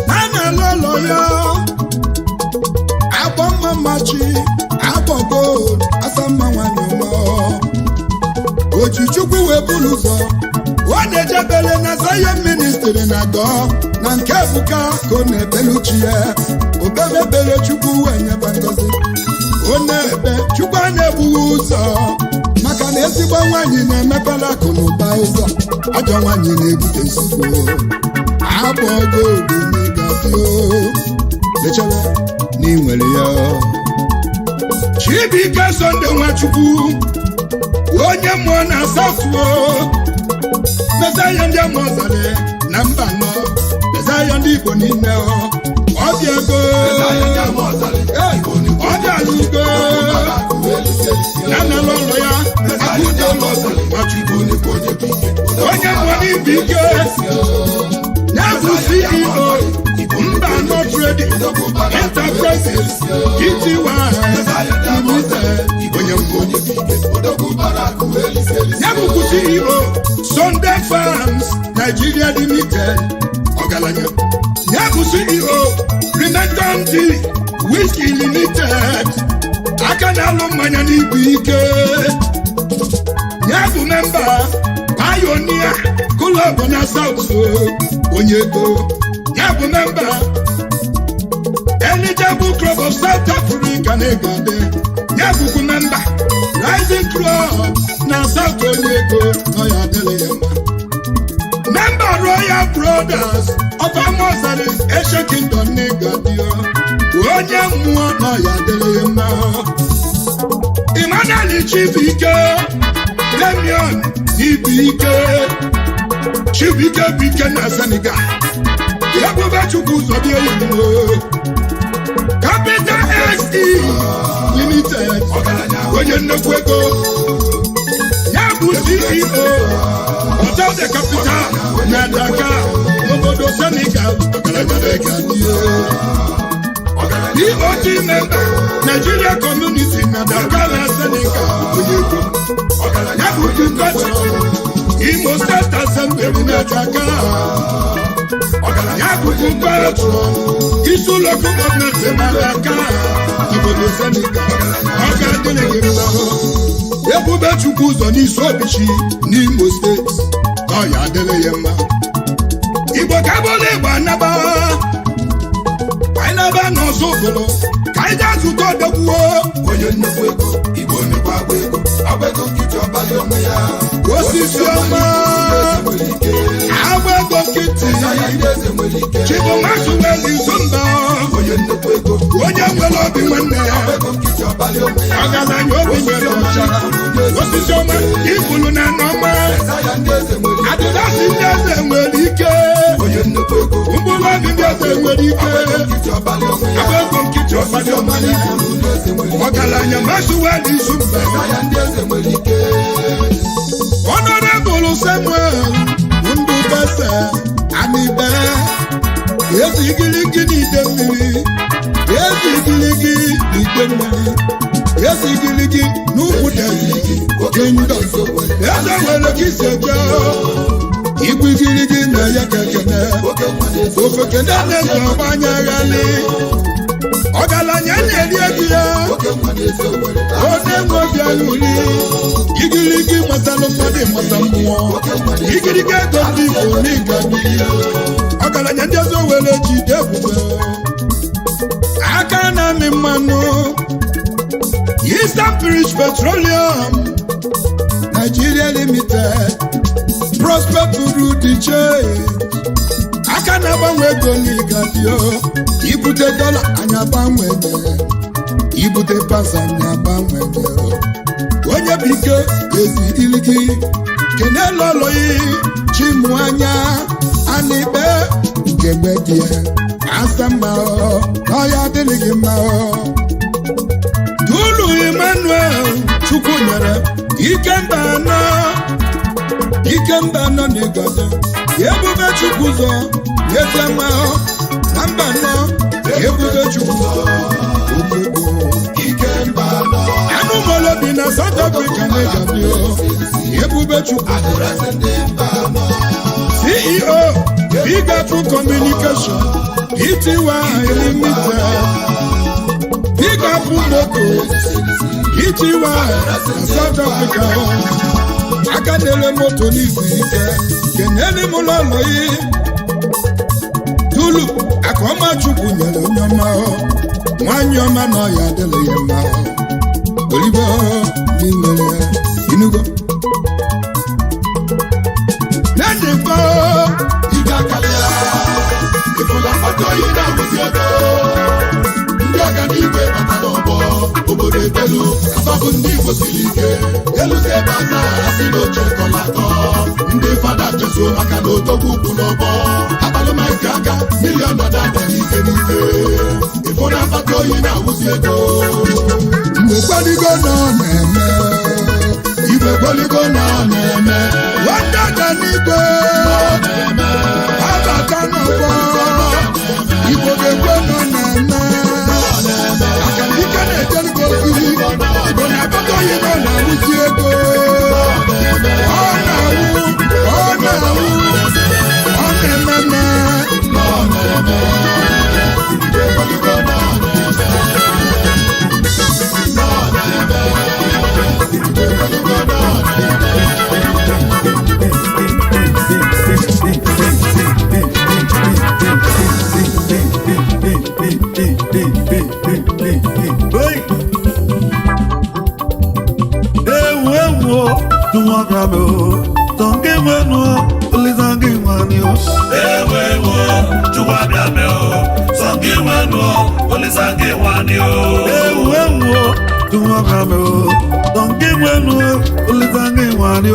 a na-alụ ụlọ ya agbọ mma mmachi agbọ gold asamma nwanyị ọma Ojichukwu wee buru ụzọ ọ na-ejebere na Zion Ministry na gọọ na nke Ebuka ka ọ na-ebeluchi ya obebebere Chukwu wee nyeba ngọzi. Ọ na-ebe Chukwu a na-egbughị ụzọ maka na ezigbo nwaanyị na-emepere akụ na ụba ụzọ, ajọ nwaanyị na-ebute nsogbu. Agbọgo obi echere na ị nwere ya. Chibuike Sunday Nwachukwu onye mmụọ na asatụo Mesaya ndị amụọzara na mba nọ, Mesaya ndị Igbo niile ọbịa ego ọbịa ugo na nala ụlọ ya akụdo Nwachukwu onye mmụọ n'ibu ike ya bụ CEO Mba Anọ Trading Enterprises Pty Limited onye mbụ ya bụkwa CEO Sunday Farms Nigeria Limited ọgaranya ya bụ CEO Rementon D Whiskey Limited aka na-alụ mmanya n'ibu ike ya bụ memba Pioneer Club na South onye ego ya bụ memba Eligible Club of South Africa na Egade ya bụkwa memba Rising Club na South onye ego nọ ya adịrị ya mma memba Royal Brothers of Amozari Asia Kingdom na Egade onye mmụọ nọ ya adịrị ya mma. Emmanuel Chibuike Damian Ibuike Chibuike Buike na Senegal Ebube Chukwu ụzọ dị elu Capital SE Limited onye nnukwu ego ya bụ CEO Hotel de the capital na Dakar, obodo Senegal, ọgaranya ga-adị. DOT member, Nigeria Community na Dakar na Senegal, onye ego. Ya bụ Chief Imo State Assembly na Dakar. Ya bụ Chief isi ụlọ gọọmenti na Dakar, obodo Senegal, ọ ga-adịrị gị mma. Ebube Chukwu ụzọ n'isi obichi n'Imo steeti, ọ ya adịrị ya mma. Igbo ka bụla Igbo anaba, anyị naba n'ọzọ ụbụrụ ka anyị gaa zụta ọdọgwuo onye nnukwu ego. Igbo nnukwu agba ego, agba ego nkịtị, ọbalị onwe ya. Osisi ọma, agba ego nkịtị. Chibumasụweli Zumba, onye nnukwu ego, onye nwere obi nwanne ya, ọgaranya obi nwere ọcha. Osisi ọma ibulu na nọma adịlasị ndị eze nwere ike, mkpụrụ obi ndị eze nwere ike. Agba ego nkịtị, ọbalị onwe ya, ọgaranya Masuweli Zumba. Honorable Samuel Ndubese Anibe, ezi igirigi n'ide mmiri, ezi igirigi n'ide mmiri, ezi igirigi n'ugwu deri kingdom. Eze nwere ka isi eje igwu igirigi na ya kekene ofekene na-eze ọgbanya ghali. Ọgaranya na-eri ego ya, onye nwe obi aṅụrị. Igirigi matalụ mmadụ, mata mmụọ. Igirigi ego ndị Igbo n'ịga, ọgaranya ndị ọzọ were jide ebube. Aka na-amị mmanụ, Eastern Bridge Petroleum Nigeria Limited, Prosper Bureau de Change, aka na-agbanwe ego n'ịgadio. Ibute dọla, anya gbanwere. Ibute pasa, anya gbanwere. Onye bụ ike ezi iligi kene lọlọyi chimuanya anigbe ugegbe dị ya asa mma ọ n'ọya adịghị gị mma ọ. Tulu Emmanuel Chukwu nyere Ikemba anọ, Ikemba anọ na Igodo. Ebube Chukwu zọ n'ezi ama ọ na mba anọ. Ebube Chukwu zọ okoko anụ mọlọ bi na South Africa na Igadio. Ebube Chukwu, CEO Big Apple Communication Pty Limited, Big Apple Motors Pty na South Africa, aka na-ele moto n'izu ike. Kenele m ụlọ yi Tulu Akọma Chukwu nyere onye ọma, nwanyị ọma na ọya adịghị ya mma. Olive n'imere ya inugo nendịkọ. Ike akarịa ịfụla mkpata oyi na-awụzi ego. Ndị ọganigwe bata n'ọgbọ, obodo etelu asọbụ. Ndị Igbo siri ike eluzi ebe a na-asị n'oche kọlatọ. Ndị fada chezuo maka na odogwu ukwu n'ọgbọ akpalụmaike aka miliọn dada ada n'ike n'ike. Ịfụ na mkpata oyi na-awụzi ego. Mgbe gbaligo nọ na-eme, Igwe gboligo nọ na-eme. Nwata ga n'igwe abata n'ọgbọ, Igbo ga-ekwe nọ na-eme maka na ike na-ejelugo ozi. Igbo na-akpata oyi nọ na-awụzi ego. Ọ na-awụ, ọ na-awụ, ọ na-ememe. Ewu ewu o, tụwa m o, tọnge nwenu o, olizange nwani o. Ewu ewu o, Chukwu abịa mee o, sọ gị nwenu o, Olisa gị nwani o. Ewu ewu o, tụwa m o, tọnge nwenu o, olizange nwani o.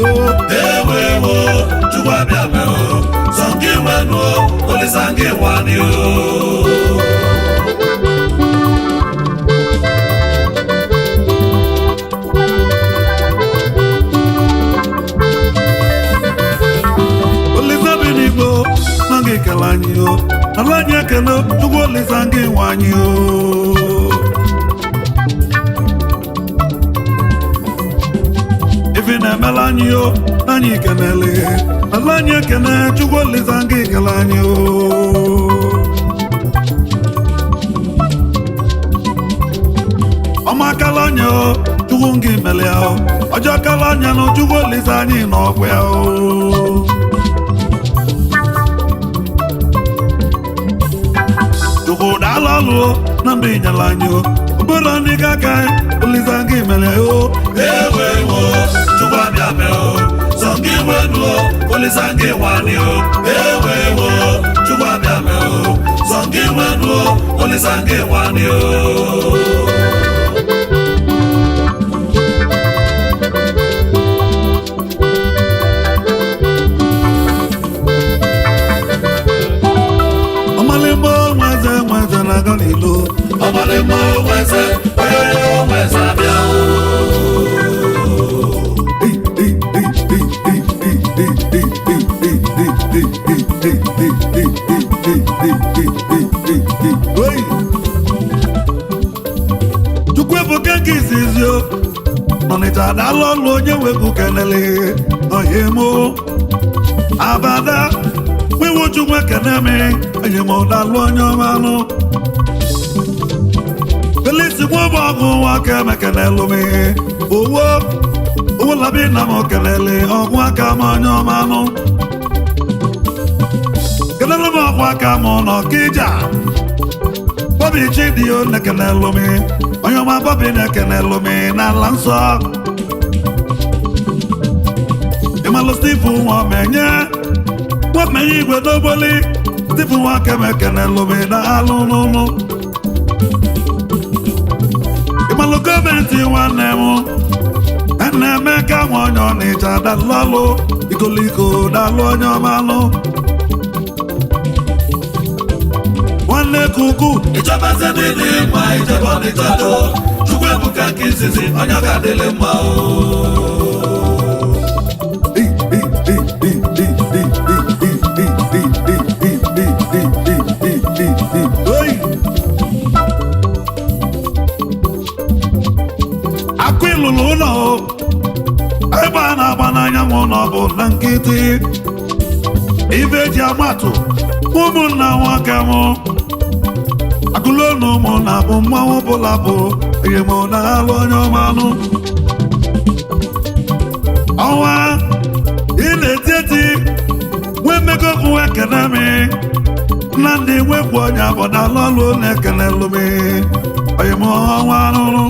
Ewu ewu o, Chukwu abịa mee o, sọ gị nwenu o, Olisa gị nwani o. Anyị ekele Chukwu Olisa gị nwanyị o. Ife na-emela anyị o, anyị kenele. Ala anyị ekene Chukwu Olisa gị kele anyị o. Ọma kala anya o, Chukwu gị mele ya o. Ọjọọ kala anya na Chukwu Olisa anyị n'ọgwụ ya o. Chukwu daalụ ọlụ na ndị nyere anyị o. Obere ndị ga aka Olisa gị mere o. Ewe wo, Chukwu abịa mee o. Sọ gị wenu o, Olisa gị nwanyị o. Ewe wo, Chukwu abịa mee o. Sọ gị wenu o, Olisa gị nwanyị o. Ọmalịmọ nweze nweze na-aga n'ilo. Ọmalịmọ nweze, onye nweze abịa o. Chukwu ebuka nke izizi o. Ọnịcha daalụ ọlụ onye wepụ kenele ọhịa emo. Abada wiwu Chukwu ekene mi enyi m dalụ onye ọma anụ. Felix nwa bụ ọgụ nwoke mekenelu mi. Owo owo labi na m kelele ọgwụ aka m onye ọma anụ. Kelele m ọgwụ aka m n'Ọkịja. Bobby Chidi o na-ekenelu mi. Onye ọma Bobby na-ekenelu mi n'ala nsọ. Ịmalụ Steve Nwamenye. Nwamenye igwe n'ogboli. Steve Nwakeme ekenelu mi n'alụ n'ụlọ. Ịmalụ gọọmenti nwanne m. Nna Emeka nwa onye Ọnịcha dalụ ikoliko dalụ onye ọma alụ. Nwanne kuku ịchọbazi ndị dị mma ijebe Ọnịcha do. Chukwu ebuka nke izizi onye ọ ga-adịlị mma o. Oi! Akụ ịlụlụ ụlọ o, ebe a na-agba n'anyanwụ ụlọ bụ na nkịtị. Ife eji amatụ ụmụnna nwoke m agụlonu ụmụ na bụ mmanwụ bụla bụ ihe m na-alụ onye ọma anụ. Ọnwa ị na-eti eti nwee mmekọ okwu ekene m Nnamdị nwekwu onye abọdala ọlụ na-ekene lụmi onye m ọnwa arụrụ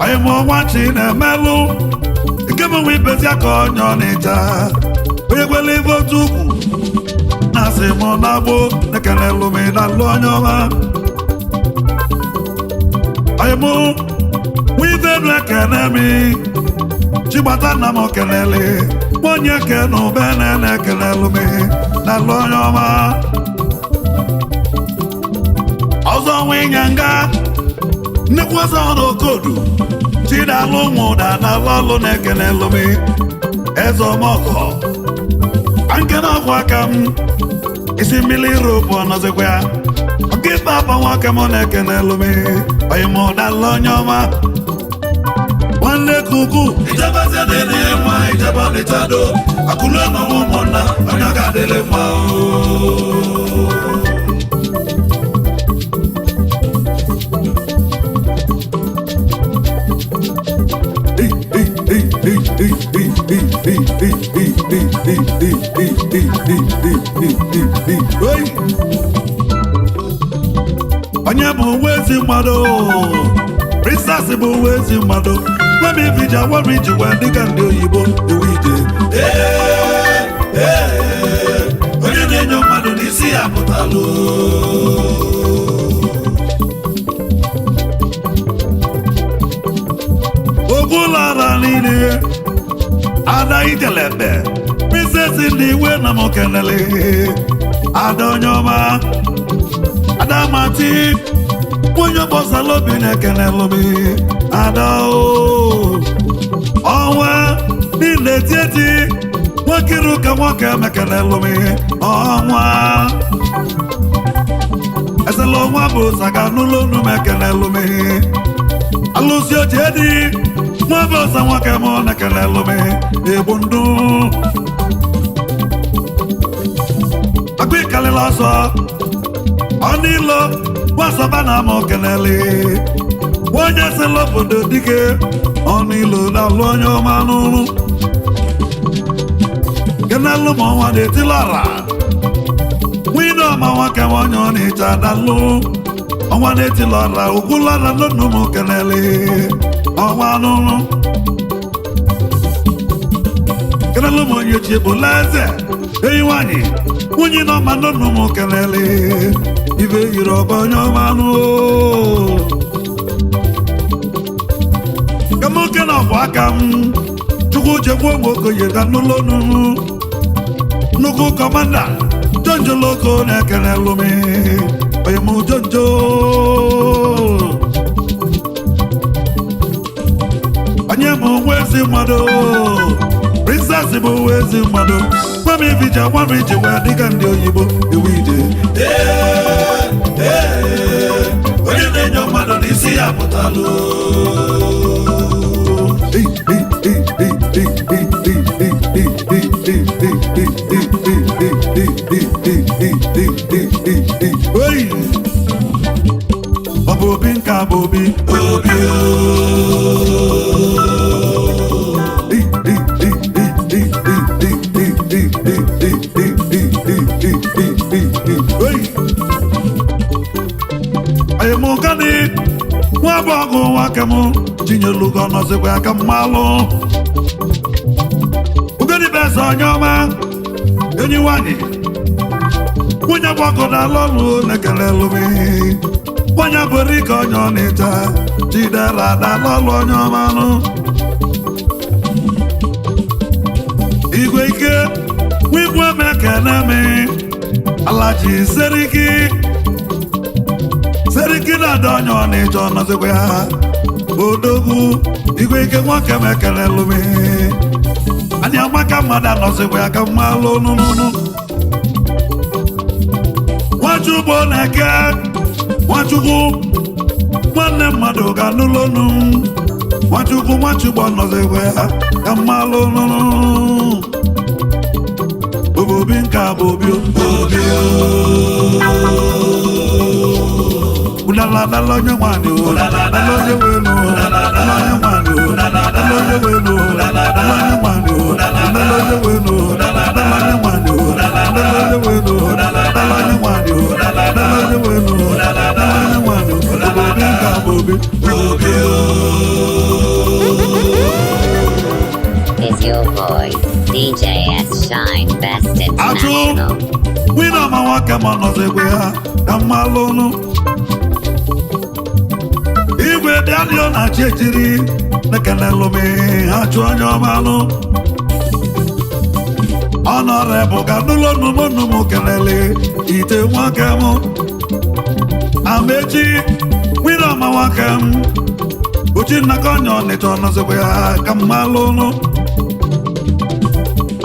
onye m ọnwa chi na-emelụ nke m nwe ibezi aka onye Ọnịcha onye kwele ife otu ukwu na-asị m na-agbụ na-ekene lụmi na alụ onye ọma onye m nwe ife elu ekene mi Chigbata nna m kenele onye kene ube na ekenelu mi na alụ onye ọma ọzọ nwe ịnya nga nnekwu ọzọ n'okodu chidalụ nwụda na alụ ọlụ na-ekenelu mi eze ọmọgọ ankene ọgwụ aka m isi mmiri ropu ọnọzikwa ya ọkịta apa nwoke m na-ekenelu mi onye m dalụ onye ọma nwanne kuku ịchọbazi ndị dị mma ijebe Ọnịcha do akụlụ ọnọwụ ụmụnna onye ọ ga-adịlị mma o. Oi! Onye bụ nwa ezi mmadụ Princess bụ nwa ezi mmadụ nwemi vija nwemi ji wee dịka ndị oyibo iwu ije. Ee, onye na-enyo mmadụ n'isi ya pụtalụ. Ogwulara niile ada ijelebe Princess ndị iwe na m kenele ada onye ọma ada mati onye gbasara obi na-ekenelụ m ada o ọnwa niile eti eti Nwoke ka nwoke mekelelụ m ọnwa. Esela ọnwa bụ saga n'ụlọ unu mekelelụ m. Alụsị oche dị nwa bụ ọsa nwoke m na-ekelelụ m egbu ndụ. Akpa ịkalịla ọsọ ọnụ ilo nwasọba na ama okelele. Onye sịla obodo dike ọnụ ilo na-alụ onye ọma n'ụrụ. Kenelụ ma ọnwa na-etilara nwunye ọma nwoke m onye ọ na-eche adalụ ọnwa na-etilara ugwulara n'ọnụ m kelele ọnwa n'ụrụ. Kenelụ m onye chi bụla eze enyi nwanyị nwunye na ọma n'ọnụ m kelele ibe yiri ọba onye ọma nụ. Ka m oke na ọbụ aka m Chukwu chekwa ụmụ okenye ka n'ụlọ nụ nnukwu kọmanda Jonjo Loko na-ekele lụmi onye m Jonjo onye m nwa ezi mmadụ princess bụ nwa ezi mmadụ gwa m ibija gwa m iji wee dịka ndị oyibo ewu ije. Onye na-enye mmadụ n'isi ya pụtalụ. Ọ bụ obi nke a bụ obi obi ayemụkadị nwa bụ ọgụ nwa kem chinyelugo nọzikwa aka mmalụ ugodibe eze onye ọma enyi nwanyị nwunye gbọkụ na alọlụ na-ekele lụmi nwanyị bụrụ ike onye ọ na-echa chidera na alọlụ onye ọma nụ igwe ike nwigwe mekene mi alaji seriki seriki na-ada onye ọ na-eche ọnọzikwa ya odogwu igwe ike nwoke mekele lụmi anyị amaka mmadụ anọzikwa ya ka mmalụ nụnụnụ Nwachukwu na-eke Nwachukwu nwanne mmadụ ga n'ụlọ nụ Nwachukwu Nwachukwu ọnọzikwa ya ka mmalụ nụnụ obi nke bụ obi obi ụdala dala onye nwanyị o dala onye welu dala onye nwanyị o dala onye welu dala onye nwanyị o dala onye welu dala onye nwanyị o dala onye welu dala onye nwanyị o dala onye welu dala onye nwanyị o obi nke bụ obi obi. Is your boy DJ S Shine Best International? Wina ma nwoke ma nọzikwa ya ka mmalụ nụ igwe bịalio na chi ejiri nekelelụmi ha chụ onye ọmalụ ọnọrebụ ka n'ụlọ nụmụnụ m kelele ite nwoke m amechi wina ma nwoke m uchi nnakọ ọnya ọnịcha ọnọzikwa ya ka mmalụ nụ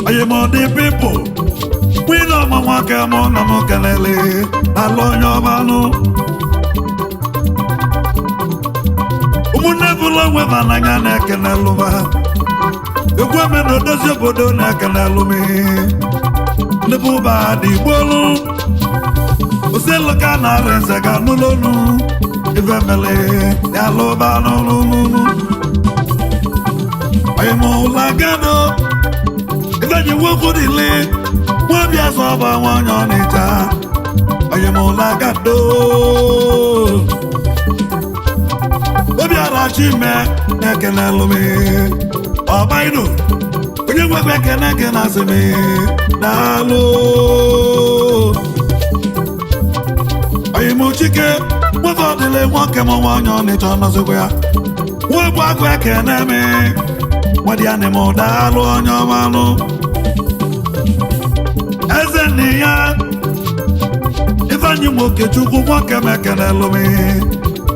oyimọdị pipụl wina ọma nwoke m na m kelele alụ onye ọmalụ ụmụnne bụla onwe ma n'anya na-ekene lụba egwu eme na odozi obodo na-ekene lụmi ndị bụ ụba dị gbolu oseluka na arịnze ga n'ụlọnu ife mele ya lụba n'ụlụlụ oyimụlagado ifeji nwoke dịle nwabịa zọba nwanyị ọnịcha oyimụlagado obiara chime na-ekele lụmi ọbaino onye nwekwa ekene ekene asị m daalụ oyimuchike nwoke ọdịle nwoke m nwanyị ọnịcha ọnọzikwa ya nwegbu agụ ekene m nwedianị m daalụ onye ọmalụ eze nne ya ifeanyị nwoke chukwu nwoke m ekele lụmi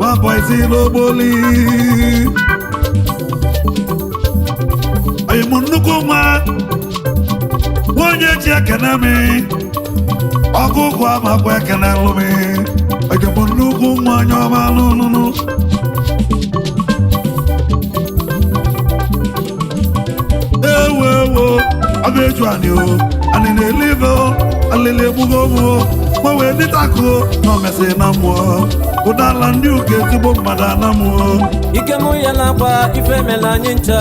wabọizi n'ogboli oyimu nnukwu nwa Nwunye ji ekene m ọgụgụ amakwa ekene lụmi ejebụ nnukwu nwa onye ọma lụlụlụ ewo ewo ọbụ eju anị o anị na-elive o alịlị egbugo m o gbanwee dịtakụ na omesi na mmụọ ụdala ndị ụka ezigbo mmadụ ana m o Ike mụ ya lakwa ife mela anyị ncha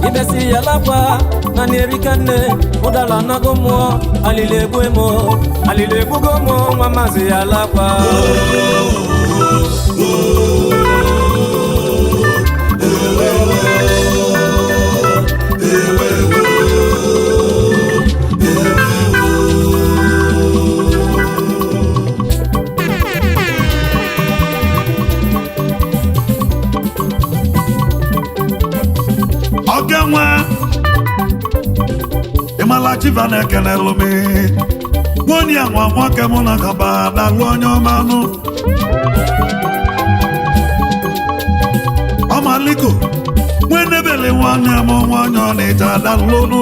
ibesi ya lakwa na n'erika nne ụdala nago mmụọ alili egbu emo alili egbugo mụ nwa maazị ya lakwa. Oge nwa ịmala chiva na-ekene lụmi nwonye ya nwa nwoke mụ na gaba dalụ onye ọma nụ ọmaliko nwenebele nwanne m nwanyị ọnịcha dalụnụ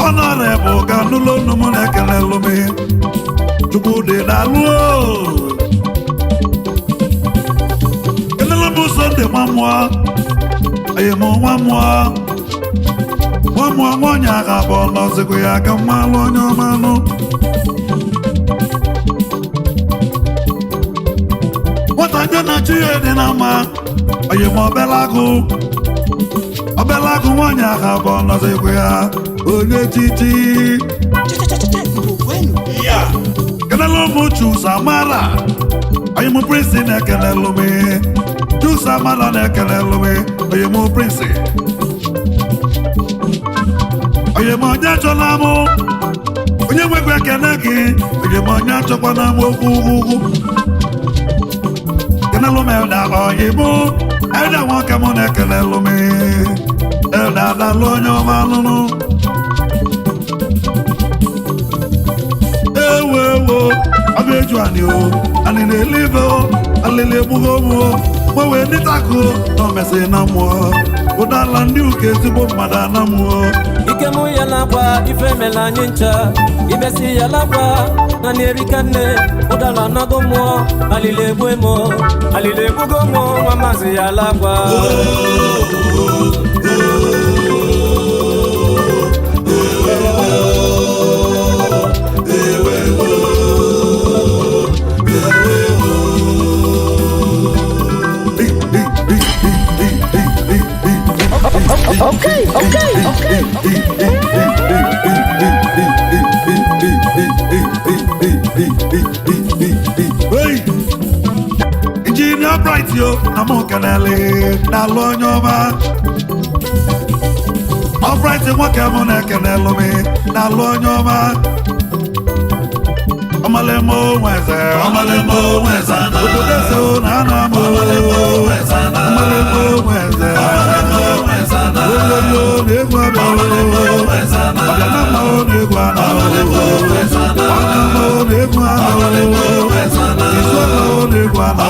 ọnọrebụ ga nụlọnụ mụ na-ekene lụmi chukwudị dalụ kenelu m Sọnde nwa mmụọ ayé mọ nwa mmụọ nwa mmụọ nwanyị agha bụ ọlọzikwa ya ka mma alụ onye ọma nụ nwata nye na chi ya dị na mma ayé mọ obele agụ nwanyị agha bụ ọlọzikwa ya onye chichi kenelu ụmụ Chusamara ayé mụ prinsi na-ekenelu m Chusamara na-ekenelu m onye mụ prinsi onye m onye achọla mụ onye nwekwa ekene gị onye m onye achọkwana m okwu ugwu kenelu m elda onye mụ elda nwoke mụ na-ekenelu m elda adalụ onye ọma lụrụ ewo ewo ọbụ eju anị o anị na-elive o alịlị egbugo m o gbanwee dịtakụ na omesi na mmụọ ụdala ndị ụka ezigbo mmadụ ana mmụọ Ike mụ ya lakwa ife mela anyị ncha ibesi ya lakwa na n'erika nne ụdala nago mmụọ alili egbu emo alili egbugo mụ nwa maazị ya lakwa. Okay, okay, okay. Hey! Injinia Bright yo na mụ kenele na-alụ onye ọma ọ Bright nwoke mụ na-ekenelụ m na-alụ onye ọma ọmalemo nweze ọmalemo nweze obodo eze o na ana m ọmalemo nweze ololo na-egwu abịa ọbịa na mma o na-egwu ana ọna m o na-egwu ana izu ọma o na-egwu ana